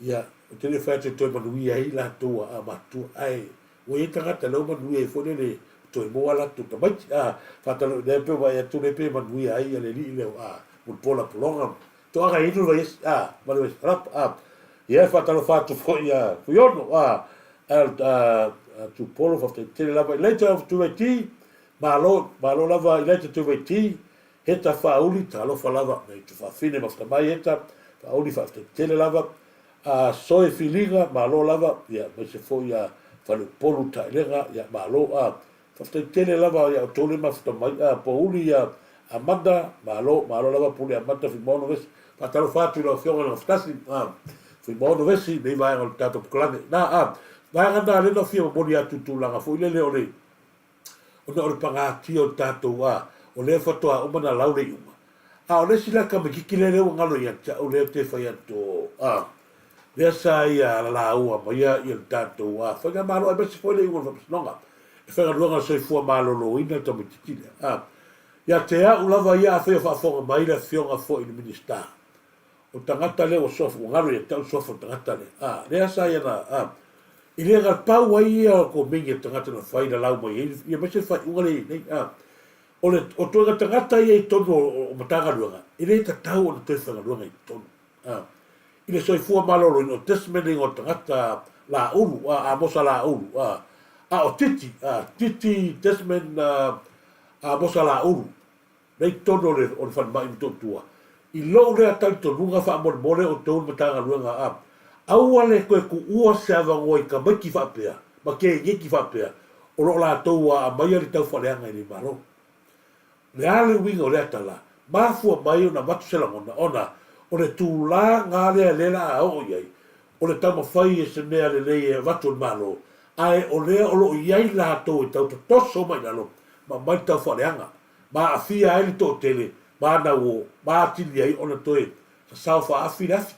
Speaker 2: Ia, ou te le fai atu e toe manuia ai latou a matutua, ae ua i ai tagata lea ua manuia ai foi lele toe maua a latou tamaiti. A, faatalo, lea pei ua vaai atu lea pei e manuia ai le alii lea a Mulipola Pologa, toaga e inu le vaiesi, a, ma le vaiesi rapa, a. Ia, e faatalofa atu foi ia Fuiono, a, a, a, Tupolo, faafetai tele lava. Ilaita Tuvaiti, malo, malo lava Ilaita Tuvaiti, Heta Whaauli, talofa lava, nei tufaafine mafuta mai Heta Whaauli, faafetai tele lava, a Soe Filiga, malo lava, ia aemaise foi ia Faleupolu Taelega, ia malo, a faafetai tele lava ia outou le mafuta mai, a Pouli ia Amanda, malo, malo lava Pule Amanda Fuimaono Vesi, faatalofa atu i lau Afioga i le Gafatasi, a Fuimaono Vesi, nei vaega o le tatou polokalame, na, a vaega na lea na fia momoli atu i tulaga foi lele o le ona o le pagatia o le tatou a, o lea faatoa uma ona lau le iuga. A o le isi la tamaititi lea lea ua galo ia te au lea te fai atu o a, lea sa ia lalaua maia ia le tatou a, faigamalo aemaise foi le iuga o le faamasinoga e faigaluega le soifua maloloina le tamaititi lea a. Ia te au lava ia afai o faafofoga mai le afioga foi i le Minisita, O le tagata lea ua suafa, ua galo ia te au le suafa o le tagata lea. A, lea sa ia na, a, i le na pau ai ia o ko mingi o le tagata na fai lalau mai ai, ia aemaise le faaiuga lea i ai nei. A, o le, o tuaiga tagata ia i totonu o, o Matagaluega, e le tatau ona toe faigaluega i totonu. A, i le soifua maloloina, o Desmond o le tagata Laulu, a, Amosa Laulu, a, a o Titi, a, Titi Desmond, a, Amosa Laulu, Lea i totonu o le, o le falemai i Motootua. I lou lea talitonuga faamolemole outou le Matagaluega a, aua le toe tuua se avanoa i tamaiti faapea ma teineiti faapea o lo o latou ua aumaia le taufaaleaga i le Malo. O le a le uiga o lea tala? Mafua mai ona avatu se lagona ona o le tulaga lea lea la a oo i ai, o le taumafai e se mea lelei e avatu e le Malo, ae o lea o lo o i ai latou e tau totoso mai lalo ma aumai le taufaaleaga. ma aafia ai le toatele ma ana uo, ma atili ai ona toe Sasao faaafi le afi.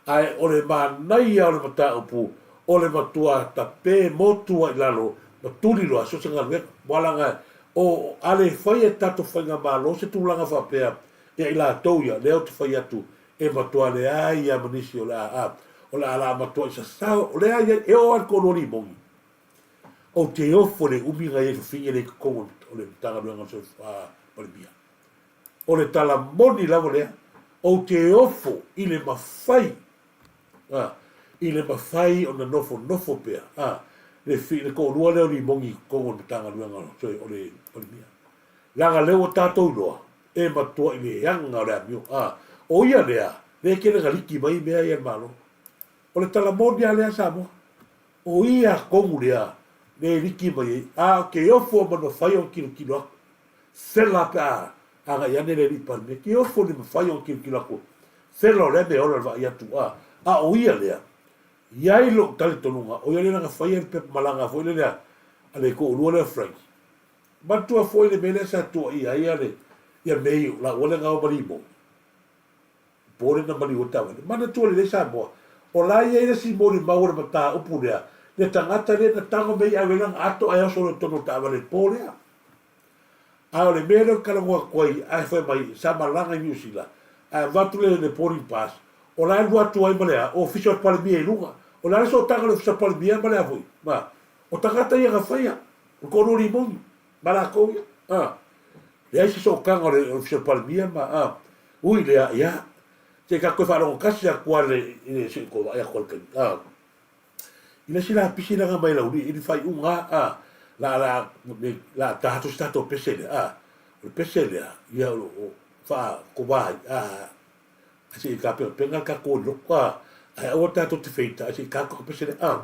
Speaker 2: Ae o le manaia o le mataupu, o le matua tape motu ai i lalo ma tuli loa so o se galuega. Aua leaga o a le faia e tatou faigamalo se tulaga faapea ia i latou ia, lea ou te fai atu e matua leai lava ma nisi o le a o le a la matuai sasao, o lea e i ai, e oo lava i le toalua limoni. Ou te ofo i le umi na i ai fafine lea i totonu o le Matagaluega o le Palemia. O le tala moni lava lea, ou te ofo i le mafai, a, i le mafai ona nofonofo pea, a, le, le toalua lea o limoni i totonu o le Matagaluega o le Palemia. Leaga lea ua tatou iloa, e matuai leaga o le amio, a, o ia lea, lea e tele na liki mai mea ia e le Malo. O le tala moni lava lea Samoa. O ia tonu lea, lea e liki mai ai, a ou te ofo ma le mafai ona tilotilo atu. Fela pe a agai ane le alii Palemia, te ofo le mafai ona tilotilo atu. Fela o lea mea e ola le vaai atu, a, a o ia lea, i ai lou talitonuga, o ia lea na faia le pepa malaga foi lea a le toalua lea o Frank. Manatua foi le mea lea sa tuuaia ai ia le, ia May laua lea na o ma Limoni. Po lea na maliu ai taavale. Manatua lelei Samoa, o la e i ai le isi molimau o le mataupu lea, le tagata lea na tago mea i ave lana ato ae oso loa i totonu o le taavale i le po lea. A o le mea lea ou te talanoa atu ai, ae fai mai sa malaga i Niu Sila, ae avatu le boarding pass, o la e alu atu ai ma le a, Ofisa o le Palemia i luga. O le a le sootaga o le Ofisa o le Palemia ma le a foi? Ma, o tagata ia na faia, o le toalua limoni, ma latou ia. A, leai se sootaga o le Ofisa o le Palemia ma, a, ui lea, ia, se i tatou toe faalogo tasi atu lava i le, se i toe vaai atu lava i le taimi, a. I le isi lapisi lea na aumai e Laulii i le faaiuga a, la, la, la ta atu se tatou pese lea, a, o le pese lea, ia, o lo o faakovā ai, a, ae se i tapenapena le tatou i le lotu, a, ae aua tatou te feita, ae se i ta atu le pese lea, a.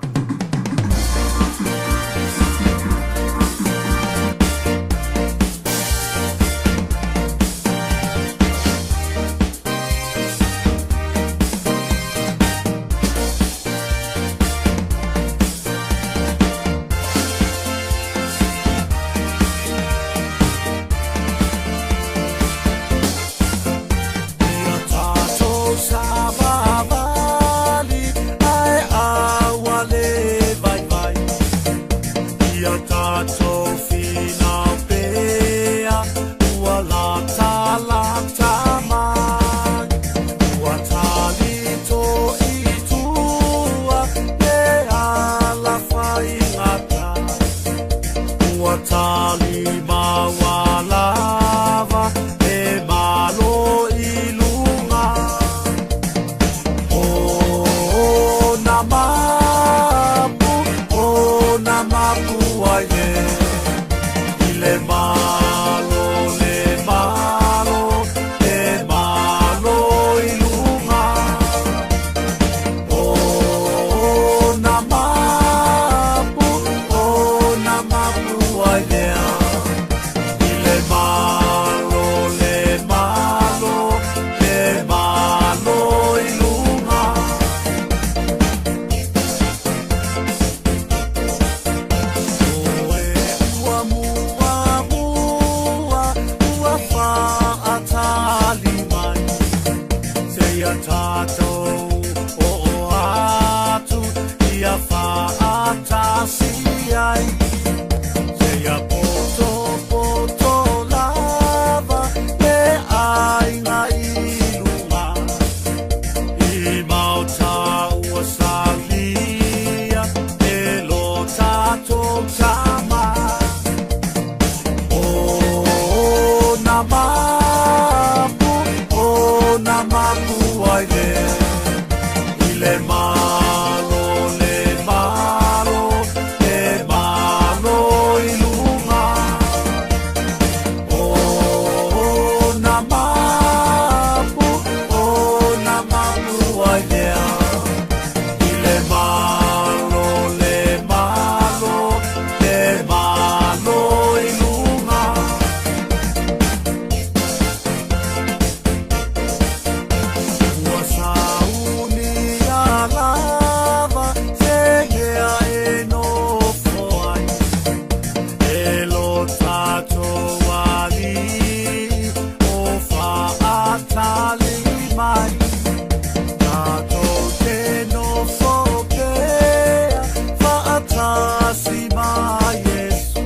Speaker 1: tasi ma Iesu,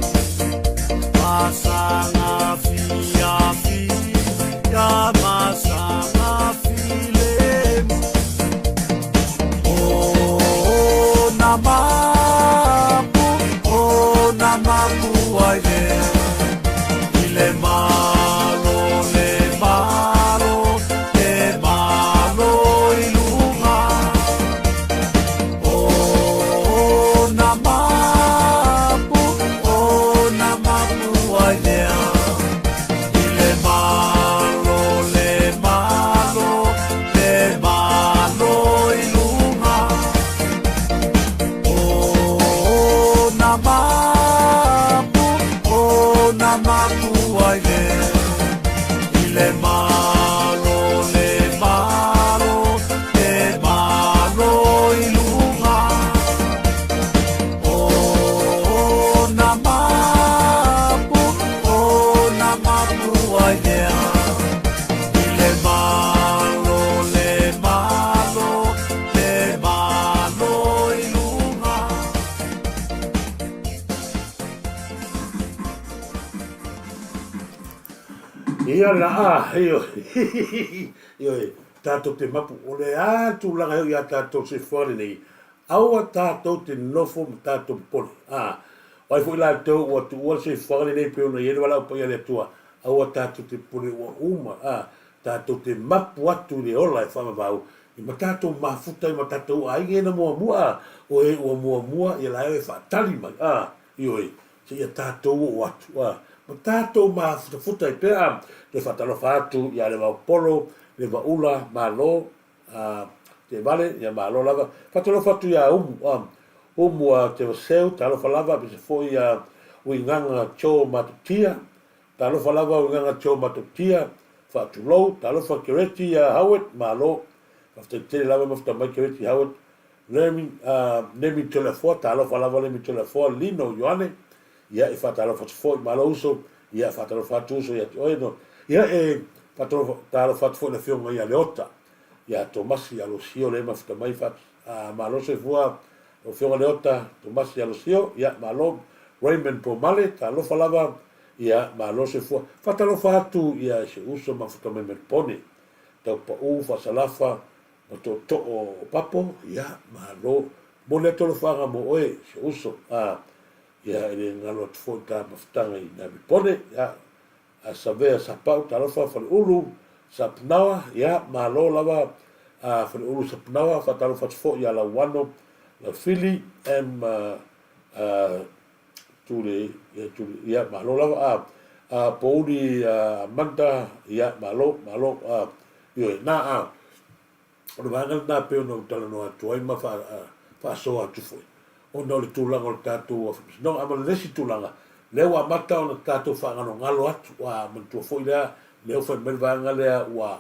Speaker 1: masaga fiafia, masaga filemu. O na mapu, o na mapu ai lea, i le malo, le malo, le malo i luga. O na mapu, o na mapu ai lea, i le malo, le malo, le malo i luga. O na mapu, o na mapu ai lea, i le malo, le malo, le malo i luga. O na mapu, o na mapu ai lea, i le malo, le malo, le malo i luga.
Speaker 2: Ia la a, ioe, ioe, tatou te mapu, o le a tulaga e oo ia tatou soifua lenei, aua tatou te nofo ma tatou popole, a, o ai foi latou ua tuua le soifuaga lenei pei ona i ai le valaau paia a le Atua, aua tatou te popole ua uma, a, tatou te mapu atu i le ola e faavavau, i ma tatou mafuta i ma tatou aiga ia na muamua, a, o e ua muamua, ia la e faatali mai, a, ioe, seia tatou oo atu, a, ma tatou mafutafuta ai pea, a, toe faatalofa atu ia Levaopolo, Levaula, Malo, a, Teevale, ia malo lava. Faatalofa atu ia Umu, a, Umu a Tevaseu, talofa lava, aemaise foi ia Uigaga Joe Matutia, talofa lava Uigaga Joe Matutia, faatulou, talofa Kereti ia Howard, malo, faafetai tele lava mafuta mai Kereti Howard, Lemi, a, Lemi Toleafoa, talofa lava Lemi Toleafoa, Lino Ioane, ia e faatalofa atu foi, malo uso, ia faatalofa atu uso ia te oe, no, ia e faatalofa, talofa atu foi i le afioga ia Leota, ia Tomasi Alosio lea e mafuta mai, fa, a, malo soifua, lau afioga Leota, Tomasi Alosio, ia malo, Raymond Pomale, talofa lava, ia malo soifua, faatalofa atu ia i si uso mafuta mai Melpone, Taupau, Faasalafa, ma tootoo o Papo, ia, malo. Momoli atu alofaga mo oe, si ou uso, a, ia, e le galo atu foi ta mafutaga i Namipone, ia, a Savea Sapau, talofa, Faleulu, Sapunaoa, ia, malo lava, a, Faleulu Sapunaoa, faatalofa atu foi ia Lauano, Laufili, M, a, Tule, ia, Tule, ia, malo lava, a, a, Pouli, a, Amanda, ia, malo, malo, a, Ioe, na, a, o le vaega lena e pei ona ou talanoa atu ai ma faasoa atu foi, ona o le tulaga o le tatou faamasinoga. A ma le isi tulaga, lea ua amata ona tatou faagalogalo atu, ua manatua foi lea, lea ua fai mai le vaega lea ua,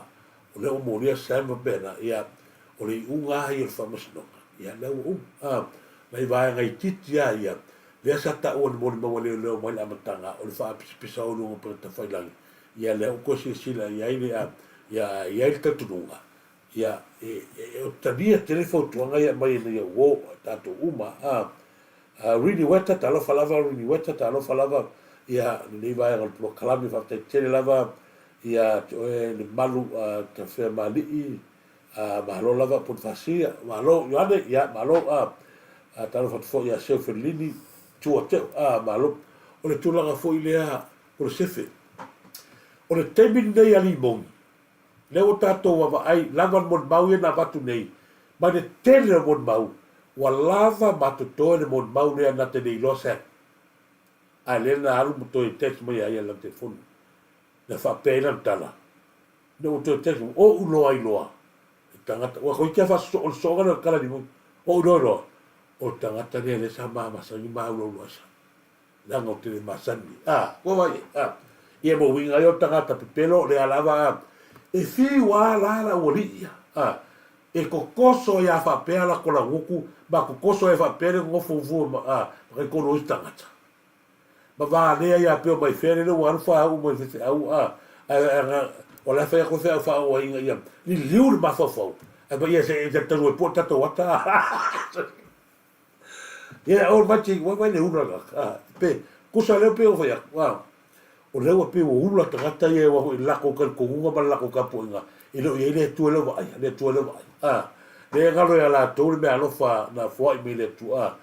Speaker 2: o lea ua molia Sam faapena, ia, o le iuga lava ia o le faamasinoga, ia, lea ua uma. A, nai vaega itiiti lava ia, lea sa taua e le molimau a leoleo mai le amataga, o le faapisapisa o luga o upega tafailagi, Ia lea ua toe silasila i ai le, ia, i ai le talitonuga, ia, e, e, e talia tele fautuaga ia aumai ina ia uo a tatou uma. A, a Rini Weta, talofa lava Rini Weta, talofa lava, ia, lenei vaega o le polokalame, faafetai tele lava ia te oe le malu a Tafeamali'i, a, malo lava Ponifasi, malo Ioane, ia, malo, a, a talofa atu foi ia Seu Felini, Tua Teo, a, malo. O le tulaga foi lea o le sefe. O le taimi lenei a Limoni, lea ua tatou vaavaai, lava le molimau ia na avatu nei, mai le tele o molimau, ua lava ma totoe le molimau lea na te le iloa se atu. Ae lea na alu ma toe text mai ia ia i lana telefoni. Na faapea ai lana tala, ina ua toe text mai, ou iloa ai loa le tagata, ua toeitiiti lava faasosoo, o le sosooga lea o le tala a Limoni, ou iloa ai loa, o le tagata lea lea sa ma masani ma aulaula ai sa. Leaga ou te le masani. A, ua vaai ai, a. Ia ma uiga ai o le tagata pepelo, lea lava, a, e fiu a la la ua lii ia, a, e kokoso ai a faapea la kola gutu, ma kokoso ai faapea le nofo fua ma, a, ma kaikonu o isi tagata. Ma valea ia pea mai fea lele ua alu faau mai feseau, a, ae, ae, o la e fai atu feau faaoaiga ia, liliu le mafaufau, ae ma ia se e talu ai po tatou ata, a. Ia, o mai te wai wai le ula la, a, pe, kusa leo pe o whai aku, a, o lea ua pei ua ula tagata ia ua foi lako ka le koguga ma le lako tapuaiga, e le o i ai le Atua i lau vaai, le Atua i lau vaai, a, lea e galo ia latou le mea alofa na foai mai le Atua, a,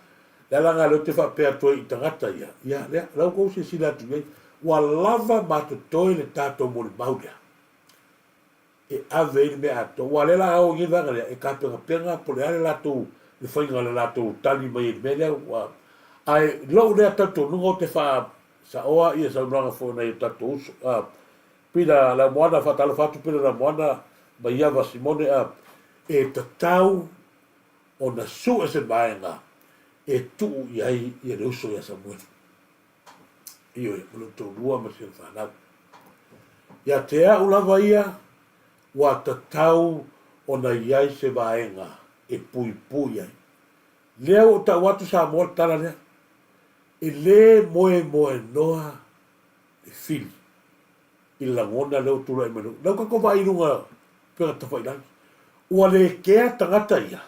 Speaker 2: le ala lena lea ou te faapea atu ai i tagata ia, ia, lea, la ua tou silasila atu i ai, ua lava ma totoe le tatou molimau lea. e ave ai le mea atoa. Aua o lea la a o i nei vaega lea, e tapenapena po o le a le latou, le faiga o le latou tali mai ai i le mea lea. Ua, ae i lou lea talitonuga ou te faasaoa ia saunoaga foi a nai o tatou uso, a, Pila Laumuana, faatalofa atu Pila Laumuana, Maiava Simone, a, e tatau ona sue se vaega e tuu i ai ia le uso ia Samueli. Ioe, o lou toalua ma si ana fanau. Ia te au lava ia, ua tatau ona i ai se vaega e puipui ai. Lea ua ou tau atu Samoa le tala lea, e le moemoenoa le fili i le lagona lea ua tulai mai. Lea ua tatou vaai i luga upega tafailagi, ua le kea tagata ia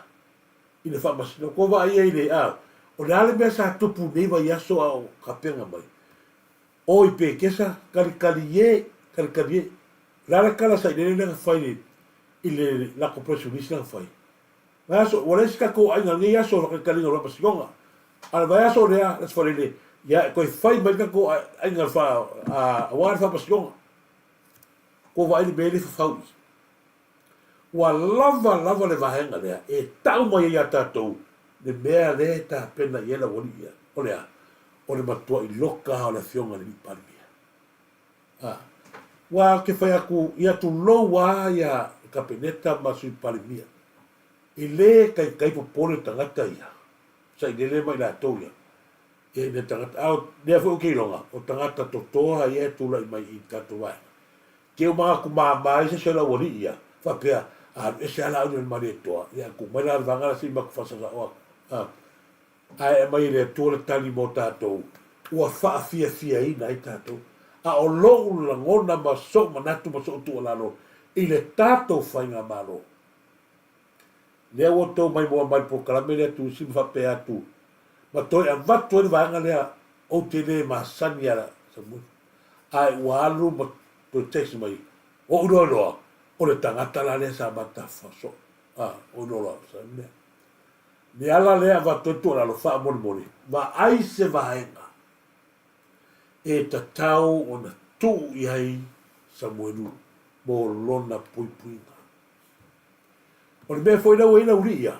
Speaker 2: i le faamasinoga. Ua vaai ai i le, a, o le a le mea sa tupu i lenei vaiaso a o tapena mai? O i Pekesa, kalikali e, kalikali e. O le a le tala sailele lea na fai i le latou press release lea na fai? Vaiaso, ua leai se tatou aiga i lenei aso o le kalikaliga o le faamasinoga. A o le vaiaso lea, le Aso Faraile, ia e toe fai mai le tatou aiga aua le faamasinoga. Ua vaai le mea lea e fafau i i. Ua lava lava le vaega lea e tau mai ai ia tatou le mea lea e tapena i ai le aualii ia. O le a? O le matuai loka lava o le Afioga i le Alii Palemia. A. Ua ou te fai atu, ia tulou lava ia Kapeneta ma Sui Palemia. E le taitai popole tagata ia, sailele ma i latou ia, ia i nai tagata. A o lea foi ou te iloga, o tagata totoa ia e tulai mai i le tatou vaega. Te o manatu mama ai se isi o le aualii ia, faapea, A alu ese lava la au i le Malietoa, ia tuu mai la le vaega la se i matou faasasao atu. A, ae aumai e le Atua le tali mo tatou, ua faafiafiaina ai tatou. A o lou lagona ma sou manatu ma sou tuualalo i le tatou faigamalo, lea ua outou maimoa mai i le polokalame lea Tuisi ma faapea atu, ma toe avatu ai le vaega lea, ou te le masani ia Samueli. Ae ua alu ma toe text mai, Ou iloa loa, o le tagata la lea sa matafa soo. A, ou iloa loa, sa mea. Le ala lea avatu ai tuualalo faamolemole, vaai se vaega e tatau ona tuu i ai Samuelu mo lona puipuiga. O le mea foi lea ua i ai le aualii ia,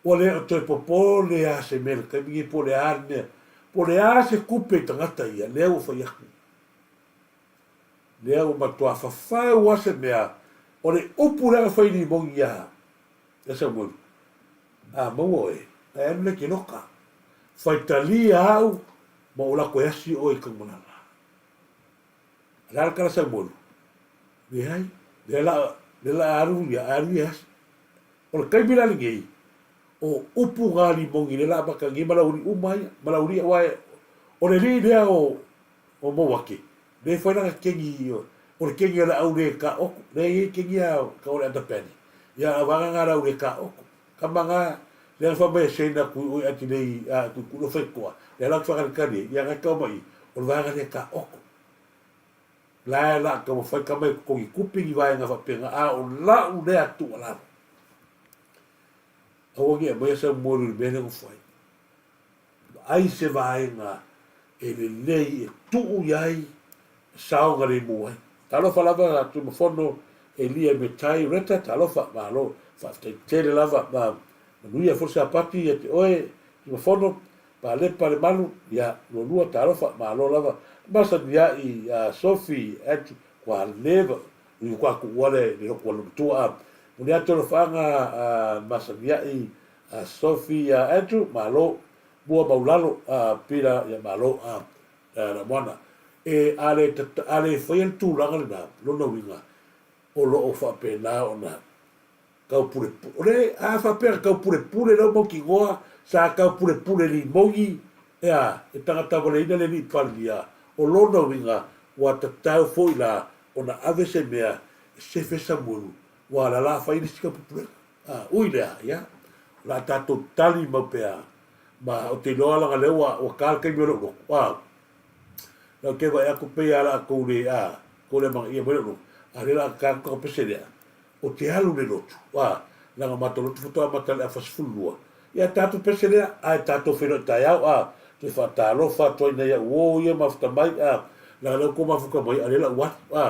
Speaker 2: ua le o toe popole lava se mea i le taimi lenei po o le a le mea, po o le a se tupe i tagata ia, lea ua fai atu. Lea ua matua fafau lava se mea, o le upu lea na fai i limoni ia Samuelu, A maua oe, ae alu lea e te loka, faitalia au ma ou alu atu e asi oe i Taumalala. O le a le tala Samuelu? Leai, lea la, lea la alu ia, alu ia asi. O le taimi la lenei, o upu na limoni lea la amata nei ma lauli uma ia, ma lauli aua e, o le alii lea o, o Mauake, lea e fai lana kegi, o le kegi a le au le ka oko, lea e i ai kegi a ka o le underbelly, ia a vaga nga le au le ka oko. Kama nga, lea na fai mai e Shane atu i oi ati nei, a kui kui fai koa, lea la whakarekari e, ia nga kau mai, o le vaega lea ka oko. La e la taumafai kama e totogi tupe ni vaega faapena, a o lau lea tuualalo. Aua ne i aumaia sau moelu i le mea lea na fai. Vaai se vaega e lelei e tuu i ai e saogalemu ai. Talofa lava Tuimafono Elia Metai Reta, talofa, malo, faafetai tele lava, ma manuia foi le Sapati ia te oe Tuimafono, Palepa le malu, ia, lualua, talofa, malo lava, masani ai a Sophie, Andrew, kua leva, ui kua kuua le lotu a lona matua a, moni atu alofaaga a masani ai a Sophie a Andrew, malo, mua maulalo a Pila, ia malo a Lamoana. E, a le, a le faia le tulaga lena, lona uiga, o lo o faapena ona taupulepule, o le a faapea na taupulepule lau mautinoa sa taupulepule limoni ea e tagata valeina le alii Palemia, o lona uiga ua tatau foi la ona ave se mea e sefe Samuelu ua la la fai le isi taupupulega. A, ui lea, ia, o le a tatou tali mau pea. Ma ou te iloa leaga lea ua ua ta le taimi o lou lotu, a. Ou te vaai atu pei lava o le a tou le, a, tou le amanaia mai lou lotu, a o lea o le a ta atu ta pese lea, ou te alu i le lotu, a, leaga matou lotu faatoa amata i le afa 12. Ia ta atu pese lea, ae tatou feiloai taeao, a, toe faatalofa atu ai i nai au uo ia mafuta mai, a, leaga o lea ua tou mafuta mai, a o lea o le a ou alu, a,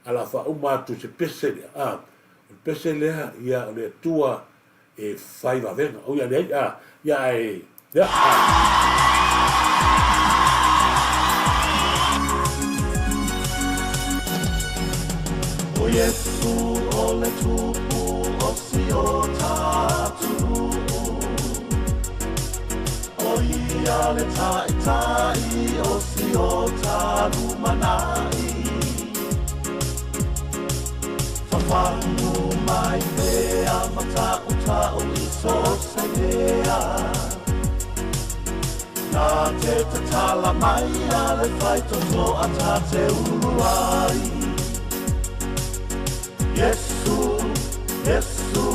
Speaker 2: ae o le a faauma atu i se pese lea, a. O le pese lea, ia, o le Atua e fai vavega. Oi a leai, a, ia ae, ia, a.
Speaker 1: O Iesu o le Tupu o si o tatou O ia le Taitai o si o ta lumanai Fafagu mai pea ma taʻutaʻu i so o se mea Na te tatala mai a le faitoto a ta te ulu ai Iesu, Iesu,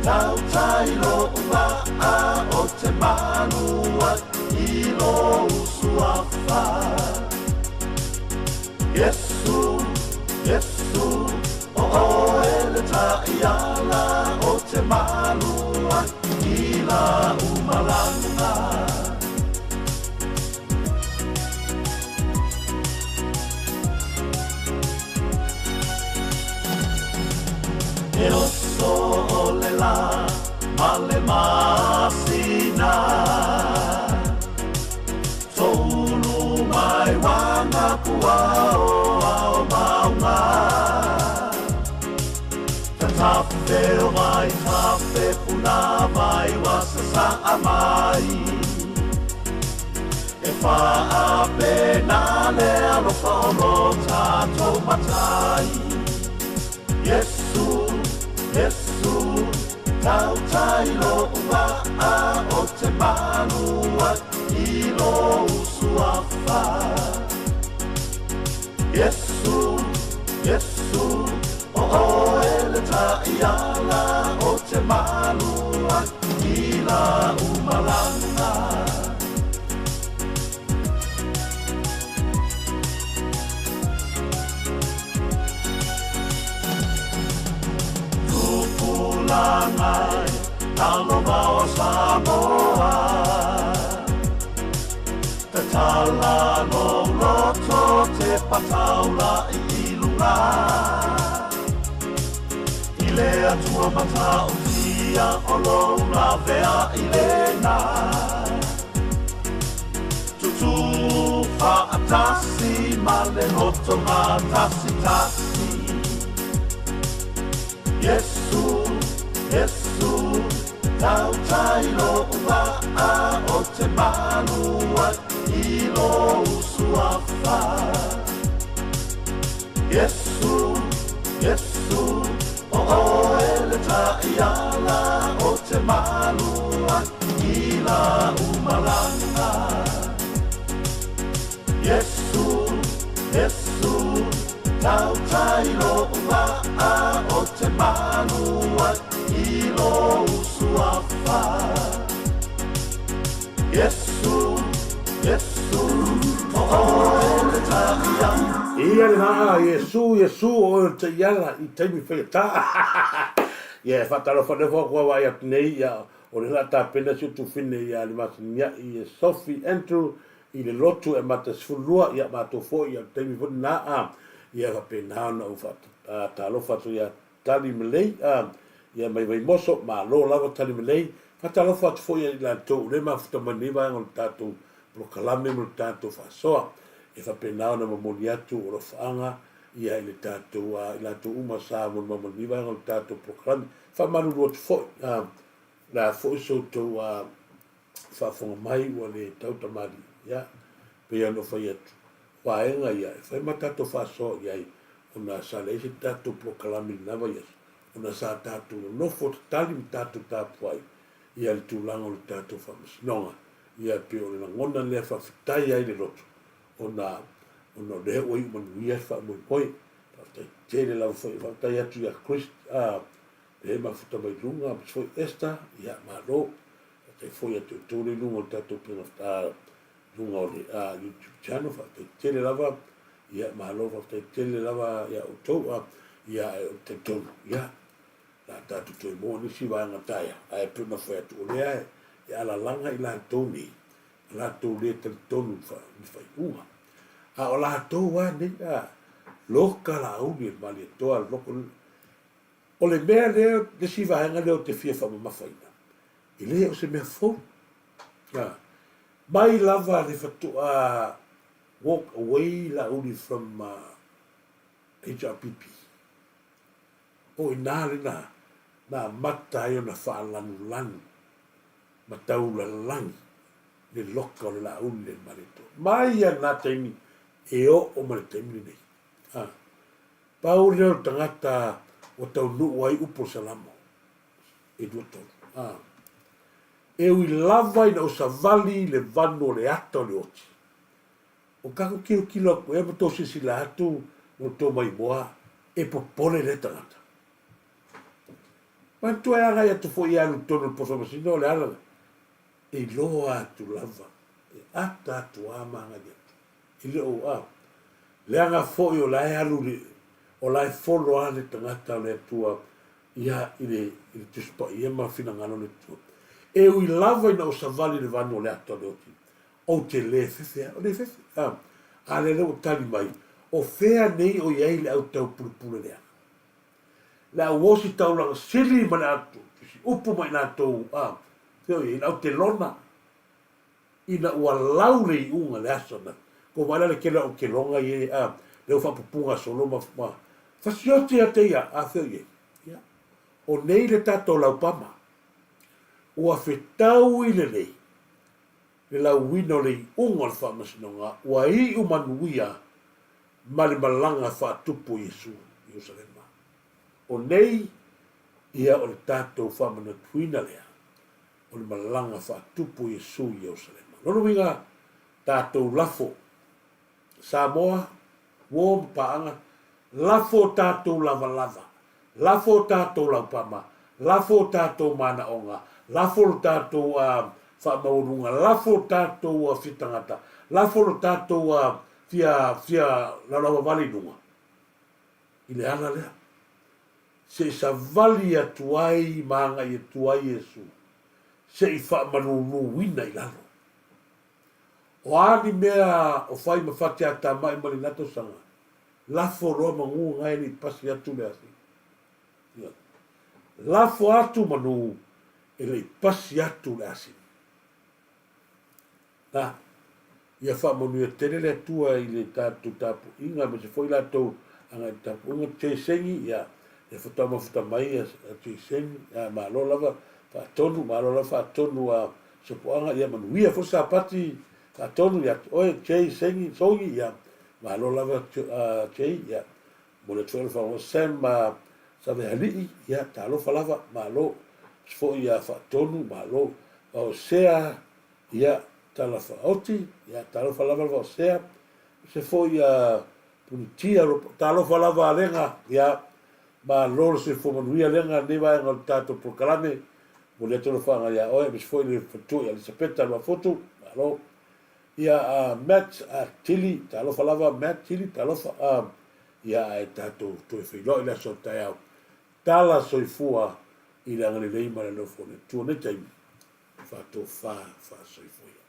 Speaker 1: tautai loʻu waʻa o te malu ai i lou suafa Iesu, Iesu, o oe le taiala o te malu ai i lau malaga. E oso o le lā ma le masina Toulu mai wanga pua o ao maunga Tatafe o vai tafe puna vai wa sasaa mai E faapena le alofa o lo tatou matai Iesu, Iesu, tautai loʻu waʻa o te malu ai i lou suafa Iesu, Iesu, o oe le taiala o te malu ai i lau malaga Tupulaga talo o Samoa Tatala lou loto te pataula i luga I le Atua matautia o lou lavea i lena Tutu faatasi ma le loto matasi tasi Iesu, Iesu, tautai loʻu waʻa o te malu ai i lou suafa Iesu, Iesu, o oe le taiala o te malu ai i lau malaga Iesu, Iesu, tautai loʻu waʻa o te malu ai i lou suafa Iesu, Iesu, o oe le taiala
Speaker 2: Ia lena, Iesu, Iesu, o oe o le taiala i taimi faigata. Ia, e faatalofa atu atu vaai atu nei, ia, o lea o le a tapena si ou tufine ia Limasiniai e Sophie Andrew i le lotu e amata 12, ia matou foi, ia o le taimi foi lena, a, ia e faapena ona ou faatalofa atu ia Tali Malay, a, ia mai Vaimoso, malo lava Tali Malay, faatalofa atu foi ia i latou o lea e mafuta mai lenei vaega o le tatou polokalame ma le tatou faasoa, e faapena ona momoli atu o alofaaga ia i le tatou, a, i latou uma sa molimau mai lenei vaega o le tatou polokalame. Faamalulu atu foi, a, o le a foi so outou, a, faafofoga mai ua le tau tamalii, ia, pei ona ou fai atu, vaega ia e fai ma tatou faasoa i ai ona sa leai se tatou polokalame i lena vaiaso ona sa tatou nonofo tatali ma tatou tapuai ia le tulaga o le tatou faamasinoga. Ia pei o le lagona lea faafetai ai le loto ona ona o lea ua iu manuia le faamoemoe. Faafetai tele lava foi. Faafetai atu ia Chris a lea e mafuta mai luga aemaise foi Esther, ia malo. Faafetai foi ia te outou le i luga o le tatou upega luga o le YouTube channel. Faafetai tele lava. Ia, malo faafetai tele lava ia outou. Ia, ae ou te talitonu, ia, o le a tatou toe maua nisi vaega taeao, ae pei ona fai atu, o lea e alalaga i latou nei, a latou le talitonu i le faaiuga. A o latou lava nei, a, loka Laauli e le Malietoa, loka, O le mea lea, le isi vaega lea ou te fia faamamafaina, e le o se mea fou. A, mai lava le faatoa walk away Laauli from HRPP, o i ina le na, na amata ai ona faalanulanu ma taulalagi le loka o le Laauli le Malietoa. Mai lava lena taimi e oo mai le taimi lenei. A, Pau lea o le tagata ua taunuu ai upu o le Salamo e 23. A. E ui lava ina ou savali i le vanu o le ata o le oti. O kaku kilokilo atu ea ma tou silasila atu ma lo tou maimoa, e popole lea tagata. Manatua e agai atu foi e alu i totonu o le poto masina o le ala lea. E iloa atu lava, e ata atu a ma agai atu. E le o, a, leaga foi o la e alu i le, o la e folo lava le tagata o le Atua ia i le, i le Tusi Paia ma finagalo o le Atua. E ui lava ina ou savali i le vanu o le ata o le oti, ou te le fefe a, o le fefe, a, a lea lea ua tali mai, o fea nei o i ai le au taupulupule leaga? Le au osi taulaga sili ma le au tusi upu ma i latou, a, fea o i ai, le au telona, ina ua lau le iuga le aso na ko vaai la le tele o keloga ia a le o faapupuga solo ma ma fasioti ia te ia a feo ia ia o nei le tatou laupama ua fetaui lelei le lauina o le iuga o le faamasinoga ua iu manuia ma le malaga faatupu o Iesu i Ierusalema. O nei ia o le tatou faamanatuina lea o le malaga faatupu o Iesu i Ierusalema. Lona uiga, tatou lafo, Samoa, uo ma paaga, lafo o tatou lavalava, lafo o tatou laupama, lafo o tatou manaoga, lafo lo tatou faamaualuga, lafo o tatou fia tagata, lafo lo tatou fia fia laulauvavale i luga i le ala lea. Se i savali atu ai ma agai atu ai Iesu, se i faamaluluina i lalo. O a ni mea o fai ma fatiatamai ma lena tausaga, lafo loa manu na e le i pasi atu le afi. Ia. Lafo atu manu e le i pasi atu le asini. Na, ia faamanuia tele le Atua i le tatou tapuaiga aemaise foi latou agai i le tapuaiga. Jay Sengi, ia, ia faatoa mafuta mai ia Jay Sengi, ia, malo lava faatonu, malo lava faatonu a Sopoaga, ia manuia foi le Sapati faatonu ia te oe Jay Sengi, Songi, ia, malo lava Jay, ia, momoli atu foi le faamalo. Sam Savealii, ia, talofa lava, malo foi ia faatonu, malo. Vaosea Ia, tala faaoti, ia, talofa lava le vaosea, se foi ia Punitia, talofa lava a Lega, ia, malo le soifua manuia Lega, lenei vaega o le tatou polokalame, momoli atu alofaaga ia oe, aemaise foi le faletua ia Elisapeta Luafutu, malo. Ia, a Matt, a Tili, talofa lava Matt, Tili, talofa, a, ia, ae tatou toe feiloai i le aso a taeao. Tala soifua i le agalelei ma le alofa o le Atua nei taimi. Faatofa faasoifua ia.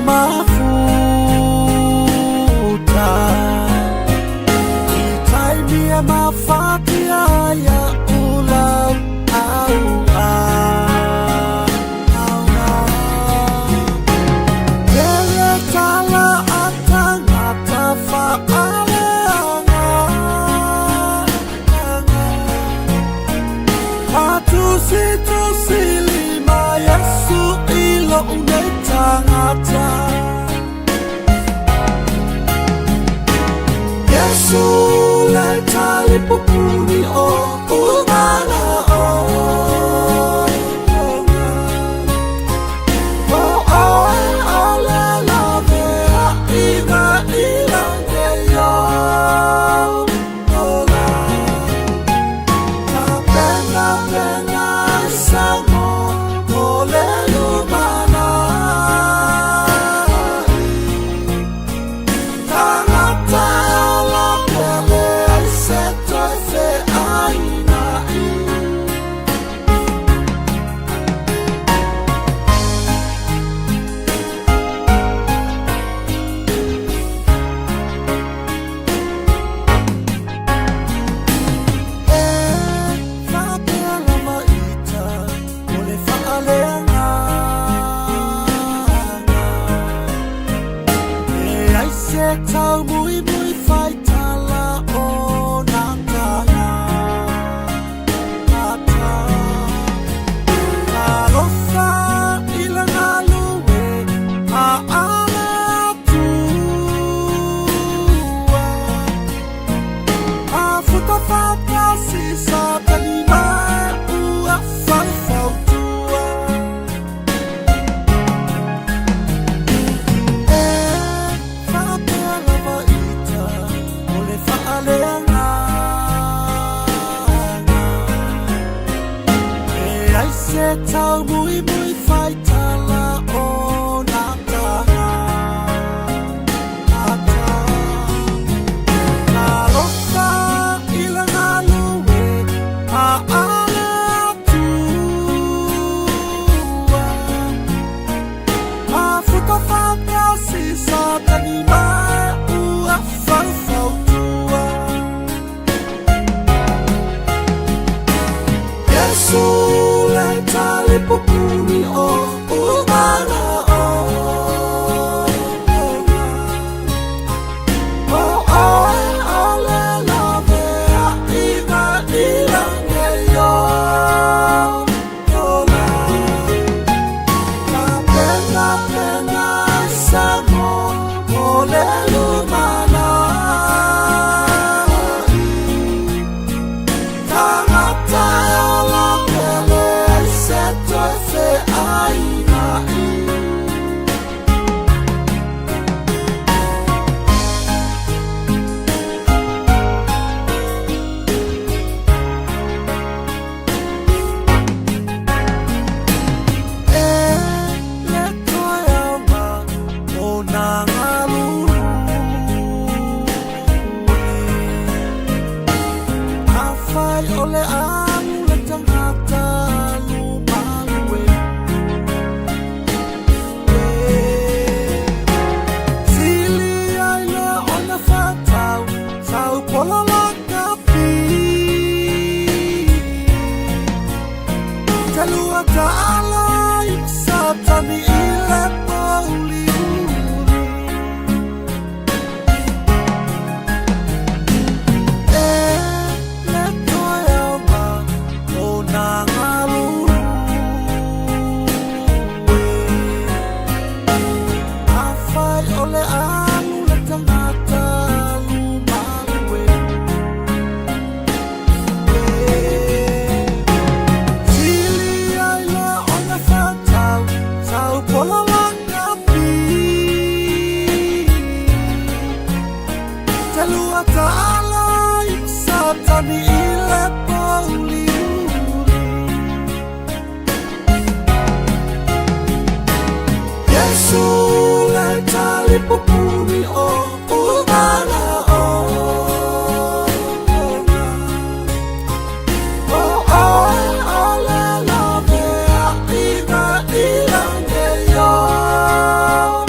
Speaker 1: mafuta. I taimi e mafatia ai a'u lau auauna. Tele tala a tangata faaleaga. Tusitusi lima Iesu i lo'u nei tagata. Iesu le talipupuni o umanaʻo. O oe o le laveaiga i lagi ola. Tapenapena ai saumo mo le lumanai. Tagata e ola pea leai se toe feainaʻi. E faapea lava ita o le faaleagaga. Leai se taumuimui faitala o na tagata. Talofa i le galue a le Atua. Afuta faatasi Satani ma ua faufautua. E faapea lava ita o le faaleagaga. Leai se taumuimui faitala o na tagata. Talofa i le galue a le Atua. Afuta faatasi Satani ma ua faufautua. Iesu le talipupuni o umanaʻo. O oe o le laveaiga i lagi ola. Tapenapena ai saumo mo le lumanai. Tagata e ola pea leai se toe feainaʻi. E le toe aoga o na galulue. Afai o le alu le tagata alu malue. Sili ai lea ona fatau taupola lakapi. Talua taala i Satani i le pouliuli. E le toe aoga o na galulue. Afai o le alu le tagata alu malue. Sili ai lea ona fatau taupola lakapi. Talua taala i Satani i le pouliuli. Iesu le talipupuni o umanaʻo. O oe o le laveaiga i lagi ola.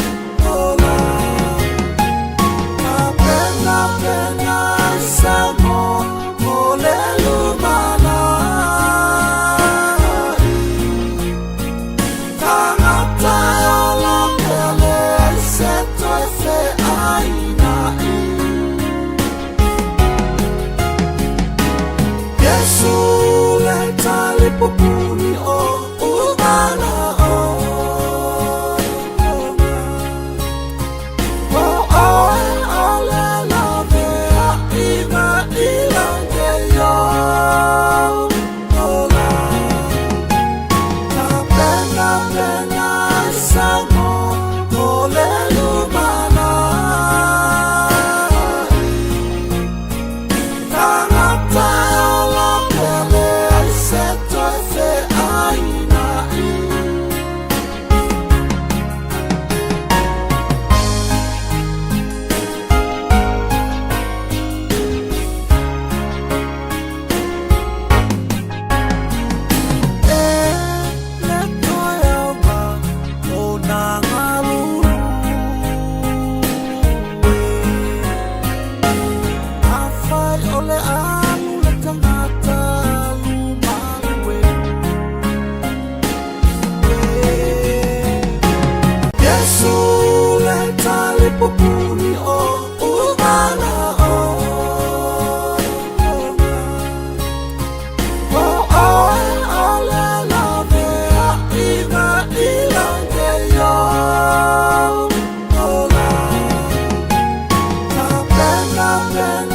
Speaker 1: Pena, pena.